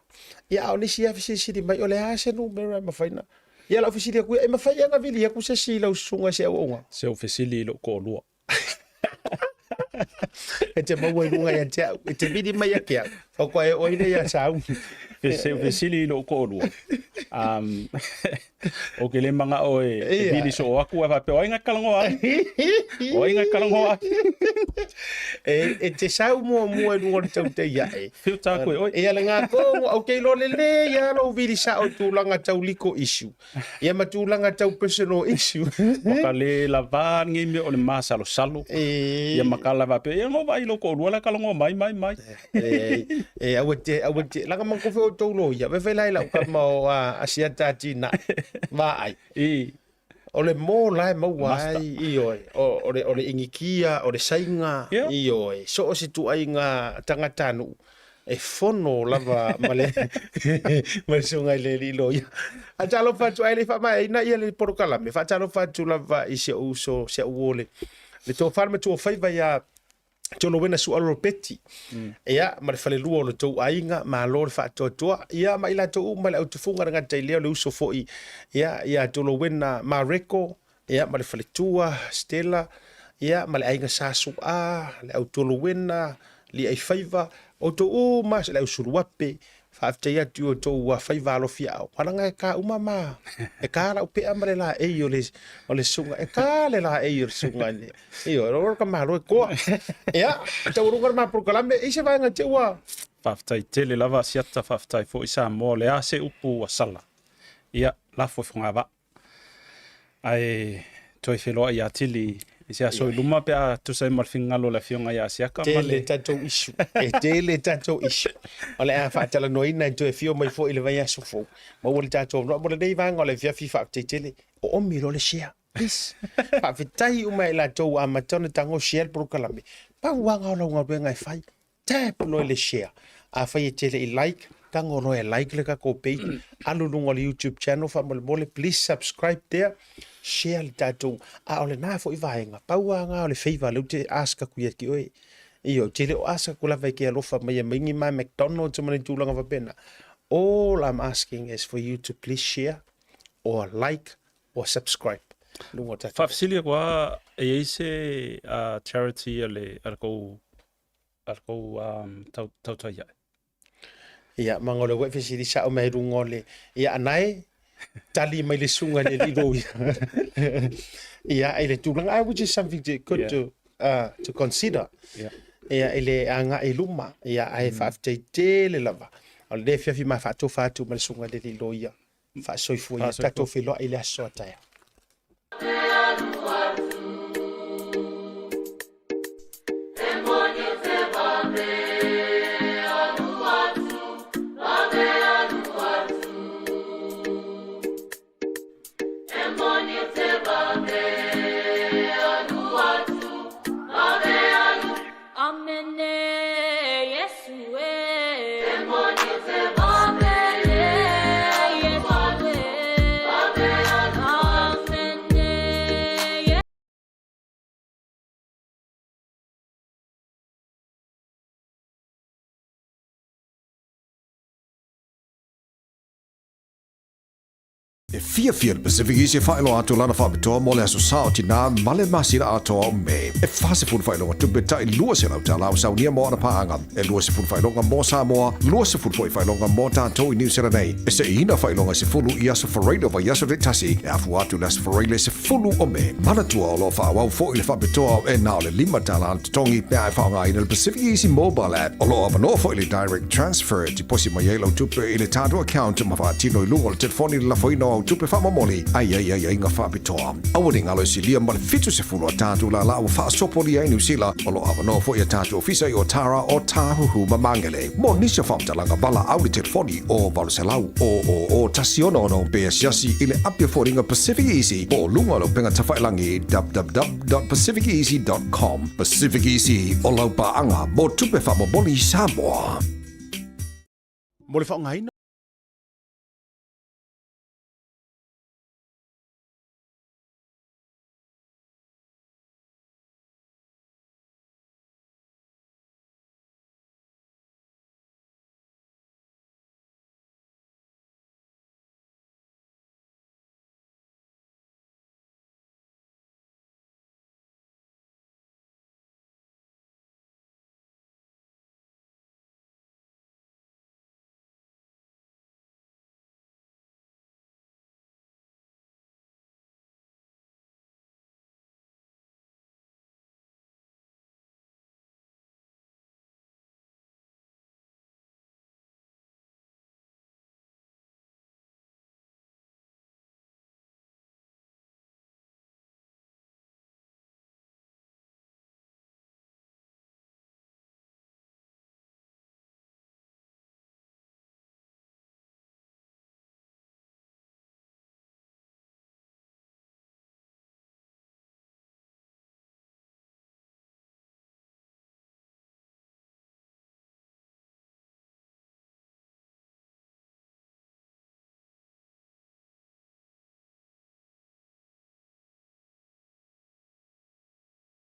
Ia, a o nisi lava fesilisili mai, o le a se numera e mafai ona... Ia, lau fesili atu ia, e mafai ea ona vili atu se isi i lau susuga i se auaunaga? Se ou fesili i lou toalua. E te maua i luga ia te au, e te vili mai ia te au, faatoa e oo ai lea ia Sauni. Se ou fesili i lou toalua. Um, Ou te le manao e, e vili soo atu, ae faapea, o ai na talanoa ai? O ai na talanoa ai? E, e te sau muamua i luga o le tautei ae. Whiu tāku e oi. Ia le ngā tōngo, au te iloa lelei a lou vili sao i tūlanga tau legal issue. Ia ma tūlanga tau personal issue. Ua ka le lavā lenei mea o le māsalosalo. E... Ia ma ka lava pea, ia no vaai lou toalua la talanoa mai, mai, mai. E, e, aua te, aua te, langa mankofe o tou loia, ve fai lai lau kama o a, Asiata Tina, vaai. I. O le mō la e maua ai, ioe, o, o le, o le Inikia, o le Saina, Yeah. ioe, so o se tuaiga tagata nuu, e fono lava ma le, ma le susuga i le alii loia. Faatalofa atu ae le i faamaeaina ia le polokalame, faatalofa atu lava i si ou uso, si au uo le, le tofa le matua o faiva ia Tolowena Su'a Lopeti. Ia, ma le falelua o le tou aiga, malo le faatoatoa. Ia, ma i latou uma le au tufuga le gata i lea o le uso foi, ia, ia Tolowena Mareko, ia, ma le faletua, Stella, ia, ma le aiga Sa Su'a, le au Tolowena, Li'aifaiva, outou uma, le au Suluape, Faafetai atu i outou faiva alofiaao. Alaga e ka uma ma, e ka lau pea ma le laei o le, o le susuga. E ka le laei o le susuga i le, ioe, o ka malo e koa. Ia, taualuga le ma polokalame, i se vaega te ua. Faafetai tele lava Asiata, faafetai foi Samoa, o le a se upu ua sala, ia, lafo i fogavaa. Ae toe feiloai atili i se aso i luma pe a tusa ai ma le finagalo o le Afioga ia Asiaka ma le. Tele tatou issue. E tele tatou issue. O le a faatalanoaina e toe afio mai foi i le vaiaso fou. Maua le tatou avanoa mo lenei vaega o le afiafi faafetai tele. Oomi loa le share. Please. Faafetai uma ia i latou ua amata ona tago share le polokalame. Pau lava o lau galuega e fai. Tap loa i le share. Afai e te le i like, tago loa e like le tatou page, alu i luga o le YouTube channel faamolemole, please subscribe there, share le tatou, a o lena foi vaega, pau lava lena o le favour lea ou te ask atu ia te oe. Ioe, ou te le o ask atu lava e te alofa mai e aumai ni ma McDonald's ma ni tulaga faapena. All I'm asking is for you to please share or like or subscribe i luga o le tatou. Faafesili atu lava, e i ai se charity a le tou a le tou um, tautai ae. Ia, ma ngole ua e fesili sao mai runga o le, ia anae, tali mai le sunga le lilo ia. Ia, i le tulaga, which is something to, good yeah. to, to consider. Yeah. ia, i le agai i luma, ia, ae faafetai tele lava. O lenei afiafi ma faatofa atu ma le susuga i le alii loia. Faasoifua ia tatou feiloai i le aso a taeao. E fiafia le Pacific Easy e faailoa atu lana faapitoa mo le Aso Sa o Tinā ma le masina atoa o Me. E 40 faailoga tupe tai 200 tala o saunia mo ana paaga, e 20 faailoga mo Samoa, 20 foi faailoga mo tatou i Niu Sila nei. E seiina faailoga e 10 i aso Faraile o vaiaso taitasi e afua atu i le Aso Faraile 10 o Me. Manatua o lo o faaauau foi le faapitoa e na o le $5 le totogi pe a e faaaogaina le Pacific Easy Mobile App. O lo o avanoa foi le Direct Transfer e tiposi mai ai lau tupe i le tatou account ma faatino i luga o le telefoni le lafoina o au tupe faamomoli a i ai aiaiga faapitoa. Aua ne i galo e silia ma le 70 a tatou lala ua faasopolia ai Niu Sila. O lo o avanoa foi a tatou ofisa i Otara, Otahuhu ma Mangere. Mo nisi o faamatalaga valaau i le telefoni o 800 000 166 pe asiasi i le api o foliga Pacific Easy po o luga o le upega tafailangi www.pacificeasy.com. Pacific Easy, o lau paaga mo tupe faamomoli i Samoa. Mo le faaaogaina.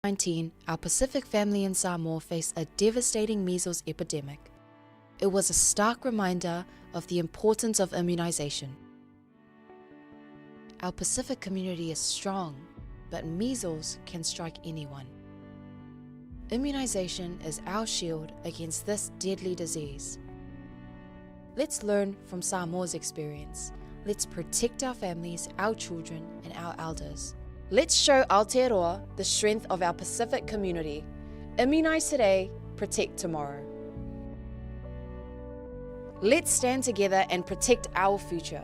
19, our Pacific family in Samoa faced a devastating measles epidemic. It was a stark reminder of the importance of immunization. Our Pacific community is strong, but measles can strike anyone. Immunization is our shield against this deadly disease. Let's learn from Samoa's experience. Let's protect our families, our children, and our elders. Let's show Aotearoa the strength of our Pacific community. Immunize today, protect tomorrow. Let's stand together and protect our future.